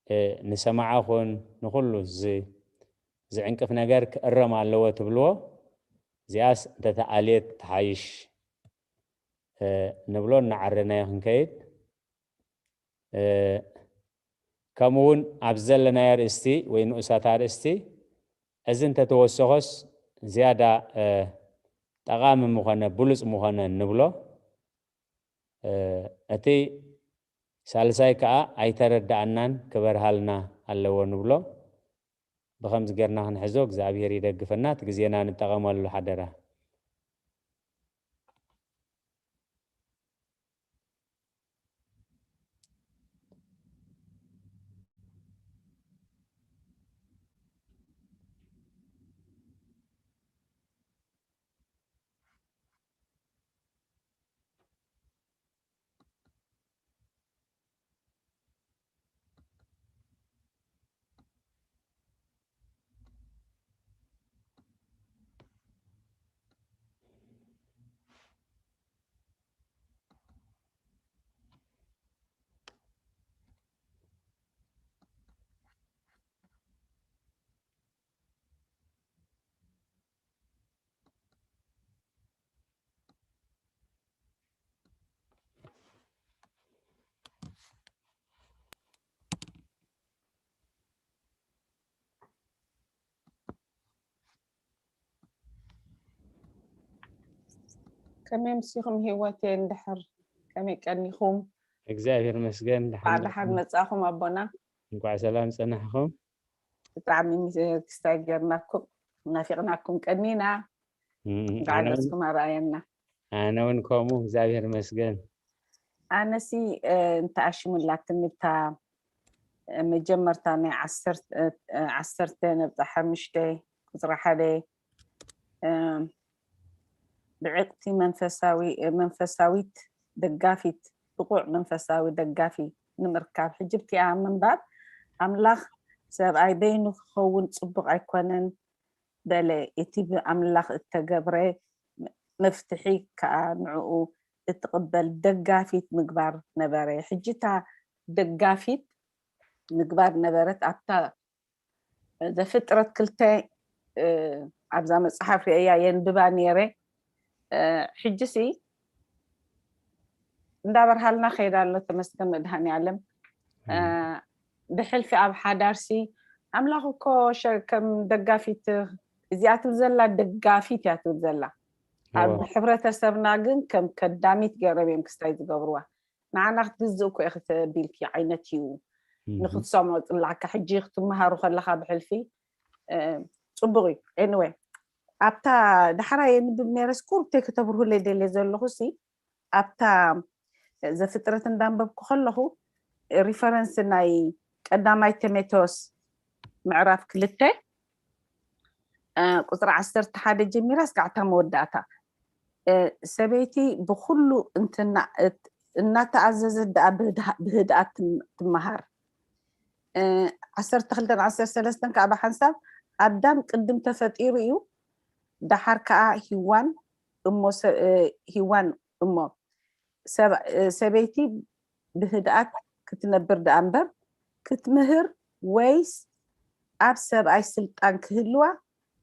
እ፣ ንሰማዓ ኹን ንኹሉ ዝ-፣ ዝዕንቅፍ ነገር ክእረም ኣለዎ ትብልዎ፣ እዚኣስ እንተተኣልየት ትሓይሽ፣ እ፣ ንብሎ እናዓረናዮ ክንከይድ። እ፣ ከምኡ እውን ኣብዚ ዘለናዮ ኣርእስቲ ወይ ንኡሳት ኣርእስቲ እዚ እንተተወሰኾስ ዝያዳ፣ እ፣ ጠቓሚ ምኾነ፣ ብሉጽ ምኾነ ንብሎ። እ፣ እቲ ሳልሳይ ከኣ ኣይተረድኣናን ክበርሃልና ኣለዎ ንብሎ። ብኸምዚ ጌርና ክንሕዞ እግዚኣብሔር ይደግፈና። እቲ ግዜና ንጠቐመሉ ሓደራ። ከመይ ምሲኹም ህይወቴ? እንድሕር ከመይ ቀኒኹም? እግዚኣብሔር ይመስገን። ደሓን እንኳዕ ደሓን መጻኹም ኣቦና። እንኳዕ ሰላም ጸናሕኹም። ብጣዕሚ ክስታይ ጌርናኩም፣ ናፊቕናኩም ቀኒና። እም፣ እንኳዕ ኣነ እውን፣ ገጽኩም ኣርኣየና። ኣነ እውን ከምኡ፣ እግዚኣብሔር ይመስገን። ኣነሲ፣ እ፣ እንተኣሽሙላትኒ እታ፣ እ፣ መጀመርታ ናይ ዓሰርተ፣ እ፣ ዓሰርተ ነጥቢ ሓሙሽተ ቁጽሪ ሓደ፣ እ፣ ብዕቕቲ መንፈሳዊ-፣ መንፈሳዊት ደጋፊት፣ ብቑዕ መንፈሳዊ ደጋፊ ንምርካብ። ሕጂ እቲኣ ምንባብ፣ ኣምላኽ ሰብኣይ በይኑ ክኸውን ጽቡቕ ኣይኮነን በለ። እቲ ብኣምላኽ እተገብረ፣ መፍትሒ ከዓ ንዕኡ እትቕበል ደጋፊት ምግባር ነበረ። ሕጂ እታ ደጋፊት ምግባር ነበረት። ኣብታ ዘፍጥረት ክልተ ኣብዛ መፅሓፍ ርእያ የንብባ ነይረ። ሕጂሲ እንዳበርሃልና ከይዳ ኣሎ። ተመስገን መድሃኒ ዓለም። ብሕልፊ ኣብ ሓዳርሲ ኣምላኽ እኮ ከም ደጋፊት እዚኣ ትብል ዘላ ደጋፊት እያ ትብል ዘላ። ኣብ ሕብረተሰብና ግን ከም ከዳሚት ገይሮም እዮም ክስታይ ዝገብርዋ። ንዓና ክትግዝእ እኮ ኢኺ ተቢልኪ ዓይነት እዩ ንክትሰምዖ ፅላዕካ። ሕጂ ክትመሃሩ ከለካ ብሕልፊ ፅቡቅ እዩ። Anyway፣ ኣብታ ዳሕራ የንብብ ነይረስ ቁርብተይ ከተብርሁለይ ደልየ ዘለኹ ሲ ኣብታ ዘፍጥረት እንዳንበብኩ ከለኹ ሪፈረንስ ናይ ቀዳማይ ቲሞቴዎስ ምዕራፍ ክልተ ቁፅሪ ዓሰርተ ሓደ ጀሚራ እስካዕታ መወዳእታ ሰበይቲ ብኩሉ እናተኣዘዘት ደኣ ብህድኣት ትመሃር። ዓሰርተ ክልተን ዓሰርተ ሰለስተን ከዓ ብሓንሳብ ኣዳም ቅድም ተፈጢሩ እዩ፣ ደሓር ከዓ ሂዋን እሞ ሂዋን እሞ ሰበይቲ ብህድኣት ክትነብር ደኣ እምበር ክትምህር ወይስ ኣብ ሰብኣይ ስልጣን ክህልዋ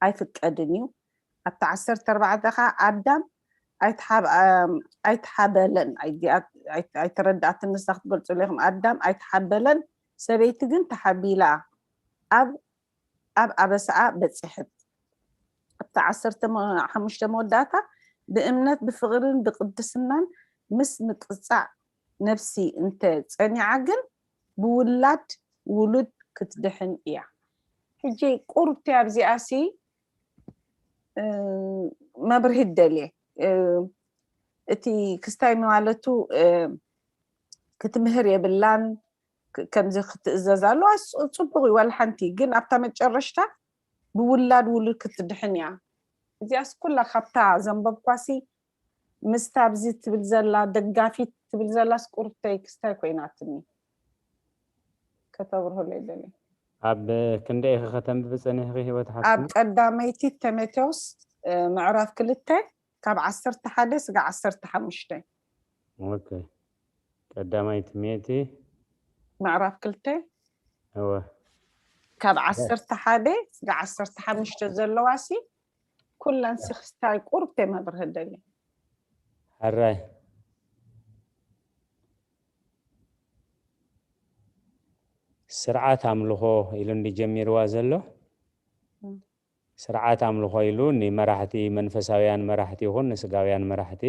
ኣይፍቀድን እዩ። ኣብቲ ዓሰርተ ኣርባዕተ ከዓ ኣዳም ኣይተሓበለን። ኣይተረዳእትን ንሳ ክትገልፅሉ ኢኹም። ኣዳም ኣይተሓበለን፣ ሰበይቲ ግን ተሓቢላ ኣብ ኣብ ኣበሳኣ በፂሐት። ኣብቲ ዓሰርተ ሓሙሽተ መወዳእታ ብእምነት ብፍቕርን ብቅድስናን ምስ ምቅፃዕ ነፍሲ እንተ ፀኒዓ ግን ብውላድ ውሉድ ክትድሕን እያ። ሕጂ ቁርብቲ ኣብዚኣ ሲ መብርሂት ደልየ እቲ ክስታይ ማለቱ ክትምህር የብላን ከምዚ ክትእዘዝ ኣለዋ። ፅቡቅ እዩ ዋላ ሓንቲ፣ ግን ኣብታ መጨረሽታ ብውላድ ውሉድ ክትድሕን እያ። እዚኣስ ኩላ ካብታ ዘንበብኳሲ ምስታ ኣብዚ ትብል ዘላ ደጋፊት ትብል ዘላስ ቁርብተይ ክስታይ ኮይናትኒ። ከተብርሁለይ ደልየ። ኣብ ክንደይ ኢኺ ከተንብቢ ጸኒሕኺ ህይወት ሓፍትና? ኣብ ቀዳመይቲ ቲሞቴዎስ ምዕራፍ ክልተ ካብ ዓሰርተ ሓደ ስጋ ዓሰርተ ሓሙሽተ። ኦኬ። ቀዳማይ ቲሞቴ ምዕራፍ ክልተ እወ ካብ ዓሰርተ ሓደ ስጋ ዓሰርተ ሓሙሽተ ዘለዋ ሲ ኩለን ሲ ክስታይ ቁርብ ተመብርህ ደሊ። ሕራይ ስርዓት ኣምልኾ ኢሉ እንዲ ጀሚርዋ ዘሎ ስርዓት ኣምልኾ ኢሉ ንመራሕቲ መንፈሳውያን መራሕቲ ይኹን ንስጋውያን መራሕቲ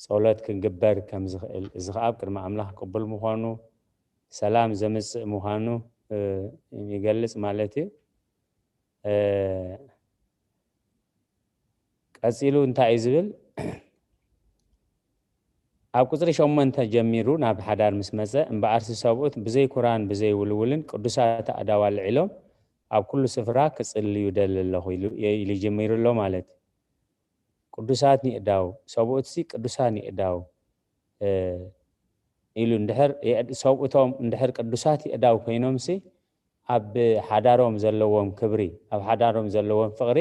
ጸሎት ክግበር ከም ዝኽእል፣ እዚ ኸኣ ኣብ ቅድሚ ኣምላኽ ቅቡል ምዃኑ፣ ሰላም ዘምጽእ ምዃኑ ይገልጽ ማለት እዩ። ቀጺሉ እንታይ እዩ ዝብል? ኣብ ቁጽሪ ሸሞንተ ጀሚሩ ናብ ሓዳር ምስ መጸ፣ እምበኣርሲ ሰብኡት ብዘይ ኩራን ብዘይ ውልውልን ቅዱሳት ኣእዳው ኣልዒሎም ኣብ ኩሉ ስፍራ ክጽልዩ ደሊ ኣለኹ ኢሉ ኢሉ ጀሚሩ ኣሎ ማለት እዩ። ቅዱሳት ንእዳው ሰብኡትሲ ቅዱሳት ንእዳው ኢሉ እንድሕር ሰብኡቶም እንድሕር ቅዱሳት ይእዳው ኮይኖምሲ ኣብ ሓዳሮም ዘለዎም ክብሪ ኣብ ሓዳሮም ዘለዎም ፍቕሪ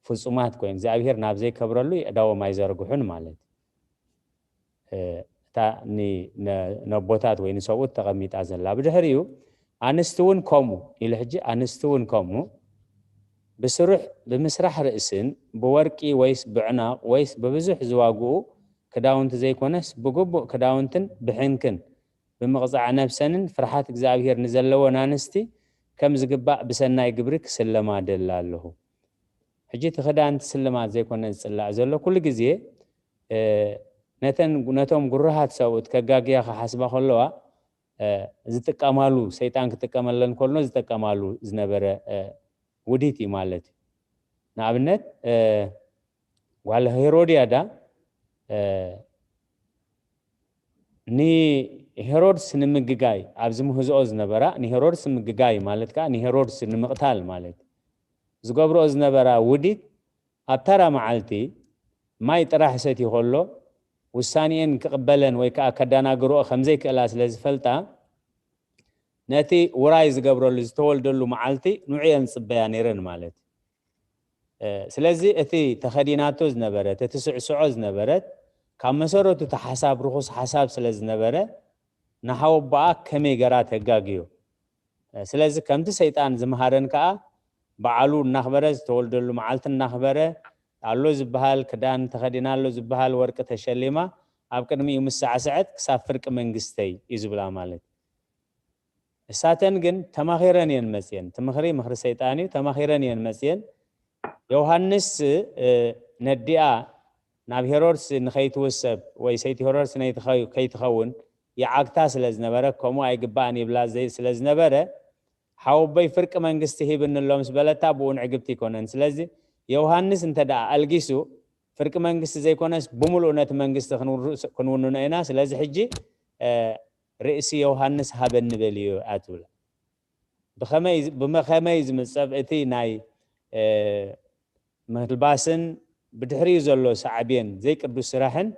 ፍጹማት ኮይኖም እግዚኣብሔር ናብ ዘይከብረሉ የእዳዎም ኣይዘርግሑን ማለት እዩ። እታ ነቦታት ወይ ንሰብኡት ተቐሚጣ ዘላ ብድሕሪኡ ኣንስቲ እውን ከምኡ ኢሉ ሕጂ ኣንስቲ እውን ከምኡ ብስሩሕ ብምስራሕ ርእስን ብወርቂ ወይስ ብዕናቕ ወይስ ብብዙሕ ዝዋግኡ ክዳውንቲ ዘይኮነስ ብግቡእ ክዳውንትን ብሕንክን ብምቕጻዕ ነብሰንን ፍርሓት እግዚኣብሔር ንዘለወን ኣንስቲ ከም ዝግባእ ብሰናይ ግብሪ ክስለማ ደላ ኣለኹ። ሕጂ እቲ ክዳን እቲ ስልማት ዘይኮነ ዝጽላእ ዘሎ ኩሉ ግዜ ነተን ነቶም ጉሩሃት ሰብኡት ከጋግያ ክሓስባ ከለዋ ዝጥቀማሉ ሰይጣን ክጥቀመለን ከሎ ዝጥቀማሉ ዝነበረ ውዲት እዩ ማለት እዩ። ንኣብነት ጓል ሄሮድያዳ ንሄሮድስ ንምግጋይ ኣብዚ ምህዝኦ ዝነበራ ንሄሮድስ ንምግጋይ ማለት ከዓ ንሄሮድስ ንምቕታል ማለት ዝገብርኦ ዝነበራ ውዲት ኣብ ተራ መዓልቲ ማይ ጥራሕ ሰትዩ ከሎ ውሳኔኤን ክቕበለን ወይ ከዓ ከዳናግርኦ ከምዘይክእላ ስለ ዝፈልጣ ነቲ ውራይ ዝገብረሉ ዝተወልደሉ መዓልቲ ንዑ እየን ዝፅበያ ነይረን ማለት እዩ። ስለዚ እቲ ተኸዲናቶ ዝነበረት፣ እቲ ስዕስዖ ዝነበረት፣ ካብ መሰረቱ እቲ ሓሳብ ርኹስ ሓሳብ ስለ ዝነበረ፣ ንሓወቦኣ ከመይ ገራ ተጋግዮ። ስለዚ ከምቲ ሰይጣን ዝምሃረን ከኣ፣ በዓሉ እናኽበረ፣ ዝተወልደሉ መዓልቲ እናኽበረ፣ ኣሎ ዝበሃል ክዳን ተኸዲና፣ ኣሎ ዝበሃል ወርቂ ተሸሊማ፣ ኣብ ቅድሚኡ ምስ ሳዕሰዐት፣ ክሳብ ፍርቂ መንግስተይ እዩ ዝብላ ማለት። እሳተን ግን ተማኺረን እየን መፅየን። እቲ ምኽሪ ምኽሪ ሰይጣን እዩ። ተማኺረን እየን መፅየን። ዮሃንስ ነዲኣ ናብ ሄሮድስ ንኸይትውሰብ ወይ ሰይቲ ሄሮድስ ከይትኸውን ይዓግታ ስለ ዝነበረ፣ ከምኡ ኣይግባእን ይብላ ስለ ዝነበረ፣ ሓወቦይ ፍርቂ መንግስቲ ሂብኒ ኣሎ ምስ በለታ፣ ብኡ ንዕግብቲ ኣይኮነን። ስለዚ ዮሃንስ እንተ ደኣ ኣልጊሱ፣ ፍርቂ መንግስቲ ዘይኮነስ ብምሉእ ነቲ መንግስቲ ክንውንኖ ኢና። ስለዚ ሕጂ ርእሲ ዮሃንስ ሃበኒ በልዮ እያ ትብላ። ብኸመይ ዝምጸብ እቲ ናይ ምልባስን ብድሕሪኡ ዘሎ ሳዕቤን ዘይቅዱስ ስራሕን።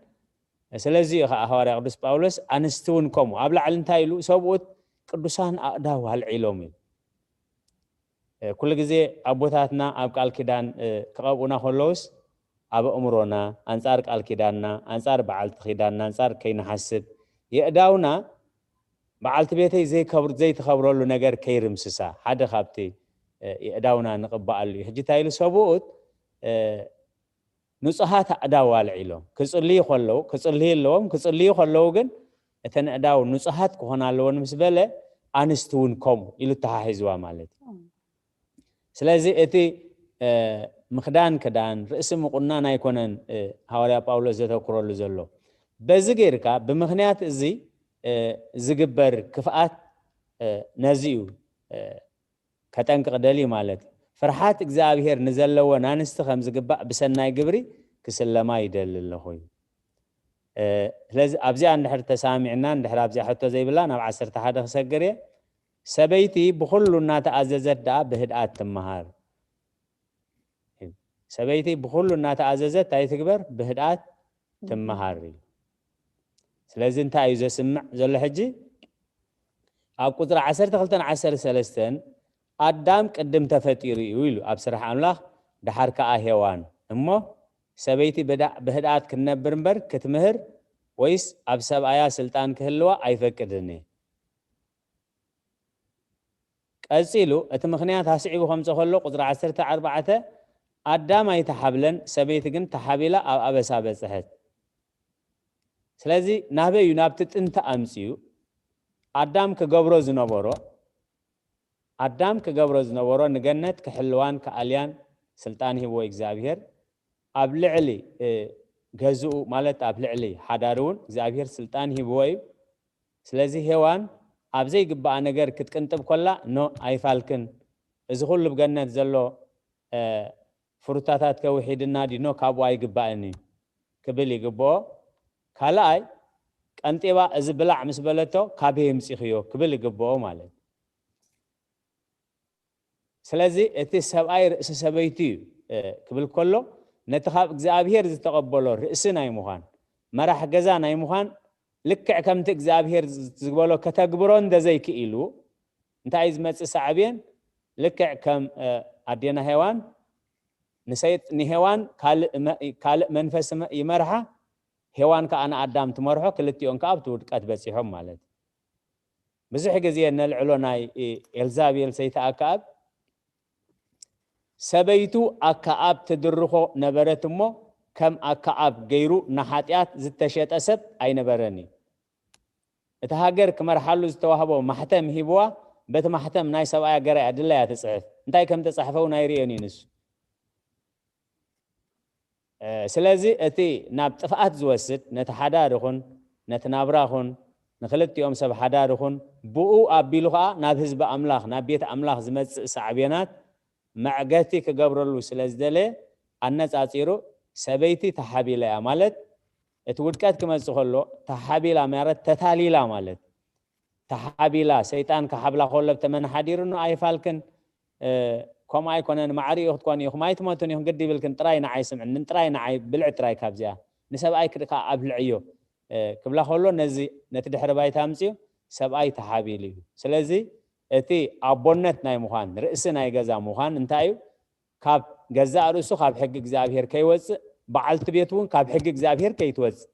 ስለዚ እዩ ከዓ ሃዋርያ ቅዱስ ጳውሎስ ኣንስቲ እውን ከምኡ ኣብ ላዕሊ እንታይ ኢሉ፣ ሰብኡት ቅዱሳን ኣእዳው ኣልዒሎም እዩ። ኩሉ ግዜ ኣቦታትና ኣብ ቃል ኪዳን ክቐብኡና ከለውስ ኣብ ኣእምሮና ኣንጻር ቃል ኪዳንና፣ ኣንጻር በዓልቲ ኪዳንና፣ ኣንጻር ከይንሓስብ የእዳውና በዓልቲ ቤተይ ዘይከብር ዘይትኸብረሉ ነገር ከይርምስሳ ሓደ ካብቲ የእዳውና ንቕበኣሉ እዩ። ሕጂ እንታይ ኢሉ ሰብኡት ንጹሃት ኣእዳው ኣልዒሎም ክጽልዩ ከለዉ፣ ክጽልዩ ኣለዎም፣ ክጽልዩ ከለዉ ግን እተን ኣእዳው ንጹሃት ክኾና ኣለወን ምስ በለ፣ ኣንስቲ እውን ከምኡ ኢሉ ተሓሒዝዋ ማለት እዩ። ስለዚ እቲ ምኽዳን ክዳን፣ ርእሲ ምቑናን ኣይኮነን ሃዋርያ ጳውሎስ ዘተኩረሉ ዘሎ። በዚ ጌርካ ብምኽንያት እዚ ዝግበር ክፍኣት ነዚ እዩ ከጠንቅቕ ደልዩ ማለት እዩ። ፍርሓት እግዚኣብሔር ንዘለወን ኣንስቲ ከም ዝግባእ ብሰናይ ግብሪ ክስለማ ይደሊ ኣለኹ እዩ። ስለዚ ኣብዚኣ እንድሕር ተሳሚዕና፣ እንድሕር ኣብዚኣ ሕቶ ዘይብላ ናብ ዓሰርተ ሓደ ክሰግር እየ። ሰበይቲ ብኹሉ እናተኣዘዘት ደኣ ብህድኣት ትመሃር። ሰበይቲ ብኹሉ እናተኣዘዘት እንታይ ትግበር? ብህድኣት ትመሃር እዩ። ስለዚ እንታይ እዩ ዘስምዕ ዘሎ ሕጂ? ኣብ ቁፅሪ ዓሰርተ ክልተን ዓሰርተ ሰለስተን ኣዳም ቅድም ተፈጢሩ እዩ ኢሉ ኣብ ስራሕ ኣምላኽ፣ ደሓር ከኣ ሄዋን። እሞ ሰበይቲ ብዳ-፣ ብህድኣት ክትነብር እምበር ክትምህር ወይስ ኣብ ሰብኣያ ስልጣን ክህልዋ ኣይፈቅድን እየ። ቀጺሉ እቲ ምኽንያት ኣስዒቡ ከምጽኦ ከሎ ቁጽሪ ዓሰርተ ኣርባዕተ ኣዳም ኣይተሓብለን፣ ሰበይቲ ግን ተሓቢላ ኣብ ኣበሳ በጽሐት። ስለዚ ናበይ እዩ ናብቲ ጥንቲ ኣምጺኡ ኣዳም ክገብሮ ዝነበሮ ኣዳም ክገብሮ ዝነበሮ ንገነት ክሕልዋን ክኣልያን ስልጣን ሂብዎ እግዚኣብሔር ኣብ ልዕሊ ገዝኡ ማለት ኣብ ልዕሊ ሓዳሩ እውን እግዚኣብሔር ስልጣን ሂብዎ እዩ። ስለዚ ሄዋን ኣብ ዘይግባኣ ነገር ክትቅንጥብ ኮላ ኖ ኣይፋልክን፣ እዚ ኩሉ ብገነት ዘሎ ፍሩታታት ከውሒድና ዲኖ ካብኡ ኣይግባእን እዩ ክብል ይግብኦ። ካልኣይ ቀንጢባ እዚ ብላዕ ምስ በለቶ ካበይ የምፂኽዮ ክብል ይግብኦ ማለት። ስለዚ እቲ ሰብኣይ ርእሲ ሰበይቱ እዩ ክብል ከሎ ነቲ ካብ እግዚኣብሔር ዝተቐበሎ ርእሲ ናይ ምዃን መራሕ ገዛ ናይ ምዃን ልክዕ ከምቲ እግዚኣብሔር ዝበሎ ከተግብሮ እንደዘይክኢሉ እንታይ እዩ ዝመፅእ ሳዕቤን? ልክዕ ከም ኣዴና ሄዋን ንሰይጥ ንሄዋን ካልእ መንፈስ ይመርሓ፣ ሄዋን ከዓ ንኣዳም ትመርሖ፣ ክልቲኦም ከዓ ኣብቲ ውድቀት በፂሖም ማለት እዩ። ብዙሕ ግዜ ነልዕሎ ናይ ኤልዛቤል ሰይቲ ኣከኣብ ሰበይቱ ኣከኣብ ትድርኾ ነበረት እሞ ከም ኣከኣብ ገይሩ ንሓጢኣት ዝተሸጠ ሰብ ኣይነበረን እዩ። እቲ ሃገር ክመርሓሉ ዝተዋህቦ ማሕተም ሂብዋ፣ በቲ ማሕተም ናይ ሰብኣያ ገራያ ድላያ ትፅሕፍ። እንታይ ከም ተፃሕፈ እውን ኣይርእዮን እዩ ንሱ። ስለዚ እቲ ናብ ጥፍኣት ዝወስድ ነቲ ሓዳር ይኹን ነቲ ናብራ ኹን ንክልቲኦም ሰብ ሓዳር ይኹን ብኡ ኣቢሉ ኸዓ ናብ ህዝቢ ኣምላኽ ናብ ቤት ኣምላኽ ዝመፅእ ሳዕቤናት መዕገቲ ክገብረሉ ስለ ዝደለየ ኣነፃፂሩ ሰበይቲ ተሓቢላ እያ ማለት እቲ ውድቀት ክመፅእ ከሎ ተሓቢላ ማለት ተታሊላ ማለት ተሓቢላ ሰይጣን ክሓብላ ከሎ ብተመን ሓዲሩ ኖ ኣይፋልክን ከምኡ ኣይኮነን ማዕሪኡ ክትኮን ኢኹም ኣይትመቱን ኢኹም ግዲ ይብልክን ጥራይ ንዓይ ስምዕንን ጥራይ ንዓይ ብልዕ ጥራይ ካብዚኣ ንሰብኣይ ክድካ ኣብልዕዮ ክብላ ከሎ ነዚ ነቲ ድሕሪ ባይታ ኣምፅኡ ሰብኣይ ተሓቢሉ እዩ። ስለዚ እቲ ኣቦነት ናይ ምዃን ርእሲ ናይ ገዛ ምዃን እንታይ እዩ? ካብ ገዛእ ርእሱ ካብ ሕጊ እግዚኣብሔር ከይወፅእ፣ በዓልቲ ቤት እውን ካብ ሕጊ እግዚኣብሔር ከይትወፅእ።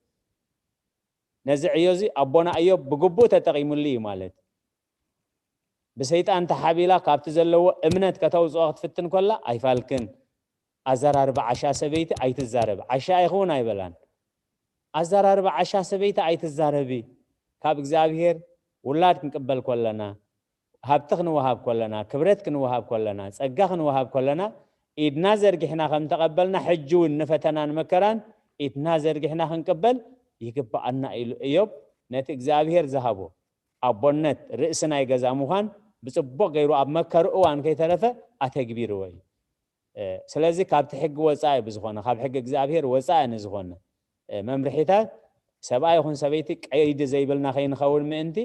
ነዚ ዕዮ እዚ ኣቦና እዮብ ብግቡእ ተጠቒሙሉ እዩ ማለት። ብሰይጣን ተሓቢላ ካብቲ ዘለዎ እምነት ከተውፅኦ ክትፍትን ከላ ኣይፋልክን። ኣዘራርባ ዓሻ ሰበይቲ ኣይትዛረብ፣ ዓሻ ኣይኸውን ኣይበላን። ኣዘራርባ ዓሻ ሰበይቲ ኣይትዛረቢ። ካብ እግዚኣብሔር ውላድ ክንቅበል ከለና፣ ሃብቲ ክንወሃብ ከለና፣ ክብረት ክንወሃብ ከለና፣ ጸጋ ክንወሃብ ከለና፣ ኢድና ዘርጊሕና ከም ተቐበልና፣ ሕጂ እውን ንፈተናን መከራን ኢድና ዘርጊሕና ክንቅበል ይግብኣና ኢሉ እዮብ ነቲ እግዚኣብሔር ዝሃቦ ኣቦነት፣ ርእሲ ናይ ገዛ ምዃን ብጽቡቕ ገይሩ ኣብ መከሩ እዋን ከይተረፈ ኣተግቢርዎ እዩ። እ፣ ስለዚ ካብቲ ሕጊ ወጻኢ ብዝኾነ፣ ካብ ሕጊ እግዚኣብሔር ወጻኢ ንዝኾነ፣ እ፣ መምርሒታት ሰብኣይ ይኹን ሰበይቲ ቀይዲ ዘይብልና ከይንኸውን ምእንቲ፣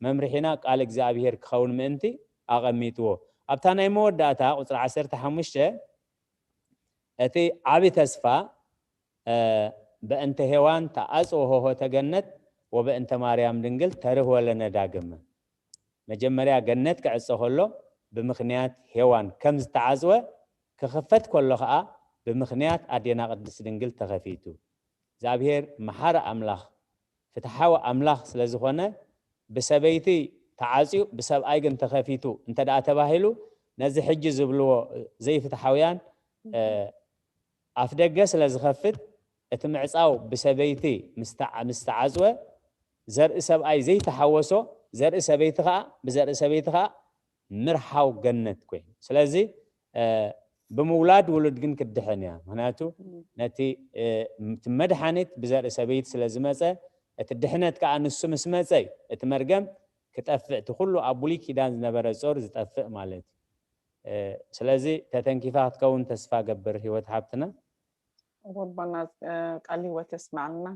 መምርሒና ቃል እግዚኣብሔር ክኸውን ምእንቲ ኣቐሚጥዎ። ኣብታ ናይ መወዳእታ ቁጽሪ ዓሰርተ ሓሙሽተ እቲ ዓቢ ተስፋ፣ እ፣ በእንተ ሄዋን ተኣጽወ ሆሆተ ገነት ወበእንተ ማርያም ድንግል ተርህወ ለነ ዳግም። መጀመርያ ገነት ክዕጸ ከሎ ብምኽንያት ሄዋን ከም ዝተዓጽወ፣ ክኽፈት ከሎ ኸኣ ብምኽንያት ኣዴና ቅድስት ድንግል ተኸፊቱ። እግዚኣብሔር መሓሪ ኣምላኽ፣ ፍትሓዊ ኣምላኽ ስለ ዝኾነ፣ ብሰበይቲ ተዓጽዩ ብሰብኣይ ግን ተኸፊቱ እንተ ደኣ ተባሂሉ፣ ነዚ ሕጂ ዝብልዎ ዘይፍትሓውያን፣ እ፣ ኣፍደገ ስለ ዝኸፍት፣ እቲ ምዕጻው ብሰበይቲ ምስ ተዓ-፣ ምስ ተዓጽወ፣ ዘርኢ ሰብኣይ ዘይተሓወሶ፣ ዘርኢ ሰበይቲ ኸኣ፣ ብዘርኢ ሰበይቲ ኸኣ ምርሓው ገነት ኮይኑ። ስለዚ፣ እ፣ ብምውላድ ውሉድ ግን ክትድሕን እያ። ምኽንያቱ፣ እም። ነቲ፣ እ፣ እቲ መድሓኒት ብዘርኢ ሰበይቲ ስለ ዝመጸ፣ እቲ ድሕነት ከኣ ንሱ ምስ መጸ እዩ። እቲ መርገም ክጠፍእ፣ እቲ ኩሉ ኣብ ብሉይ ኪዳን ዝነበረ ጾር ዝጠፍእ ማለት እዩ። እ፣ ስለዚ ተተንኪፋ ክትከውን ተስፋ ገብር ህይወት ሓብትና። ኣቦና፣ እ፣ ቃል ህይወት የስማዓልና።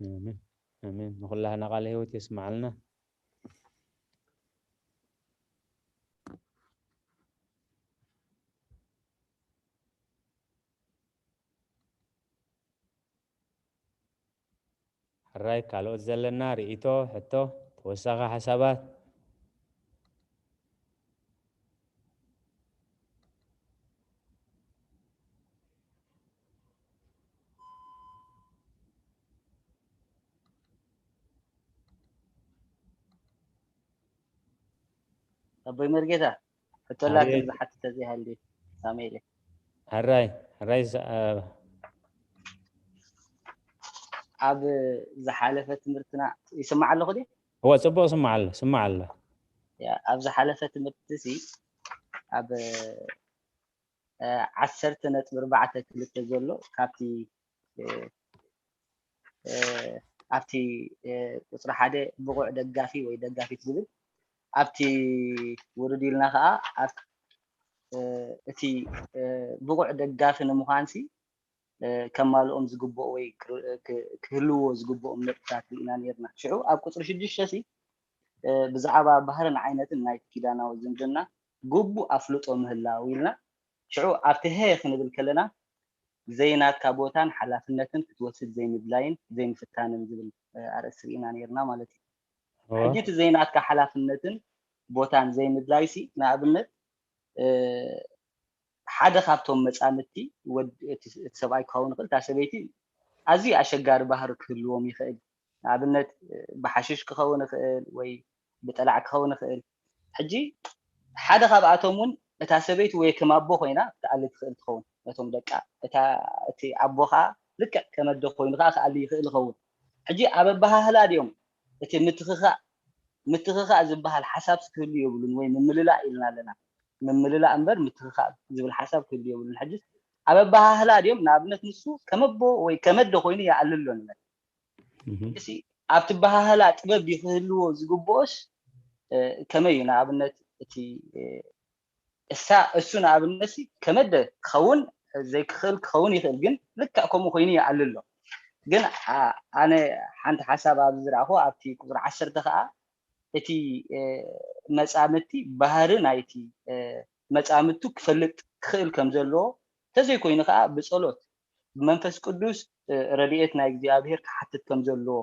ኣሜን። ኣሜን። ንኹላህና ቃል ህይወት የስማዓልና። ሕራይ ካልኦት ዘለና ርእይቶ፣ ሕቶ፣ ተወሳኺ ሓሳባት? ኣቦይ መርጌታ፣ ሕቶ ኣላትኒ። ኣቤት። ዝሓትት ተዘይሃልዩ፣ ሳሜለ። ሕራይ፣ ሕራይ፣ ሳ-፣ እ፣ ኣብ ዝሓለፈ ትምህርትና ይስማዕ ኣለኹ ድዩ? እወ፣ ጽቡቕ ስማዕ ኣሎ፣ ስማዕ ኣሎ። ያ፣ ኣብ ዝሓለፈ ትምህርትሲ ኣብ፣ እ፣ ዓሰርተ ነጥቢ ኣርባዕተ ክልተ ዘሎ ካብቲ፣ እ፣ እ፣ ኣብቲ፣ እ፣ ቁጽሪ ሓደ ብቑዕ ደጋፊ ወይ ደጋፊት ዝብል ኣብቲ ውርድ ኢልና ከኣ ኣብ፣ እ፣ እቲ፣ እ፣ ብቑዕ ደጋፊ ንምዃንሲ፣ እ፣ ከማልኦም ዝግብኦ ወይ ክር-፣ ክ-፣ ክህልዎ ዝግብኦም ነጥብታት ርኢና ነይርና። ሽዑ ኣብ ቁጽሪ ሽዱሽተ ሲ፣ እ፣ ብዛዕባ ባህርን ዓይነትን ናይቲ ኪዳናዊ ዝምድና ግቡእ ኣፍልጦ ምህላው ኢልና። ሽዑ ኣብቲ ሀ ክንብል ከለና ዘይናትካ ቦታን ሓላፍነትን ክትወስድ ዘይምድላይን ዘይምፍታንን ዝብል፣ እ፣ ኣርእስቲ ርኢና ነይርና ማለት እዩ። እወ። ሕጂ እቲ ዘይናትካ ሓላፍነትን ቦታን ዘይምድላይሲ፣ ንኣብነት፣ እ፣ ሓደ ካብቶም መጻምድቲ ወድ-፣ እቲ፣ እቲ ሰብኣይ ክኸውን ይኽእል፣ እታ ሰበይቲ ኣዝዩ ኣሸጋሪ ባህሪ ክህልዎም ይኽእል። ንኣብነት፣ ብሓሽሽ ክኸውን ይኽእል ወይ ብጠላዕ ክኸውን ይኽእል። ሕጂ ሓደ ካብኣቶም እውን እታ ሰበይቲ ወይ ከም ኣቦ ኮይና ክትኣሊ ትኽእል ትኸውን ነቶም ደቃ። እታ፣ እቲ ኣቦ ኸዓ ልክዕ ከም ኣደ ኮይኑ ኸዓ ክኣሊ ይኽእል ይኸውን። ሕጂ ኣብ ኣበሃህላ ድዮም እቲ ምትኽኻእ፣ ምትኽኻእ ዝበሃል ሓሳብ ክህሉ የብሉን ወይ ምምልላእ ኢልና ኣለና። ምምልላእ እምበር ምትኽኻእ ዝብል ሓሳብ ክህሉ የብሉን። ሕጂ ኣብ ኣበሃህላ ድዮም ንኣብነት ንሱ ከም ኣቦ ወይ ከም ኣደ ኮይኑ ይኣሊ ኣሎ ንበል። እህ። እዚ ኣብቲ ኣበሃህላ ጥበብ ድዩ ክህልዎ ዝግብኦስ፣ እ፣ ከመይ እዩ? ንኣብነት እቲ፣ እ፣ እሳ፣ እሱ ንኣብነት ሲ ከመደ ክኸውን ዘይክኽእል ክኸውን ይኽእል፣ ግን ልክዕ ከምኡ ኮይኑ ይኣሊ ኣሎ። ግን ኣ-፣ ኣነ ሓንቲ ሓሳብ ኣብዚ ዝረኣኹ ኣብቲ ቁጽሪ ዓሰርተ ከኣ እቲ፣ እ፣ መጻምድቲ ባህሪ ናይቲ፣ እ፣ መጻምድቱ ክፈልጥ ክኽእል ከም ዘለዎ፣ እንተዘይኮይኑ ከኣ ብጸሎት ብመንፈስ ቅዱስ፣ እ፣ ረድኤት ናይ እግዚኣብሔር ክሓትት ከም ዘለዎ፣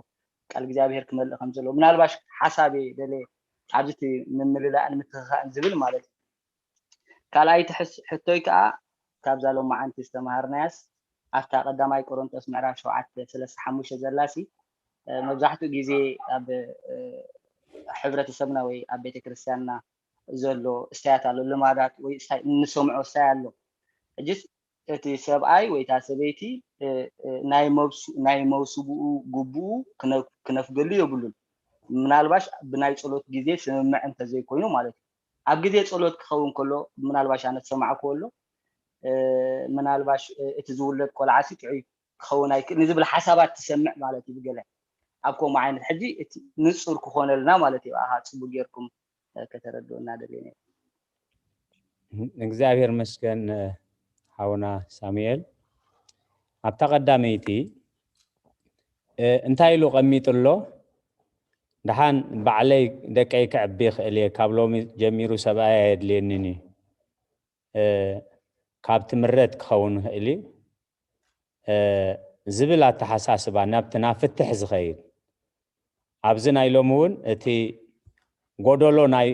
ቃል እግዚኣብሔር ክመልእ ከም ዘለዎ፣ ምናልባሽ ሓሳብ እየ ደልየ ኣብዚ እቲ ምምልላእን ምትኽኻእን ዝብል ማለት እዩ። ካልኣይቲ ሕስ-፣ ሕቶይ ከኣ ካብዛ ሎማዓንቲ ዝተምሃርናያስ ኣብታ ቀዳማይ ቆሮንቶስ ምዕራፍ ሸውዓተ ሰለስተ ሓሙሽተ ዘላሲ መብዛሕትኡ ግዜ ኣብ ሕብረተሰብና ወይ ኣብ ቤተክርስትያንና ዘሎ እስታያት ኣሎ፣ ልማዳት ወይ እስታይ እንሰምዖ እስታይ ኣሎ። ሕጅስ እቲ ሰብኣይ ወይ እታ ሰበይቲ ናይ መውስብኡ ግቡኡ ክነፍገሉ የብሉን። ምናልባሽ ብናይ ጸሎት ግዜ ስምምዕ እንተዘይኮይኑ ማለት እዩ። ኣብ ግዜ ጸሎት ክኸውን ከሎ ምናልባሽ ኣነ ዝሰማዕክዎ ኣሎ። ምናልባሽ እቲ ዝውለድ ቆልዓ ሲ ጥዑይ ክኸውን ኣይክእል ንዝብል ሓሳባት ትሰምዕ ማለት እዩ። ብገለ ኣብ ከምኡ ዓይነት ሕጂ እቲ ንጹር ክኾነልና ማለት እዩ። ኣሃ ጽቡቅ ጌርኩም ከተረድኡና ደልየ ነይሩ። እግዚኣብሔር መስገን ሓውና ሳሙኤል። ኣብታ ቀዳመይቲ እንታይ ኢሉ ቀሚጡ ኣሎ? ደሓን ባዕለይ ደቀይ ክዕቢ ይኽእል እየ፣ ካብ ሎሚ ጀሚሩ ሰብኣይ ኣየድልየንን እዩ፣ ካብ ትምረት ክኸውን ይኽእል እዩ ዝብል ኣተሓሳስባ ናብቲ ናብ ፍትሕ ዝኸይድ። ኣብዚ ናይ ሎሚ እውን እቲ ጎደሎ ናይ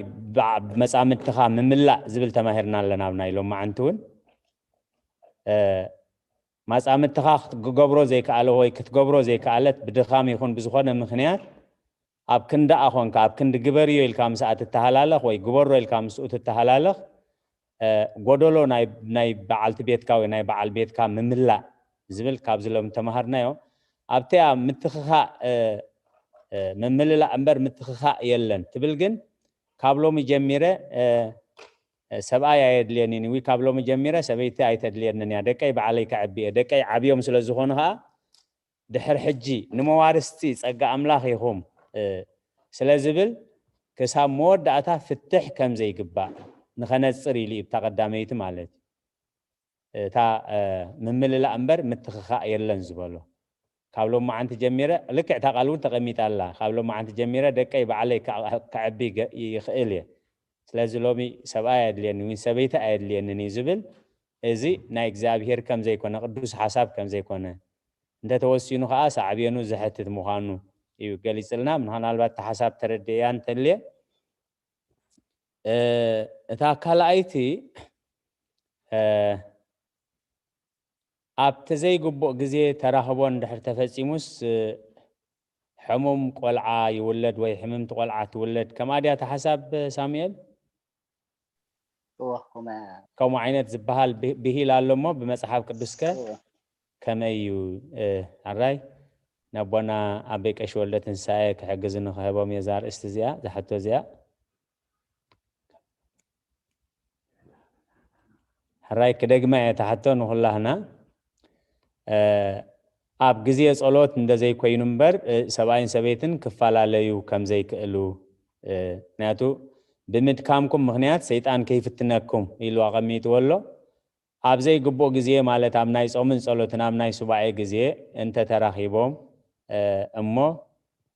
መፃምድትኻ ምምላእ ዝብል ተማሂርና ኣለና። ኣብ ናይ ሎሚ መዓንቲ እውን መፃምድትኻ ክትገብሮ ዘይከኣለ ወይ ክትገብሮ ዘይከኣለት ብድኻም ይኹን ብዝኾነ ምኽንያት ኣብ ክንዳኣ ኾንካ ኣብ ክንዲ ግበርዮ ኢልካ ምስኣ ትተሃላለኽ ወይ ግበሮ ኢልካ ምስኡ ትተሃላለኽ ጎደሎ ናይ በዓልቲ ቤትካ ወይ ናይ በዓል ቤትካ ምምላእ ዝብል ካብዚ ሎም ተማሃርናዮ። ኣብቲኣ ምትኽኻእ ምምልላእ እምበር ምትኽኻእ የለን ትብል ግን ካብ ሎሚ ጀሚረ ሰብኣይ ኣየድልየኒን ወይ ካብ ሎሚ ጀሚረ ሰበይቲ ኣይተድልየንን እያ፣ ደቀይ ባዕለይ ከዕቢ እየ፣ ደቀይ ዓብዮም ስለ ዝኾኑ ከዓ ድሕር ሕጂ ንመዋርስቲ ጸጋ ኣምላኽ ኢኹም ስለ ዝብል ክሳብ መወዳእታ ፍትሕ ከም ዘይግባእ ንኸነጽር ኢሉ እዩ። እታ ቀዳመይቲ ማለት እታ ምምልላእ እምበር ምትኽኻእ የለን ዝበሎ ካብ ሎማዓንቲ ጀሚረ ልክዕ እታ ቃል እውን ተቐሚጣ ኣላ። ካብ ሎማዓንቲ ጀሚረ ደቀይ ባዕለይ ከዕቢ ይኽእል እየ። ስለዚ ሎሚ ሰብኣይ ኣየድልየኒ ወይ ሰበይቲ ኣየድልየንን እዩ ዝብል እዚ ናይ እግዚኣብሄር ከም ዘይኮነ ቅዱስ ሓሳብ ከም ዘይኮነ እንተተወሲኑ ከዓ ሳዕቤኑ ዘሕትት ምዃኑ እዩ ገሊፅልና። ምናልባት እቲ ሓሳብ ተረድእያ እንተልየ እታ ካልኣይቲ ኣብቲ ዘይግቡእ ግዜ ተራኽቦ እንድሕር ተፈፂሙስ ሕሙም ቆልዓ ይውለድ ወይ ሕምምቲ ቆልዓ ትውለድ። ከምኣ ድያ እታ ሓሳብ ሳሙኤል? እወ፣ ከምኡ እያ። ከምኡ ዓይነት ዝበሃል ብሂል ኣሎ እሞ ብመፅሓፍ ቅዱስከ እወ። ከመይ እዩ? ሕራይ ነቦና ኣበይ ቀሺ ወልደ ትንሳኤ ክሕግዝ ንክህቦም እየ እዛ ኣርእስቲ እዚኣ፣ እዛ ሕቶ እዚኣ። ሕራይ ክደግማ እየ እታ ሕቶ ንኹላህና። ኣብ ግዜ ጸሎት እንደዘይኮይኑ እምበር ሰብኣይን ሰበይትን ክፈላለዩ ከም ዘይክእሉ ምክንያቱ ብምድካምኩም ምክንያት ሰይጣን ከይፍትነኩም ኢሉ ኣቐሚጥዎ ኣሎ። ኣብ ዘይግቡእ ግዜ ማለት ኣብ ናይ ጾምን ጸሎትን ኣብ ናይ ሱባኤ ግዜ እንተተራኺቦም እሞ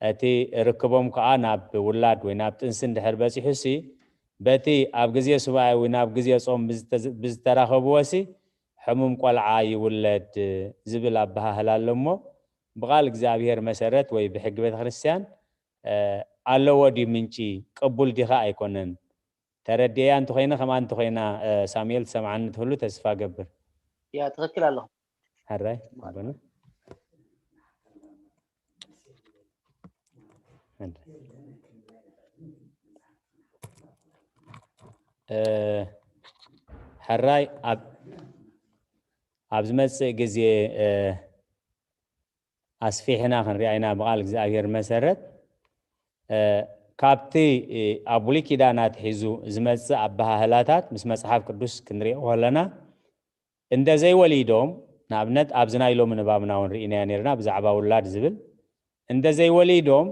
እቲ ርክቦም ከኣ ናብ ውላድ ወይ ናብ ጥንሲ እንድሕር በጺሑሲ በቲ ኣብ ግዜ ሱባኤ ወይ ናብ ግዜ ጾም ብዝተራኸብዎሲ ሕሙም ቆልዓ ይውለድ ዝብል ኣበሃህላ ኣሎ እሞ ብቓል እግዚኣብሔር መሰረት ወይ ብሕጊ ቤተክርስትያን ኣለዎ ድዩ ምንጪ ቅቡል ዲኻ ኣይኮነን? ተረድያ እንተኾይነ ከምኣ እንተኾይና ሳሙኤል ትሰምዓኒ ትህሉ ተስፋ ገብር። ያ ትኽክል ኣለኹ። ሕራይ ኣቦና ሕራይ ኣብ ዝመፅእ ግዜ ኣስፊሕና ክንሪኣ ኢና ብቓል እግዚኣብሔር መሰረት ካብቲ ኣብ ብሉይ ኪዳን ኣትሒዙ ዝመፅእ ኣበሃህላታት ምስ መፅሓፍ ቅዱስ ክንሪኦ ከለና እንደ ዘይወሊዶም ንኣብነት ኣብዚ ናይ ሎሚ ንባብና እውን ርኢናዮ ነርና ብዛዕባ ውላድ ዝብል እንደ ዘይወሊዶም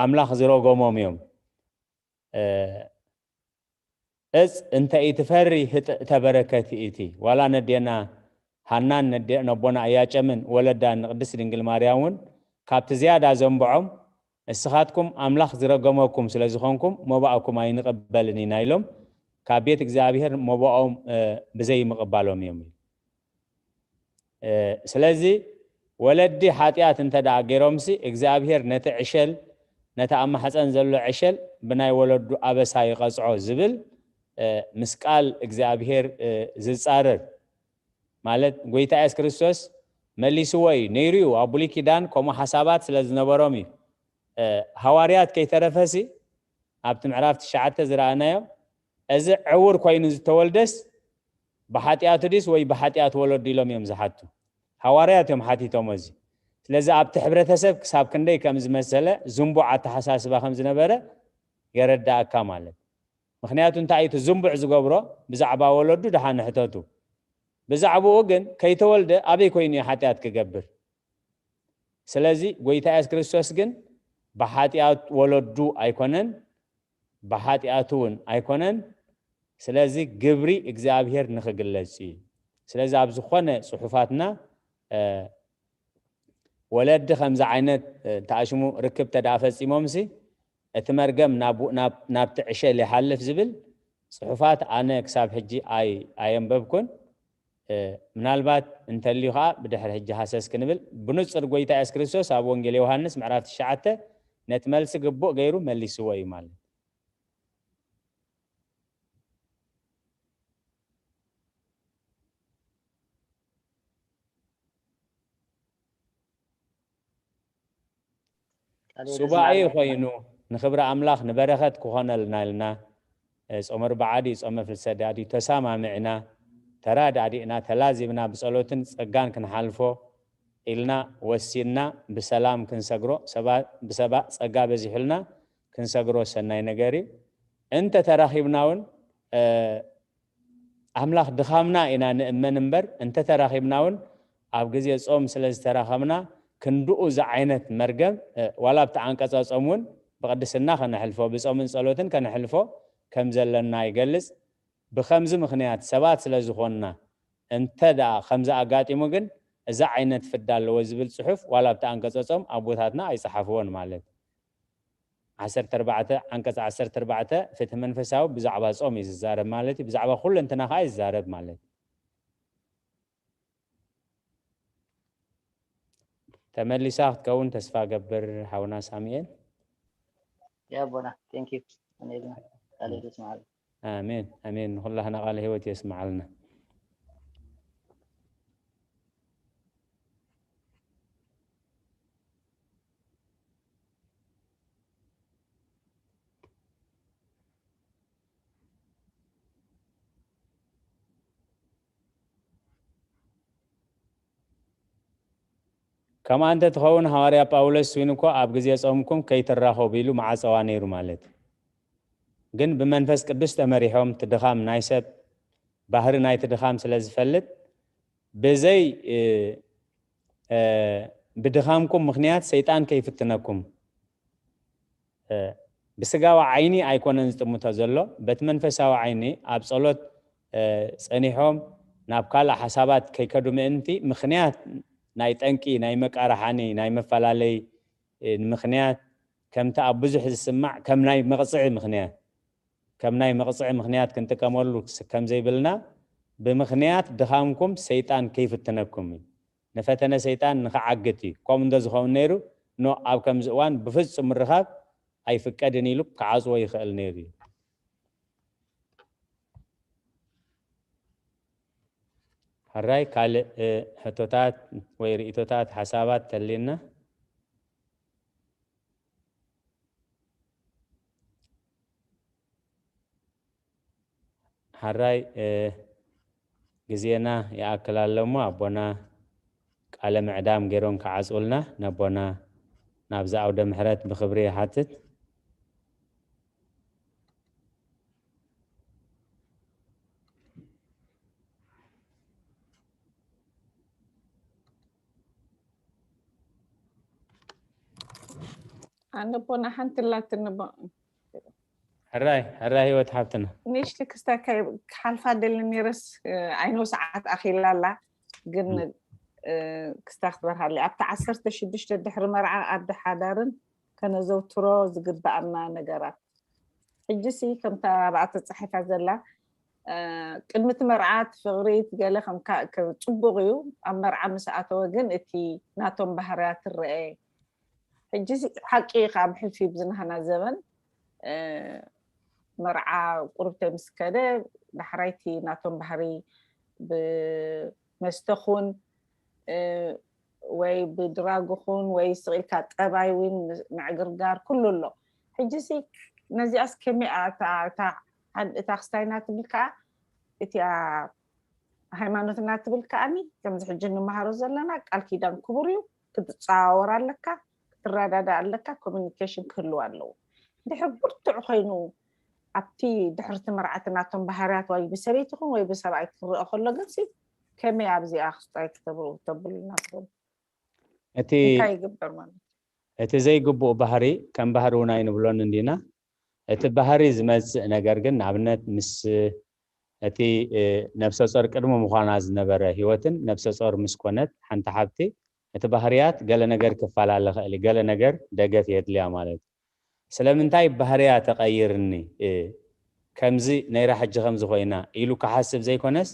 ኣምላኽ ዝረጎሞም እዮም። እፅ እንተ ኢትፈሪ ህጥእተ በረከት ይእቲ። ዋላ ነዴና ሃናን ነቦና እያጨምን ወለዳ ንቅድስት ድንግል ማርያም እውን ካብቲ ዝያዳ ዘንብዖም እስኻትኩም ኣምላኽ ዝረገመኩም ስለ ዝኾንኩም መባእኩም ኣይንቕበልን ኢና ኢሎም ካብ ቤት እግዚኣብሔር መባኦም ብዘይምቕባሎም እዮም። ስለዚ ወለዲ ሓጢኣት እንተ ደኣ ገይሮምሲ እግዚኣብሔር ነቲ ዕሸል ነቲ ኣብ ማሕፀን ዘሎ ዕሸል ብናይ ወለዱ ኣበሳ ይቐፅዖ ዝብል ምስ ቃል እግዚኣብሔር ዝፃረር ማለት ጎይታ የሱስ ክርስቶስ መሊስዎ እዩ። ነይሩ እዩ፣ ኣብ ብሉይ ኪዳን ከምኡ ሓሳባት ስለ ዝነበሮም እዩ። እ፣ ሃዋርያት ከይተረፈሲ ኣብቲ ምዕራፍ ትሽዓተ ዝረኣናዮ፣ እዚ ዕውር ኮይኑ ዝተወልደስ ብሓጢኣቱ ድዩስ ወይ ብሓጢኣት ወለዱ ኢሎም እዮም ዝሓቱ። ሃዋርያት እዮም ሓቲቶም እዚ። ስለዚ ኣብቲ ሕብረተሰብ ክሳብ ክንደይ ከም ዝመሰለ ዝንቡዕ ኣተሓሳስባ ከም ዝነበረ የረዳእካ ማለት። ምኽንያቱ እንታይ እዩ እቲ ዝንቡዕ ዝገብሮ? ብዛዕባ ወለዱ ደሓን ሕተቱ። ብዛዕባኡ ግን ከይተወልደ ኣበይ ኮይኑ እዩ ሓጢኣት ክገብር? ስለዚ ጎይታ የሱስ ክርስቶስ ግን ብሓጢኣት ወለዱ ኣይኮነን፣ ብሓጢኣቱ እውን ኣይኮነን። ስለዚ ግብሪ እግዚኣብሔር ንኽግለጽ እዩ። ስለዚ ኣብ ዝኾነ ጽሑፋትና፣ እ፣ ወለዲ ከምዚ ዓይነት፣ እ፣ ተኣሽሙ ርክብ ተደኣ ፈጺሞምሲ፣ እቲ መርገም ናብ፣ ናብ፣ ናብቲ ዕሸል ይሓልፍ ዝብል ጽሑፋት ኣነ ክሳብ ሕጂ ኣይ-፣ ኣየንበብኩን። እ፣ ምናልባት እንተልዩ ኸኣ ብድሕሪ ሕጂ ሃሰስ ክንብል፣ ብንጹር ጎይታ የሱስ ክርስቶስ ኣብ ወንጌል ዮሃንስ ምዕራፍ ትሽዓተ ነቲ መልሲ ግቡእ ገይሩ መሊስዎ እዩ ማለት። ቃል ሕይወት ሱባኤ የስምዓልና። ኮይኑ ንኽብሪ ኣምላኽ ንበረኸት ክኾነልና ኢልና፣ እ፣ ጾመ ኣርብዓ ድዩ ጾመ ፍልሰት ድዩ ተሰማሚዕና፣ ተራዳዲእና፣ ተላዚብና፣ ብጸሎትን ጸጋን ክንሓልፎ ኢልና ወሲንና፣ ብሰላም ክንሰግሮ፣ ሰባ-፣ ብሰባ-፣ ጸጋ በዚሑልና ክንሰግሮ ሰናይ ነገር እዩ። እንተ ተራኺብና እውን፣ እ፣ ኣምላኽ ድኻምና ኢና ንእመን እምበር፣ እንተተራኺብና እውን ኣብ ግዜ ጾም ስለ ዝተራኸብና ክንድኡ ዝዓይነት መርገም፣ እ፣ ዋላ ኣብቲ ዓንቀጸ ጾም እውን ብቕድስና ከነሕልፎ፣ ብጾምን ጸሎትን ከነሕልፎ ከም ዘለና ይገልጽ። ብኸምዚ ምኽንያት ሰባት ስለ ዝኾንና፣ እንተ ደኣ ከምዚ ኣጋጢሙ ግን፣ እዚ ዓይነት ፍዳ ኣለዎ ዝብል ጽሑፍ ዋላ ኣብቲ ዓንቀጸ ጾም ኣቦታትና ኣይጸሓፍዎን ማለት። ዓሰርተ ኣርባዕተ፣ ዓንቀጽ ዓሰርተ ኣርባዕተ፣ ፍትሒ መንፈሳዊ ብዛዕባ ጾም እዩ ዝዛረብ ማለት እዩ። ብዛዕባ ኩሉ እንትና ኸኣ ይዛረብ ማለት እዩ። ተመሊሳ ክትከውን ተስፋ ገብር ሓውና ሳሙኤል። ያ ኣቦና፣ thank you። ኣሜን። ቃል ሕይወት ይስምዓልና። ኣሜን፣ ኣሜን። ንኹላህና ቃለ ሕይወት የስምዓልና። ከምኣ እንተ ትኸውን፣ ሃዋርያ ጳውሎስ እውን እኮ ኣብ ግዜ ጾምኩም ከይትራኸቡ ኢሉ መዓጸዋ ነይሩ ማለት እዩ። ግን ብመንፈስ ቅዱስ ተመሪሖም፣ እቲ ድኻም ናይ ሰብ ባህሪ ናይቲ ድኻም ስለ ዝፈልጥ፣ ብዘይ፣ እ፣ እ፣ ብድኻምኩም ምኽንያት ሰይጣን ከይፍትነኩም፣ እ፣ ብስጋዊ ዓይኒ ኣይኮነን ዝጥምቶ ዘሎ፣ በቲ መንፈሳዊ ዓይኒ ኣብ ጸሎት፣ እ፣ ጸኒሖም ናብ ካልእ ሓሳባት ከይከዱ ምእንቲ፣ ምኽንያት ናይ ጠንቂ፣ ናይ መቃርሓኒ፣ ናይ መፈላለይ፣ እ፣ ምኽንያት ከምቲ ኣብ ብዙሕ ዝስማዕ ከም ናይ መቕጽዒ ምኽንያት፣ ከም ናይ መቕጽዒ ምኽንያት ክንጥቀመሉ ስ-፣ ከም ዘይብልና፣ ብምኽንያት ድኻምኩም ሰይጣን ከይፍትነኩም እዩ። ንፈተነ ሰይጣን ንኽዓግት እዩ። ከምኡ እንተ ዝኸውን ነይሩ፣ ኖእ ኣብ ከምዚ እዋን ብፍጹም ምርኻብ ኣይፍቀድን ኢሉ ክዓጽዎ ይኽእል ነይሩ እዩ። ሕራይ ካልእ፣ እ፣ ሕቶታት ወይ ርእይቶታት፣ ሓሳባት ተልየና? ሕራይ፣ እ፣ ግዜና ይኣክል ኣሎ እሞ ኣቦና ቃለ ምዕዳም ገይሮም ክዓጽውልና ነቦና ናብዚ ዓውደ ምሕረት ብኽብሪ ይሓትት። ኣነ ኣቦና ሓንቲ ኣላትኒ እሞ። ሕራይ፣ ሕራይ ህይወት ሓፍትና። ንእሽቲ ክስታ ከይ-፣ ክሓልፋ ደሊ ነይረስ፣ እ፣ ዓይነው ሰዓት ኣኺላ ኣላ። ግን፣ እ። እ፣ ክስታ ክትበርሃለይ። ኣብቲ ዓሰርተ ሽዱሽተ ድሕሪ መርዓ ኣደ ሓዳርን ከነዘውትሮ ዝግብኣና ነገራት። ሕጂሲ ከምታ ኣብኣ ተጻሒፋ ዘላ፣ እ፣ ቅድሚ እቲ መርዓ እቲ ፍቕሪ እቲ ገለ ከም ካ-፣ ከም ጽቡቕ እዩ። ኣብ መርዓ ምስ ኣተወ ግን እቲ ናቶም ባህርያት ትረኤ። ሕጂ ሓቂ እዩ፣ ካብ ሕልፊ ብዝናህና ዘበን፣ እ፣ መርዓ ቁሩብ ተምስከደ፣ ዳሕራይ እቲ ናቶም ባህሪ ብ-፣ መስተ ኹን ወይ ብድራግ ኹን ወይ ስቕ ኢልካ ጠባይ እውን ምዕግርጋር ኩሉ ኣሎ። ሕጂ ሲ ነዚኣስ ከመይ እታ ክስታይ ናትብል ከዓ እቲኣ ሃይማኖትና ትብል ከዓኒ ከምዚ ሕጂ እንመሃሮ ዘለና ቃል ኪዳን ክቡር እዩ። ክትፀዋወር ኣለካ፣ ክትረዳዳ ኣለካ፣ ኮሚኒኬሽን ክህልው ኣለዎ። ድሕር ብርቱዕ ኮይኑ ኣብቲ ድሕርቲ መርዓቲ ናቶም ባህርያት ወይ ብሰበይቲ ኹን ወይ ብሰብኣይ ክረአ ከሎ ግን ሲ ከመይ ኣብዚኣ ክስታይ ክተብሉ ተብሉና ትብል እቲ እንታይ ይግበር ማለት እቲ ዘይግቡእ ባህሪ ከም ባህሪ እውን ኣይንብሎን እንዲና። እቲ ባህሪ ዝመጽእ ነገር ግን ንኣብነት ምስ እቲ ነብሰ ጾር ቅድሚ ምዃና ዝነበረ ህይወትን ነብሰ ጾር ምስ ኮነት ሓንቲ ሓብቲ እቲ ባህርያት ገለ ነገር ክፈላለ ኽእል ገለ ነገር ደገፍ የድልያ ማለት እዩ። ስለምንታይ ባህርያ ተቐይርኒ ከምዚ ነይራ ሕጂ ከምዚ ኮይና ኢሉ ክሓስብ ዘይኮነስ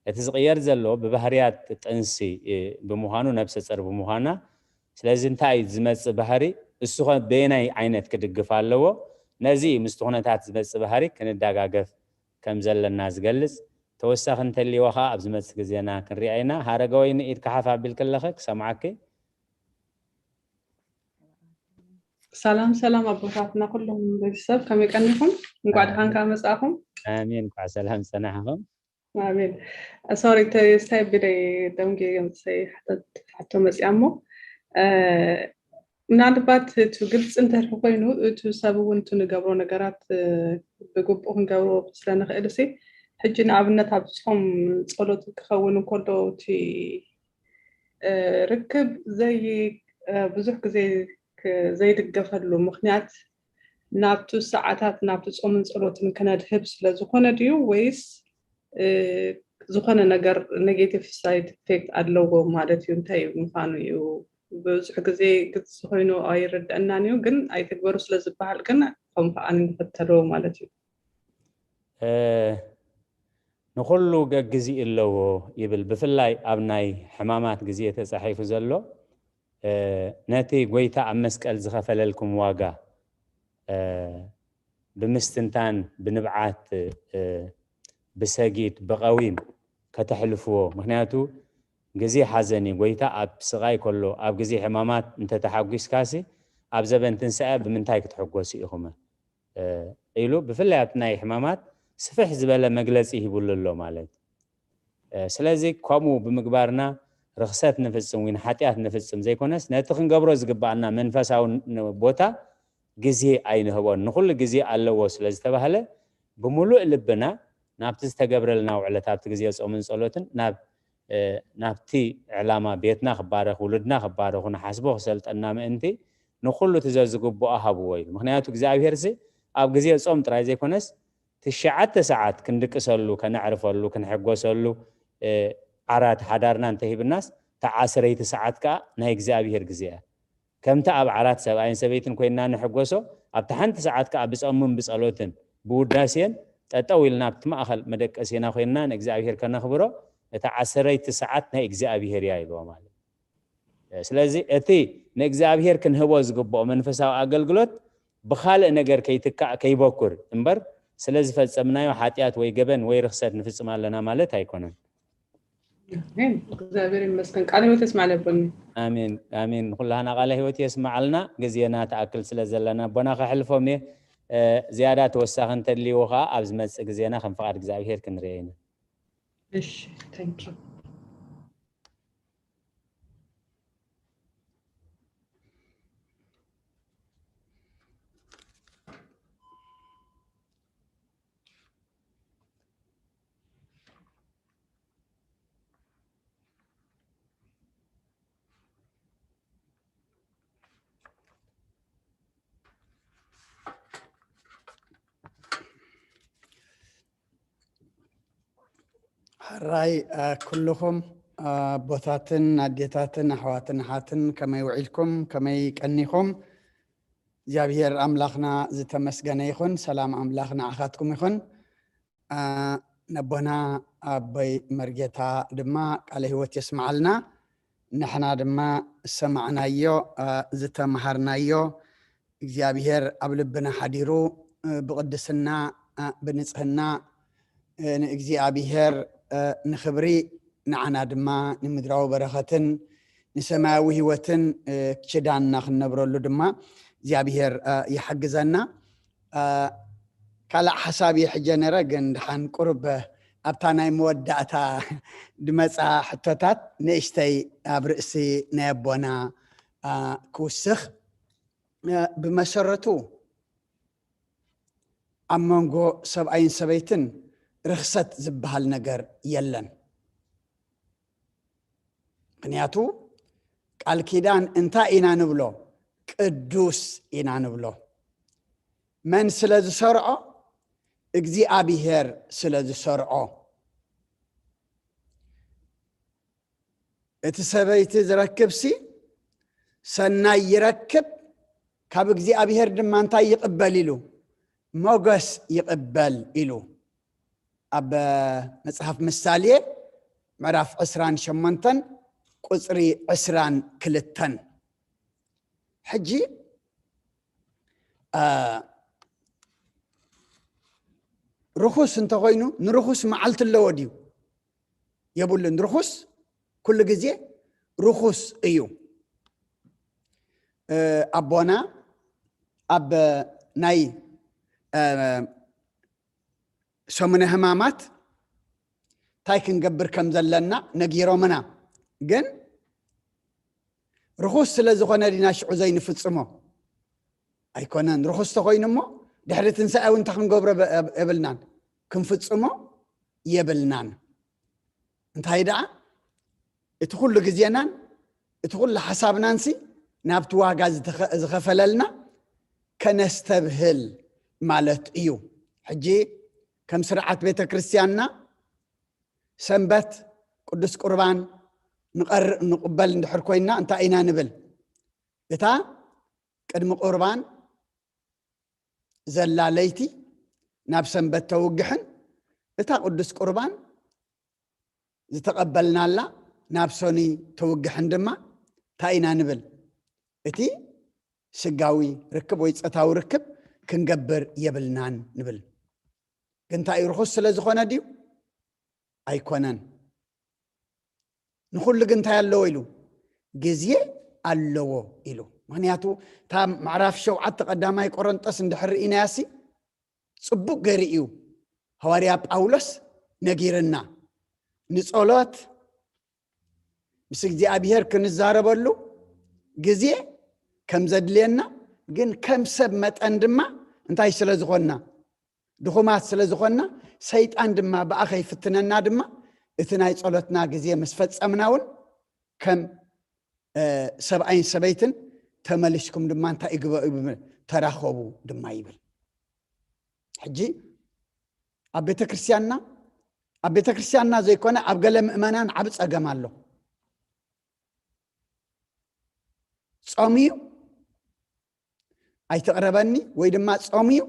እቲ ዝቕየር ዘሎ ብባህርያት ጥንሲ ብምዃኑ ነብሰ ጸር ብምዃና ስለዚ እንታይ እዩ ዝመጽእ ባህሪ እሱ ኸ በየናይ ዓይነት ክድግፍ ኣለዎ ነዚ ምስቲ ኩነታት ዝመጽእ ባህሪ ክንደጋገፍ ከም ዘለና ዝገልጽ ተወሳኺ እንተልይዎ ኸዓ ኣብ ዝመጽእ ግዜና ክንሪኣ ኢና። ሃረገወይኒ ኢድ ክሓፍ ኣቢልኪ ኣለኺ ክሰምዓኪ። ሰላም ሰላም ኣቦታትና ኩሎም ቤተሰብ ከመይ ቀኒኹም? እንኳዕ ደሓን ከዓ መጻእኹም። ኣሜን። እንኳዕ ሰላም ጸናሕኹም። ኣሜን። ሶሪ ተስታይ ብደይ ደምጌ ገምሰይ ሕቶ መጽያ እሞ ምናልባት እቲ ግልፂ እንተድሪ ኮይኑ እቲ ሰብ እውን እቲ ንገብሮ ነገራት ብግቡእ ክንገብሮ ስለ ንኽእል ሲ ሕጂ ንኣብነት ኣብ ፆም ፀሎት ክኸውን እንከሎ እቲ ርክብ ዘይ ብዙሕ ግዜ ዘይድገፈሉ ምኽንያት ናብቲ ሰዓታት ናብቲ ፆምን ፀሎትን ክነድህብ ስለ ዝኾነ ድዩ ወይስ ዝኾነ ነገር negative side effect ኣለዎ ማለት እዩ? እንታይ ምዃኑ እዩ? ብዙሕ ግዜ ግልፂ ኮይኑ ኣይርደአናን እዩ፣ ግን ኣይትግበሩ ስለ ዝበሃል ግን ከም ከዓ ንኽተልዎ ማለት እዩ። ንኹሉ ገግዚኡ ኣለዎ ይብል። ብፍላይ ኣብ ናይ ሕማማት ግዜ ተፃሒፉ ዘሎ ነቲ ጎይታ ኣብ መስቀል ዝኸፈለልኩም ዋጋ ብምስትንታን፣ ብንብዓት፣ ብሰጊድ፣ ብቐዊም ከተሕልፍዎ። ምክንያቱ ግዜ ሓዘን እዩ። ጎይታ ኣብ ስቓይ ከሎ፣ ኣብ ግዜ ሕማማት እንተተሓጒስካሲ ኣብ ዘበን ትንሳኤ ብምንታይ ክትሕጎሱ ኢኹመ? ኢሉ ብፍላይ ኣብቲ ናይ ሕማማት ስፍሕ ዝበለ መግለፂ ሂቡሉ ኣሎ ማለት። ስለዚ ከምኡ ብምግባርና ርኽሰት ንፍፅም ወይ ንሓጢኣት ንፍፅም ዘይኮነስ ነቲ ክንገብሮ ዝግባኣና መንፈሳዊ ቦታ ግዜ ኣይንህቦን። ንኹሉ ግዜ ኣለዎ ስለ ዝተባህለ ብምሉእ ልብና ናብቲ ዝተገብረልና ውዕለት ኣብቲ ግዜ ፆምን ፀሎትን ናብ ናብቲ ዕላማ ቤትና ክባረኽ ውሉድና ክባረኹ ንሓስቦ ክሰልጠና ምእንቲ ንኹሉ እቲ ዘዝግብኦ ሃብዎ ኢሉ። ምክንያቱ እግዚኣብሄር ሲ ኣብ ግዜ ጾም ጥራይ ዘይኮነስ ትሽዓተ ሰዓት ክንድቅሰሉ፣ ከነዕርፈሉ፣ ክንሕጎሰሉ ዓራት ሓዳርና እንተሂብናስ እታ ዓስረይቲ ሰዓት ከኣ ናይ እግዚኣብሄር ግዜ እያ። ከምቲ ኣብ ዓራት ሰብኣይን ሰበይትን ኮይንና ንሕጎሶ ኣብታ ሓንቲ ሰዓት ከኣ ብጸሙን ብጸሎትን ብውዳሴን ጠጠው ኢልና ኣብቲ ማእኸል መደቀሲና ኮይንና ንእግዚኣብሄር ከነኽብሮ እታ ዓሰረይቲ ሰዓት ናይ እግዚኣብሄር እያ ኢልዎ ማለት። ስለዚ እቲ ንእግዚኣብሄር ክንህቦ ዝግብኦ መንፈሳዊ ኣገልግሎት ብኻልእ ነገር ከይትካእ ከይበኩር እምበር ስለ ዝፈጸምናዮ ሓጢኣት ወይ ገበን ወይ ርኽሰት ንፍጽም ኣለና ማለት ኣይኮነን። እግዚኣብሔር ይመስገን። ቃለ ህይወት የስማዕ ለበኒ። ኣሜን ኣሜን። ንኩላህና ቃለ ህይወት የስማዓልና። ግዜና ተኣክል ስለ ዘለና ኣቦና ከሕልፎም እየ። ዝያዳ ተወሳኺ እንተድልይዎ ከዓ ኣብ ዝመፅእ ግዜና ከም ፍቓድ እግዚኣብሄር ክንርአ ኢና። እሺ፣ thank you። ሕራይ ኩልኹም ኣቦታትን ኣዴታትን ኣሕዋትን ኣሓትን ከመይ ውዒልኩም ከመይ ቀኒኹም? እግዚኣብሔር ኣምላኽና ዝተመስገነ ይኹን። ሰላም ኣምላኽ ንዓኻትኩም ይኹን። ነቦና ኣቦይ መርጌታ ድማ ቃለ ህይወት የስምዓልና። ንሕና ድማ ዝሰማዕናዮ ዝተምሃርናዮ እግዚኣብሔር ኣብ ልብና ሓዲሩ ብቕድስና ብንጽህና ንእግዚኣብሔር ንኽብሪ ንዓና ድማ ንምድራዊ በረኸትን ንሰማያዊ ህይወትን፣ እ፣ ኪዳንና ክንነብረሉ ድማ እግዚኣብሔር፣ እ፣ ይሓግዘና። እ፣ ካልእ ሓሳብ እየ ሕጀ ነረ፣ ግን ድሓን ቁሩብ ኣብታ ናይ መወዳእታ ድመጻ ሕቶታት ንእሽተይ ኣብ ርእሲ ናይ ኣቦና፣ እ፣ ክውስኽ። እ፣ ብመሰረቱ ኣብ መንጎ ሰብኣይን ሰበይትን ርኽሰት ዝበሃል ነገር የለን። ምኽንያቱ ቃል ኪዳን እንታይ ኢና ንብሎ? ቅዱስ ኢና ንብሎ። መን ስለ ዝሰርዖ? እግዚኣብሔር ስለ ዝሰርዖ። እቲ ሰበይቲ ዝረክብሲ ሰናይ ይረክብ፣ ካብ እግዚኣብሔር ድማ እንታይ ይቕበል ኢሉ? ሞገስ ይቕበል ኢሉ። ኣብ መጽሓፍ ምሳሌ ምዕራፍ ዕስራን ሸሞንተን ቁጽሪ ዕስራን ክልተን። ሕጂ፣ እ፣ ርኹስ እንተኾይኑ ንርኹስ መዓልቲ ኣለዎ ድዩ? የብሉን። ርኹስ ኩሉ ግዜ ርኹስ እዩ። እ፣ ኣቦና ኣብ ናይ፣ እ፣ ሰሙነ ሕማማት እንታይ ክንገብር ከም ዘለና ነጊሮምና። ግን ርኹስ ስለ ዝኾነ ዲና ሽዑ ዘይንፍጽሞ? ኣይኮነን። ርኹስ ተኾይኑ እሞ ድሕሪ ትንሳኤ እውን እንታይ ክንገብሮ ብ-፣ የብ-፣ የብልናን፣ ክንፍጽሞ የብልናን። እንታይ ደኣ፣ እቲ ኩሉ ግዜናን እቲ ኩሉ ሓሳብናንሲ ናብቲ ዋጋ ዝተኸ-፣ ዝኸፈለልና ከነስተብህል ማለት እዩ። ሕጂ ከም ስርዓት ቤተ ክርስቲያንና ሰንበት ቅዱስ ቁርባን ንቐር-፣ ንቕበል እንድሕር ኮይንና እንታይ ኢና ንብል? እታ ቅድሚ ቁርባን ዘላ ለይቲ ናብ ሰንበት ተውግሕን እታ ቅዱስ ቁርባን ዝተቐበልናላ ናብ ሰኑይ ተውግሕን ድማ እንታይ ኢና ንብል? እቲ ስጋዊ ርክብ ወይ ጾታዊ ርክብ ክንገብር የብልናን ንብል። ግን እንታይ እዩ? ርኹስ ስለ ዝኾነ ድዩ? ኣይኮነን። ንኹሉ ግን እንታይ ኣለዎ ኢሉ? ግዜ ኣለዎ ኢሉ። ምኽንያቱ እታ ምዕራፍ ሸውዓተ ቀዳማይ ቆሮንጦስ እንድሕር ርኢናያሲ ጽቡቕ ገይሩ እዩ ሃዋርያ ጳውሎስ ነጊርና። ንጸሎት ምስ እግዚኣብሔር ክንዛረበሉ ግዜ ከም ዘድልየና፣ ግን ከም ሰብ መጠን ድማ እንታይ ስለ ዝኾንና? ድኹማት ስለ ዝኾንና፣ ሰይጣን ድማ ብኣ ከይፍትነና ድማ እቲ ናይ ጸሎትና ግዜ ምስ ፈጸምና እውን ከም፣ እ፣ ሰብኣይን ሰበይትን ተመሊስኩም ድማ እንታይ ይግበሩ ይብል? ተራኸቡ ድማ ይብል። ሕጂ ኣብ ቤተ ክርስቲያንና፣ ኣብ ቤተ ክርስቲያንና ዘይኮነ ኣብ ገለ ምእመናን ዓቢ ጸገም ኣሎ። ጾም እዩ ኣይትቕረበኒ ወይ ድማ ጾም እዩ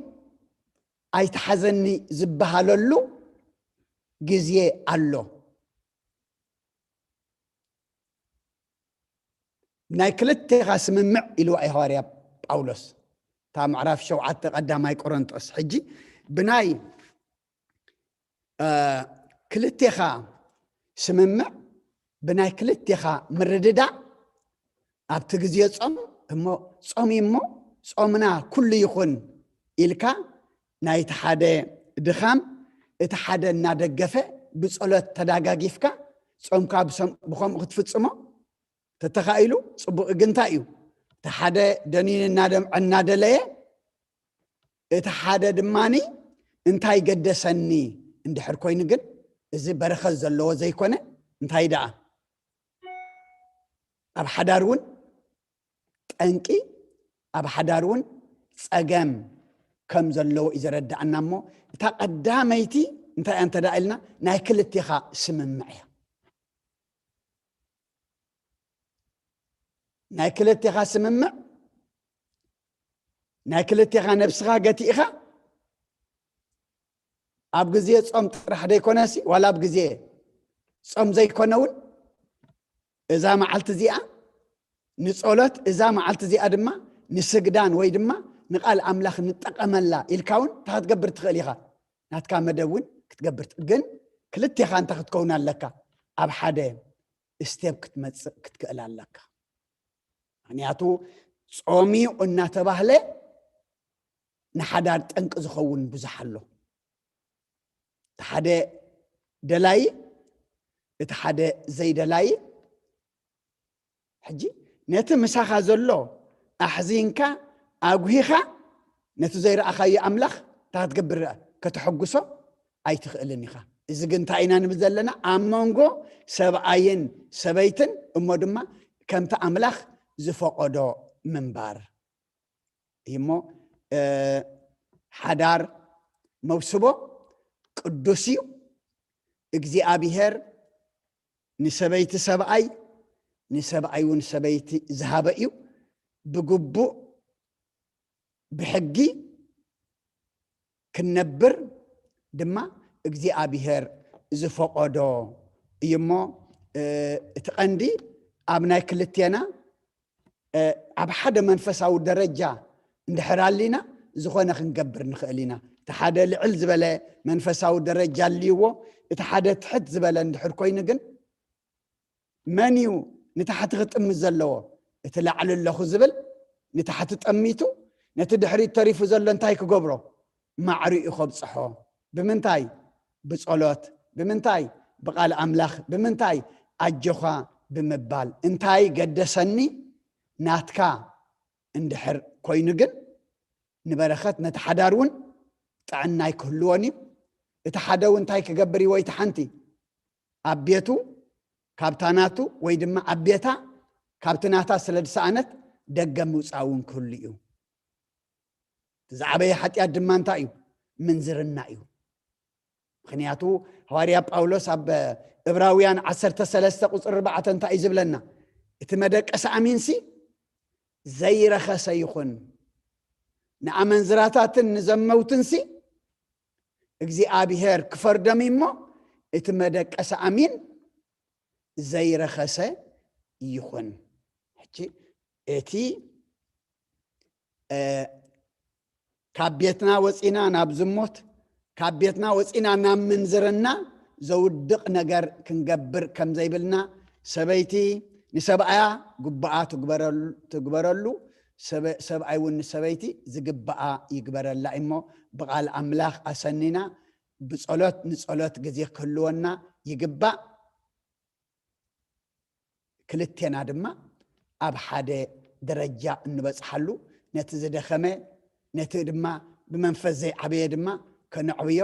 ኣይትሓዘኒ ዝበሃለሉ ግዜ ኣሎ። ናይ ክልቴኻ ስምምዕ ኢልዋ እዩ ሃዋርያ ጳውሎስ። እታ ምዕራፍ ሸውዓተ ቀዳማይ ቆሮንጦስ። ሕጂ ብናይ፣ እ፣ ክልቴኻ ስምምዕ፣ ብናይ ክልቴኻ ምርድዳእ ኣብቲ ግዜ ጾም እሞ ጾም እዩ እሞ ጾምና ኩሉ ይኹን ኢልካ ናይቲ ሓደ ድኻም እቲ ሓደ እናደገፈ ብጸሎት ተዳጋጊፍካ ጾምካ ብሰም-፣ ብኸምኡ ክትፍጽሞ ተተኻኢሉ ጽቡቕ። ግን እንታይ እዩ? እቲ ሓደ ደኒኑ እናደምዐ እናደለየ፣ እቲ ሓደ ድማኒ እንታይ ገደሰኒ እንድሕር ኮይኑ ግን፣ እዚ በረኸት ዘለዎ ዘይኮነ፣ እንታይ ደኣ ኣብ ሓዳር እውን ጠንቂ፣ ኣብ ሓዳር እውን ጸገም ከም ዘለዎ እዩ ዘረድኣና። እሞ እታ ቀዳመይቲ እንታይ እያ እንተ ደኣ ኢልና፣ ናይ ክልቴኻ ስምምዕ እያ። ናይ ክልቴኻ ስምምዕ፣ ናይ ክልቴኻ ነብስኻ ገቲእኻ፣ ኣብ ግዜ ጾም ጥራሕ ዘይኮነሲ፣ ዋላ ኣብ ግዜ ጾም ዘይኮነ እውን፣ እዛ መዓልቲ እዚኣ ንጸሎት፣ እዛ መዓልቲ እዚኣ ድማ ንስግዳን ወይ ድማ ንቃል ኣምላኽ ንጠቐመላ ኢልካ እውን እንታይ ክትገብር ትኽእል ኢኻ። ናትካ መደብ እውን ክትገብር ት-፣ ግን ክልቴኻ እንታይ ክትከውን ኣለካ? ኣብ ሓደ ስቴፕ ክትመፅእ ክትክእል ኣለካ። ምክንያቱ ጾም እዩ እናተባህለ ንሓዳር ጠንቂ ዝኸውን ብዙሕ ኣሎ። እቲ ሓደ ደላይ፣ እቲ ሓደ ዘይደላይ። ሕጂ ነቲ ምሳኻ ዘሎ ኣሕዚንካ ኣጉሂኻ ነቲ ዘይረኣኻዮ ኣምላኽ እንታይ ክትገብር ከተሐጉሶ ኣይትኽእልን ኢኻ። እዚ ግን እንታይ ኢና ንብል ዘለና? ኣብ መንጎ ሰብኣይን ሰበይትን እሞ ድማ ከምቲ ኣምላኽ ዝፈቐዶ ምንባር እዩ እሞ፣ ሓዳር መውስቦ ቅዱስ እዩ። እግዚኣብሔር ንሰበይቲ ሰብኣይ፣ ንሰብኣይ እውን ሰበይቲ ዝሃበ እዩ። ብግቡእ ብሕጊ ክንነብር ድማ እግዚኣብሔር ዝፈቐዶ እዩ እሞ፣ እቲ ቀንዲ ኣብ ናይ ክልቴና ኣብ ሓደ መንፈሳዊ ደረጃ እንድሕር ኣሊና ዝኾነ ክንገብር ንኽእል ኢና። እቲ ሓደ ልዕል ዝበለ መንፈሳዊ ደረጃ ኣልይዎ፣ እቲ ሓደ ትሕት ዝበለ እንድሕር ኮይኑ ግን መን እዩ ንታሕቲ ክጥምት ዘለዎ? እቲ ላዕሊ ኣለኹ ዝብል ንታሕቲ ጠሚቱ ነቲ ድሕሪት ተሪፉ ዘሎ እንታይ ክገብሮ? ማዕሪኡ ከብፅሖ። ብምንታይ? ብጸሎት። ብምንታይ? ብቓል ኣምላኽ። ብምንታይ? ኣጆኻ ብምባል። እንታይ ገደሰኒ ናትካ እንድሕር ኮይኑ ግን ንበረኸት ነቲ ሓዳር እውን ጥዕና ኣይክህልዎን እዩ። እቲ ሓደ እውን እንታይ ክገብር እዩ? ወይ እቲ ሓንቲ ኣብ ቤቱ ካብታ ናቱ ወይ ድማ ኣብ ቤታ ካብቲ ናታ ስለ ዝሰኣነት ደገ ምውፃእ እውን ክህሉ እዩ። እቲ ዝዓበየ ሓጢኣት ድማ እንታይ እዩ? ምንዝርና እዩ። ምክንያቱ ሃዋርያ ጳውሎስ ኣብ እብራውያን ዓሰርተ ሰለስተ ቁፅሪ ኣርባዕተ እንታይ እዩ ዝብለና? እቲ መደቀሲ ኣሚንሲ ዘይረኸሰ ይኹን፣ ንኣመንዝራታትን ንዘመውትንሲ እግዚኣብሔር ክፈርዶም እሞ እቲ መደቀሲ ኣሚን ዘይረኸሰ ይኹን። ሕጂ እቲ ካብ ቤትና ወፂና ናብ ዝሙት፣ ካብ ቤትና ወፂና ናብ ምንዝርና ዘውድቕ ነገር ክንገብር ከም ዘይብልና፣ ሰበይቲ ንሰብኣያ ግቡኣ ትግበረሉ፣ ሰብኣይ እውን ንሰበይቲ ዝግብኣ ይግበረላ እሞ ብቓል ኣምላኽ ኣሰኒና ብጸሎት ንጸሎት ግዜ ክህልወና ይግባእ። ክልቴና ድማ ኣብ ሓደ ደረጃ እንበጽሓሉ፣ ነቲ ዝደኸመ፣ ነቲ ድማ ብመንፈስ ዘይዓበየ ድማ ከነዕብዮ፣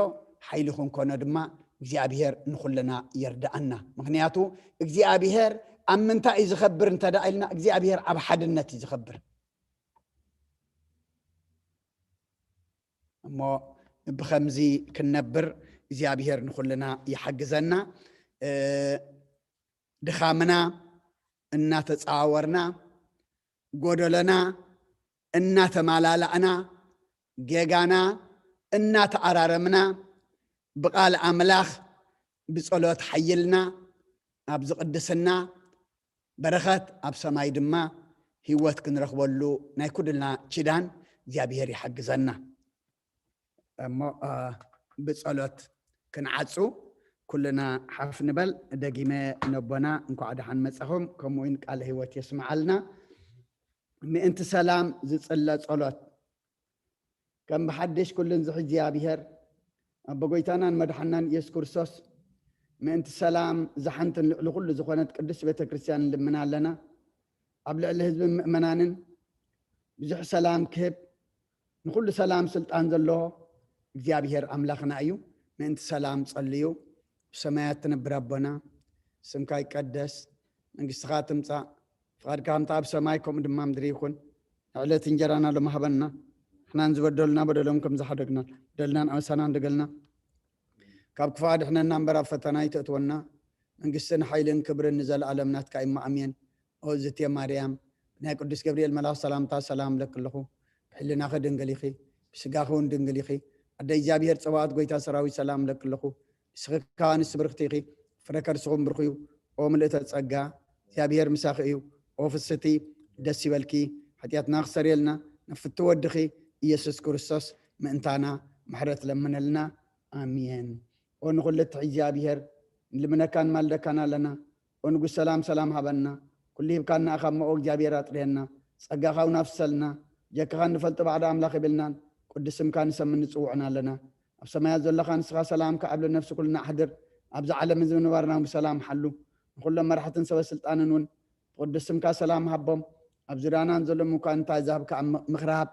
ሓይሊ ክንኮኖ ድማ እግዚኣብሔር ንኹልና የርድኣና። ምክንያቱ እግዚኣብሔር ኣብ ምንታይ እዩ ዝኸብር እንተ ደኣ ኢልና፣ እግዚኣብሔር ኣብ ሓድነት እዩ ዝኸብር። እሞ ብኸምዚ ክንነብር እግዚኣብሔር ንኹልና ይሓግዘና። ድኻምና እናተጻዋወርና፣ ጎደሎና እናተማላላእና፣ ጌጋና እናተኣራረምና፣ ብቓል ኣምላኽ ብጸሎት ሓይልና ኣብዚ ቅድስና በረኸት ኣብ ሰማይ ድማ ህይወት ክንረኽበሉ ናይ ኩልና ኪዳን እግዚኣብሔር ይሓግዘና። እሞ ብጸሎት ክንዓጹ ኩልና ሓፍ ንበል። ደጊመ ነቦና እንኳዕ ደሓን መጻኹም፣ ከምኡ እውን ቃለ ህይወት የስምዓልና። ምእንቲ ሰላም ዝጽለ ጸሎት። ከም ብሓድሽ ኩሉን ዝሕዚ እግዚኣብሔር ኣቦ ጎይታናን መድሓናን ኢየሱስ ክርስቶስ ምእንቲ ሰላም ዝሓንትን ልዕሊ ኩሉ ዝኾነት ቅድስት ቤተ ክርስቲያን ንልምና ኣለና። ኣብ ልዕሊ ህዝብን ምእመናንን ብዙሕ ሰላም ክህብ ንኹሉ ሰላም ስልጣን ዘለዎ እግዚኣብሔር ኣምላኽና እዩ። ምእንቲ ሰላም ጸልዩ። ብሰማያት ትነብር ኣቦና፣ ስምካ ይቀደስ፣ መንግስትኻ ትምጻእ፣ ፍቓድካ ከምታ ኣብ ሰማይ ከምኡ ድማ ምድሪ ይኹን። ንዕለት እንጀራና ሎሚ ሃበና፣ ንሕናን ዝበደሉና በደሎም ከም ዝሓደግና፣ በደልናን ኣበሳናን ደገልና ካብ ክፉእ ኣድሕነና እምበር ኣብ ፈተና ኣይተእትወና፣ መንግስትን ሓይልን ክብርን ንዘለኣለም ናትካ እዩ። ኣሜን። ኦ ዝቴ ማርያም፣ ብናይ ቅዱስ ገብርኤል መልኣኽ ሰላምታ ሰላም እብለኪ ኣለኹ። ብሕልናኺ ድንግል ኢኺ፣ ብስጋኺ እውን ድንግል ኢኺ። ኣደ እግዚኣብሔር ጸባኦት፣ ጎይታ ሰራዊት ሰላም እብለኪ ኣለኹ። ንስኺ ከኣ ኣንስቲ ብርኽቲ ኢኺ፣ ፍረ ከርስኹም ብሩኽ እዩ። ኦ ምልእተ ጸጋ፣ እግዚኣብሔር ምሳኺ እዩ። ኦ ፍስቲ፣ ደስ ይበልኪ፣ ሓጢኣትና ክሰርየልና፣ ንፍቲ ወድኺ ኢየሱስ ክርስቶስ ምእንታና ምሕረት ለምነልና። ኣሜን። ኦ ንኹሉ እትሕዚ እግዚኣብሔር፣ ንልምነካን ማልደካን ኣለና። ኦ ንጉስ ሰላም፣ ሰላም ሃበና። ኩሉ ሂብካና ኢኻ እሞ፣ ኦ እግዚኣብሔር ኣጥርየና። ጸጋኻ እውን ኣፍሰልና። ጀካኻ እንፈልጦ ባዕዳ ኣምላኽ የብልናን። ቅዱስ ስምካ ንሰምን ንጽውዕን ኣለና። ኣብ ሰማያት ዘለኻ ንስኻ ሰላም ከዓብለ ነፍሲ ኩልና ኣሕድር። ኣብዚ ዓለም እዚ ምንባርና ብሰላም ሓሉ። ንኹሎም መራሕትን ሰበ ስልጣንን እውን ብቅዱስ ስምካ ሰላም ሃቦም። ኣብ ዙርያናን ዘሎ ምኳን እንታይ ዝሃብካ ምኽሪ ሃብ።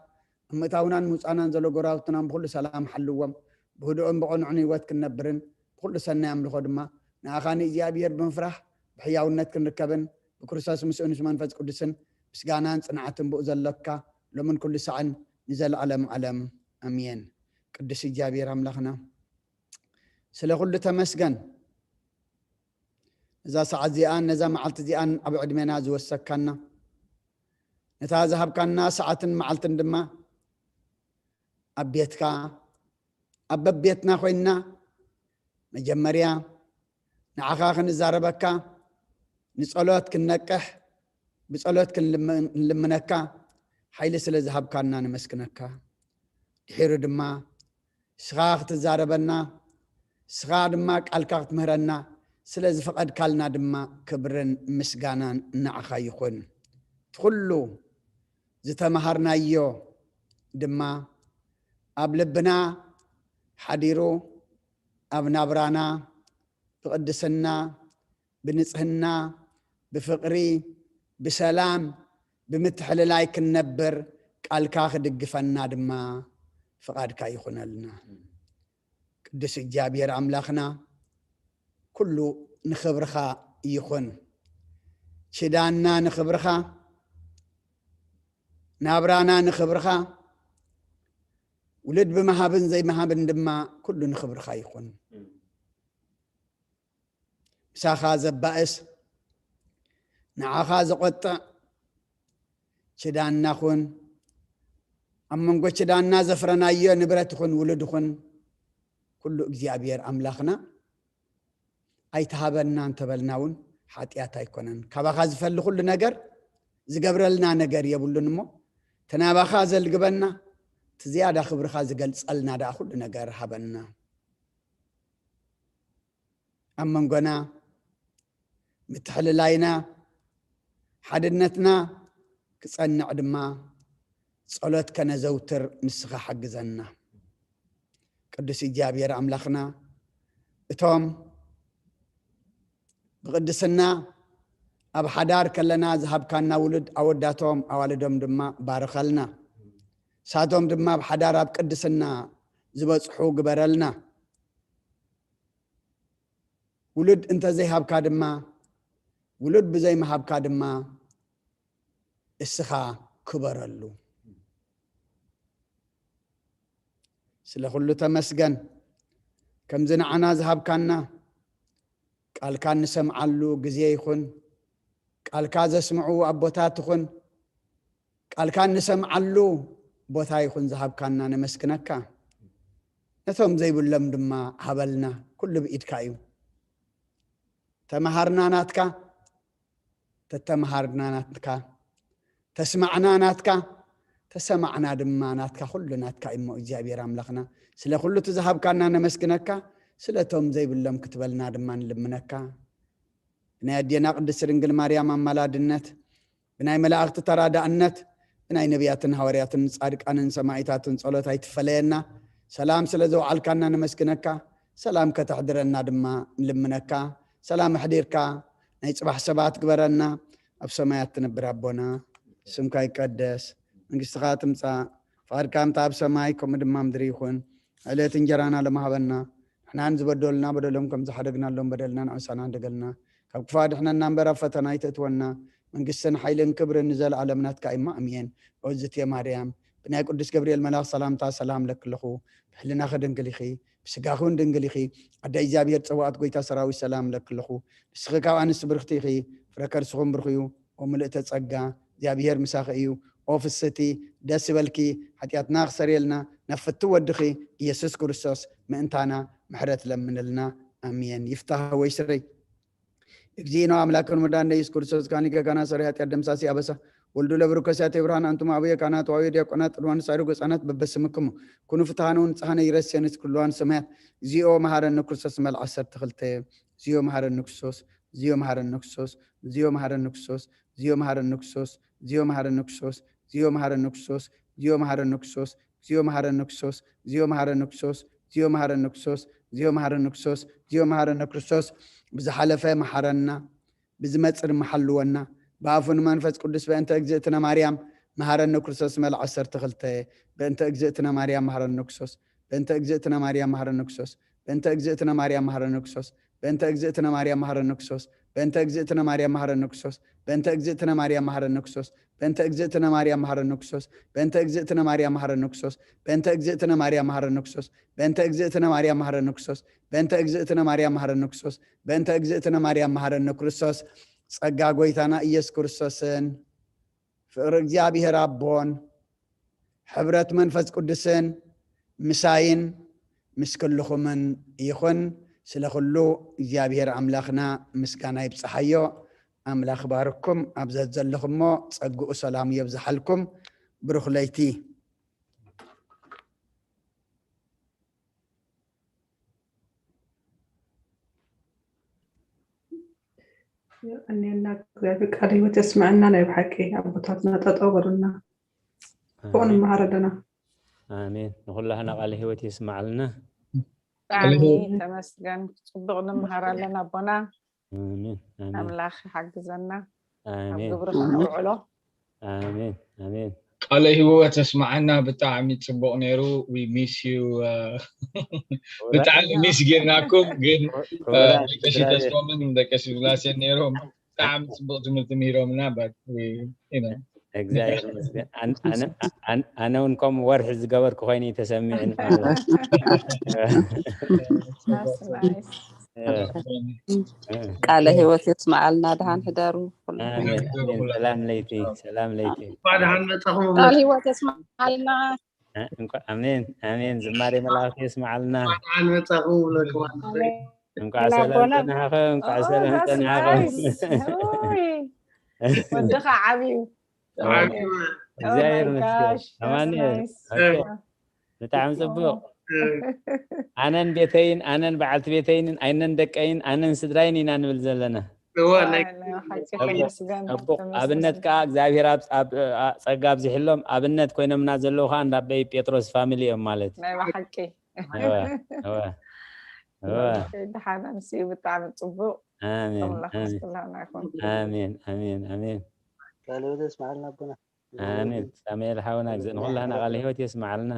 ኣብ ምእታውናን ምውፃናን ዘሎ ጎራውትናን ብኩሉ ሰላም ሓልዎም። ብህዱእን ብቐኑዕን ህይወት ክንነብርን ብኩሉ ሰናይ ኣምልኾ ድማ ንኣኻ ንእግዚኣብሔር ብምፍራሕ ብሕያውነት ክንርከብን ብክርስቶስ ምስኡ ምስ መንፈስ ቅዱስን ምስጋናን ጽንዓትን ብኡ ዘሎካ ሎምን ኩሉ ሳዕን ንዘለዓለም ዓለም ኣሜን። ቅዱስ እግዚኣብሔር ኣምላኽና ስለ ኩሉ ተመስገን። እዛ ሰዓት እዚኣን ነዛ መዓልቲ እዚኣን ኣብ ዕድሜና ዝወሰካና፣ ነታ ዝሃብካና ሰዓትን መዓልትን ድማ ኣብ ቤትካ ኣብ በቤትና ኮይንና መጀመርያ ንዓኻ ክንዛረበካ ንጸሎት ክንነቅሕ ብጸሎት ክንልምነካ ሓይሊ ስለ ዝሃብካና ነመስግነካ። ድሒሩ ድማ ንስኻ ክትዛረበና ንስኻ ድማ ቃልካ ክትምህረና ስለ ዝፈቐድካልና ድማ ክብርን ምስጋናን ንዓኻ ይኹን። እቲ ኩሉ ዝተምሃርናዮ ድማ ኣብ ልብና ሓዲሩ ኣብ ናብራና ብቕድስና ብንጽህና ብፍቕሪ ብሰላም ብምትሕልላይ ክንነብር ቃልካ ክድግፈና ድማ ፍቓድካ ይኹነልና። ቅዱስ እግዚኣብሔር ኣምላኽና ኩሉ ንኽብርኻ ይኹን። ችዳና ንኽብርኻ፣ ናብራና ንኽብርኻ፣ ውሉድ ብምሃብን ዘይምሃብን ድማ ኩሉ ንኽብርኻ ይኹን። ምሳኻ ዘባእስ ንዓኻ ዘቖጥዕ ችዳና ኹን። ኣብ መንጎ ችዳና ዘፍረናዮ ንብረት ኹን ውሉድ ኹን ኩሉ እግዚኣብሔር ኣምላኽና ኣይትሃበና እንተበልና እውን ሓጢኣት ኣይኮነን። ካባኻ ዝፈሊ ኩሉ ነገር ዝገብረልና ነገር የብሉን እሞ ተናባኻ ዘልግበና እቲ ዝያዳ ክብርኻ ዝገልጸልና ደኣ ኩሉ ነገር ሃበና። ኣብ መንጎና ምትሕልላይና ሓድነትና ክጸንዕ ድማ ጸሎት ከነዘውትር ንስኻ ሓግዘና። ቅዱስ እግዚኣብሔር ኣምላኽና እቶም ብቅድስና ኣብ ሓዳር ከለና ዝሃብካና ውሉድ ኣወዳቶም ኣዋልዶም ድማ ባርኸልና። ሳቶም ድማ ኣብ ሓዳር ኣብ ቅድስና ዝበጽሑ ግበረልና። ውሉድ እንተዘይሃብካ ድማ ውሉድ ብዘይምሃብካ ድማ እስኻ ክበረሉ። ስለ ኩሉ ተመስገን። ከምዚ ንዓና ዝሃብካና ቃልካ እንሰምዓሉ ግዜ ይኹን ቃልካ ዘስምዑ ኣቦታት ይኹን ቃልካ እንሰምዓሉ ቦታ ይኹን ዝሃብካና ነመስግነካ። ነቶም ዘይብሎም ድማ ሃበልና። ኩሉ ብኢድካ እዩ። ተመሃርና ናትካ፣ ተተመሃርና ናትካ፣ ተስማዕና ናትካ፣ ተሰማዕና ድማ ናትካ። ኩሉ ናትካ እሞ እግዚኣብሔር ኣምላኽና ስለ ኩሉ እቲ ዝሃብካና ነመስግነካ። ስለቶም ዘይብሎም ክትበልና ድማ ንልምነካ። ብናይ ኣዴና ቅድስት ድንግል ማርያም ኣማላድነት ብናይ መላእኽቲ ተራዳእነት ብናይ ነቢያትን ሃዋርያትን ጻድቃንን ሰማዒታትን ጸሎት ኣይትፈለየና። ሰላም ስለ ዘውዓልካና ነመስግነካ። ሰላም ከተሕድረና ድማ ንልምነካ። ሰላም ኣሕዲርካ ናይ ጽባሕ ሰባት ግበረና። ኣብ ሰማያት ትነብር ኣቦና ስምካ ይቀደስ፣ መንግስትኻ ትምጻእ፣ ፍቓድካ ምታ ኣብ ሰማይ ከምኡ ድማ ምድሪ ይኹን። ዕለት እንጀራና ለማሃበና ንሕናን ዝበደሉና በደሎም ከም ዝሓደግናሎም በደልና ንዕሳና እንደገልና ካብ ክፋ ድሕነና እምበር ኣብ ፈተና ኣይተእትወና። መንግስትን ሓይልን ክብርን ንዘለኣለም ናትካ እማ ኣሜን። ኦዝትየ ማርያም ብናይ ቅዱስ ገብርኤል መልኣኽ ሰላምታ ሰላም ለክለኹ። ብሕልናኺ ድንግል ኢኺ፣ ብስጋኺ እውን ድንግል ኢኺ። ኣደ እግዚኣብሔር ጸዋኣት ጎይታ ሰራዊት ሰላም ለክለኹ። ንስኺ ካብ ኣንስቲ ብርኽቲ ኢኺ፣ ፍረ ከርስኹም ብርኽ እዩ። ኦ ምልእተ ጸጋ እግዚኣብሔር ምሳኺ እዩ። ኦ ፍስቲ ደስ ይበልኪ። ሓጢኣትና ክሰርየልና ናብ ፍቱ ወድኺ ኢየሱስ ክርስቶስ ምእንታና ምሕረት ለምንልና። ኣሜን። ይፍታህ ወይ ስረይ። እግዚእነ አምላክን መድኃኒነ ኢየሱስ ክርስቶስ ካኒ ገጋና ሰሪ ኃጢአት ደምሳሲ አበሳ ወልዱ ለብሩከ ሲያቴ ብርሃን፣ አንቱም አቡየ ካህናት ወአቡየ ዲያቆናት፣ ጥልዋን ሳይሩ ገጻናት በበስምክሙ ኩኑ ፍትሃነ ወንጽሃነ ይረሴ ንስክልዋን ሰማያት። ዚኦ መሐረነ ክርስቶስ መልዓ ሰርተ ክልተ። ዚኦ መሐረነ ክርስቶስ፣ ዚኦ መሐረነ ክርስቶስ፣ ዚኦ መሐረነ ክርስቶስ፣ ዚኦ መሐረነ ክርስቶስ፣ ዚኦ መሐረነ ክርስቶስ፣ ዚኦ መሐረነ ክርስቶስ፣ ዚኦ መሐረነ ክርስቶስ፣ ዚኦ መሐረነ ክርስቶስ፣ ዚኦ መሐረነ ክርስቶስ፣ ዚኦ መሐረነ ክርስቶስ፣ ዚኦ መሐረነ ክርስቶስ፣ ዚኦ መሐረነ ክርስቶስ። ብዝሓለፈ መሓረና፣ ብዝመጽእ ድማ ሓልወና። ብኣፉ ንመንፈስ ቅዱስ በእንተ እግዝእትነ ማርያም መሃረነ ክርስቶስ መልዓ ዓሰርተ ክልተ። በእንተ እግዝእትነ ማርያም መሃረነ ክርስቶስ፣ በእንተ እግዝእትነ ማርያም መሃረነ ክርስቶስ፣ በእንተ እግዝእትነ ማርያም መሃረነ ክርስቶስ፣ በእንተ እግዝእትነ ማርያም መሃረነ ክርስቶስ፣ በእንተ እግዝእትነ ማርያም መሃረነ ክርስቶስ፣ በእንተ እግዝእትነ ማርያም መሃረነ ክርስቶስ፣ በእንተ እግዝእትነ ማርያም መሃረነ ክርስቶስ፣ በእንተ እግዝእትነ ማርያም መሃረነ ክርስቶስ፣ በእንተ እግዝእትነ ማርያም መሃረነ ክርስቶስ፣ በእንተ እግዝእትነ ማርያም መሃረነ ክርስቶስ፣ በእንተ እግዝእትነ ማርያም መሃረነ ክርስቶስ፣ በእንተ እግዝእትነ ማርያም መሃረነ ክርስቶስ። ጸጋ ጎይታና ኢየሱስ ክርስቶስን ፍቕሪ እግዚኣብሔር ኣቦን ሕብረት መንፈስ ቅዱስን ምሳይን ምስ ኩልኹምን ይኹን። ስለ ኩሉ እግዚኣብሔር ኣምላኽና ምስጋና ይብጽሓዮ። ኣምላኽ ባርኩም ኣብ ዘዘለኹሞ ጸግኡ ሰላሙ የብዝሓልኩም። ብሩኽ ለይቲ። የቐንየልና እግዚኣብሔር ቃለ ህይወት የስምዐና። ናይ ብሓቂ ኣቦታትና ጠጠው በሉና። ብኡ ኣሜን ንመሃር ኣለና። ኣሜን። ንኩላህና ቃለ ህይወት የስምዓልና። ብጣዕሚ ተመስገን። ፅቡቅ ንምሃር ኣለና ኣቦና። ኣሜን ኣሜን ኣምላኽ ይሓግዘና ኣብ ኣሜን ግብሪ ከነውዕሎ። ኣሜን ኣሜን። ቃለ ህይወት የስምዓና። ብጣዕሚ ፅቡቅ ነይሩ። We miss you። ብጣዕሚ ሚስ ጌርናኩም። ግን ክቡራት ደቂ ተስፎምን ደቂ ስላሴን ነይሮም። ብጣዕሚ ፅቡቅ ትምህርቲ ምሂሮምና። But we, you know, እግዚኣብሔር ይመስገን። ኣን- ኣነ- ኣን- ኣነ እውን ከምኡ ወርሒ ዝገበርኩ ኮይኑ እዩ ተሰሚዕኒ ማለት እዩ። That's nice። እ፣ እ። ቃለ ህይወት የስምዓልና። ደሃን ህደሩ። ኣሜን ኣሜን። ሰላም ለይቲ ሰላም ለይቲ። እንኳዕ ደሓን መጻኹም ቃለ ህይወት የስምዓልና። እ፣ እንኳ ኣሜን ኣሜን። ዝማሬ መላእክቲ የስምዓልና። ደሓን መጻኹም ብለኩም እንኳዕ ሰላም ጸናሕኸ እንኳዕ ሰላም ጸናሕኸ። ወድኻ ዓብዩ። እግዚኣብሔር ይመስገን። ኣማኑኤል፣ ኦኬ። ብጣዕሚ ጽቡቅ። ኣነን ቤተይን ኣነን በዓልቲ ቤተይንን ኣይነን ደቀይን ኣነን ስድራይን ኢና ንብል ዘለና። እዋ ናይ ጽቡቅ። ኣብነት ከዓ እግዚኣብሔር ኣብ- ኣብ- ኣ- ጸጋ ኣብዚሕሎም ኣብነት ኮይኖምና ዘለዉ ከዓ እንዳ ኣበይ ጴጥሮስ ፋሚሊ እዮም ማለት እዩ። ናይ ብሓቂ እወ፣ እወ፣ እወ። ደሓን ኣምስኡ። ብጣዕሚ ፅቡቅ። ኣሜን ኣምላኽ ኣሜን ምስክላና ይኹን። ኣሜን ኣሜን ኣሜን። ቃለ ህይወት የስምዓልና ኣቦና። ኣሜን። ሳሙኤል ሓውና ግዜ ንኩላህና ቃለ ህይወት የስምዓልና።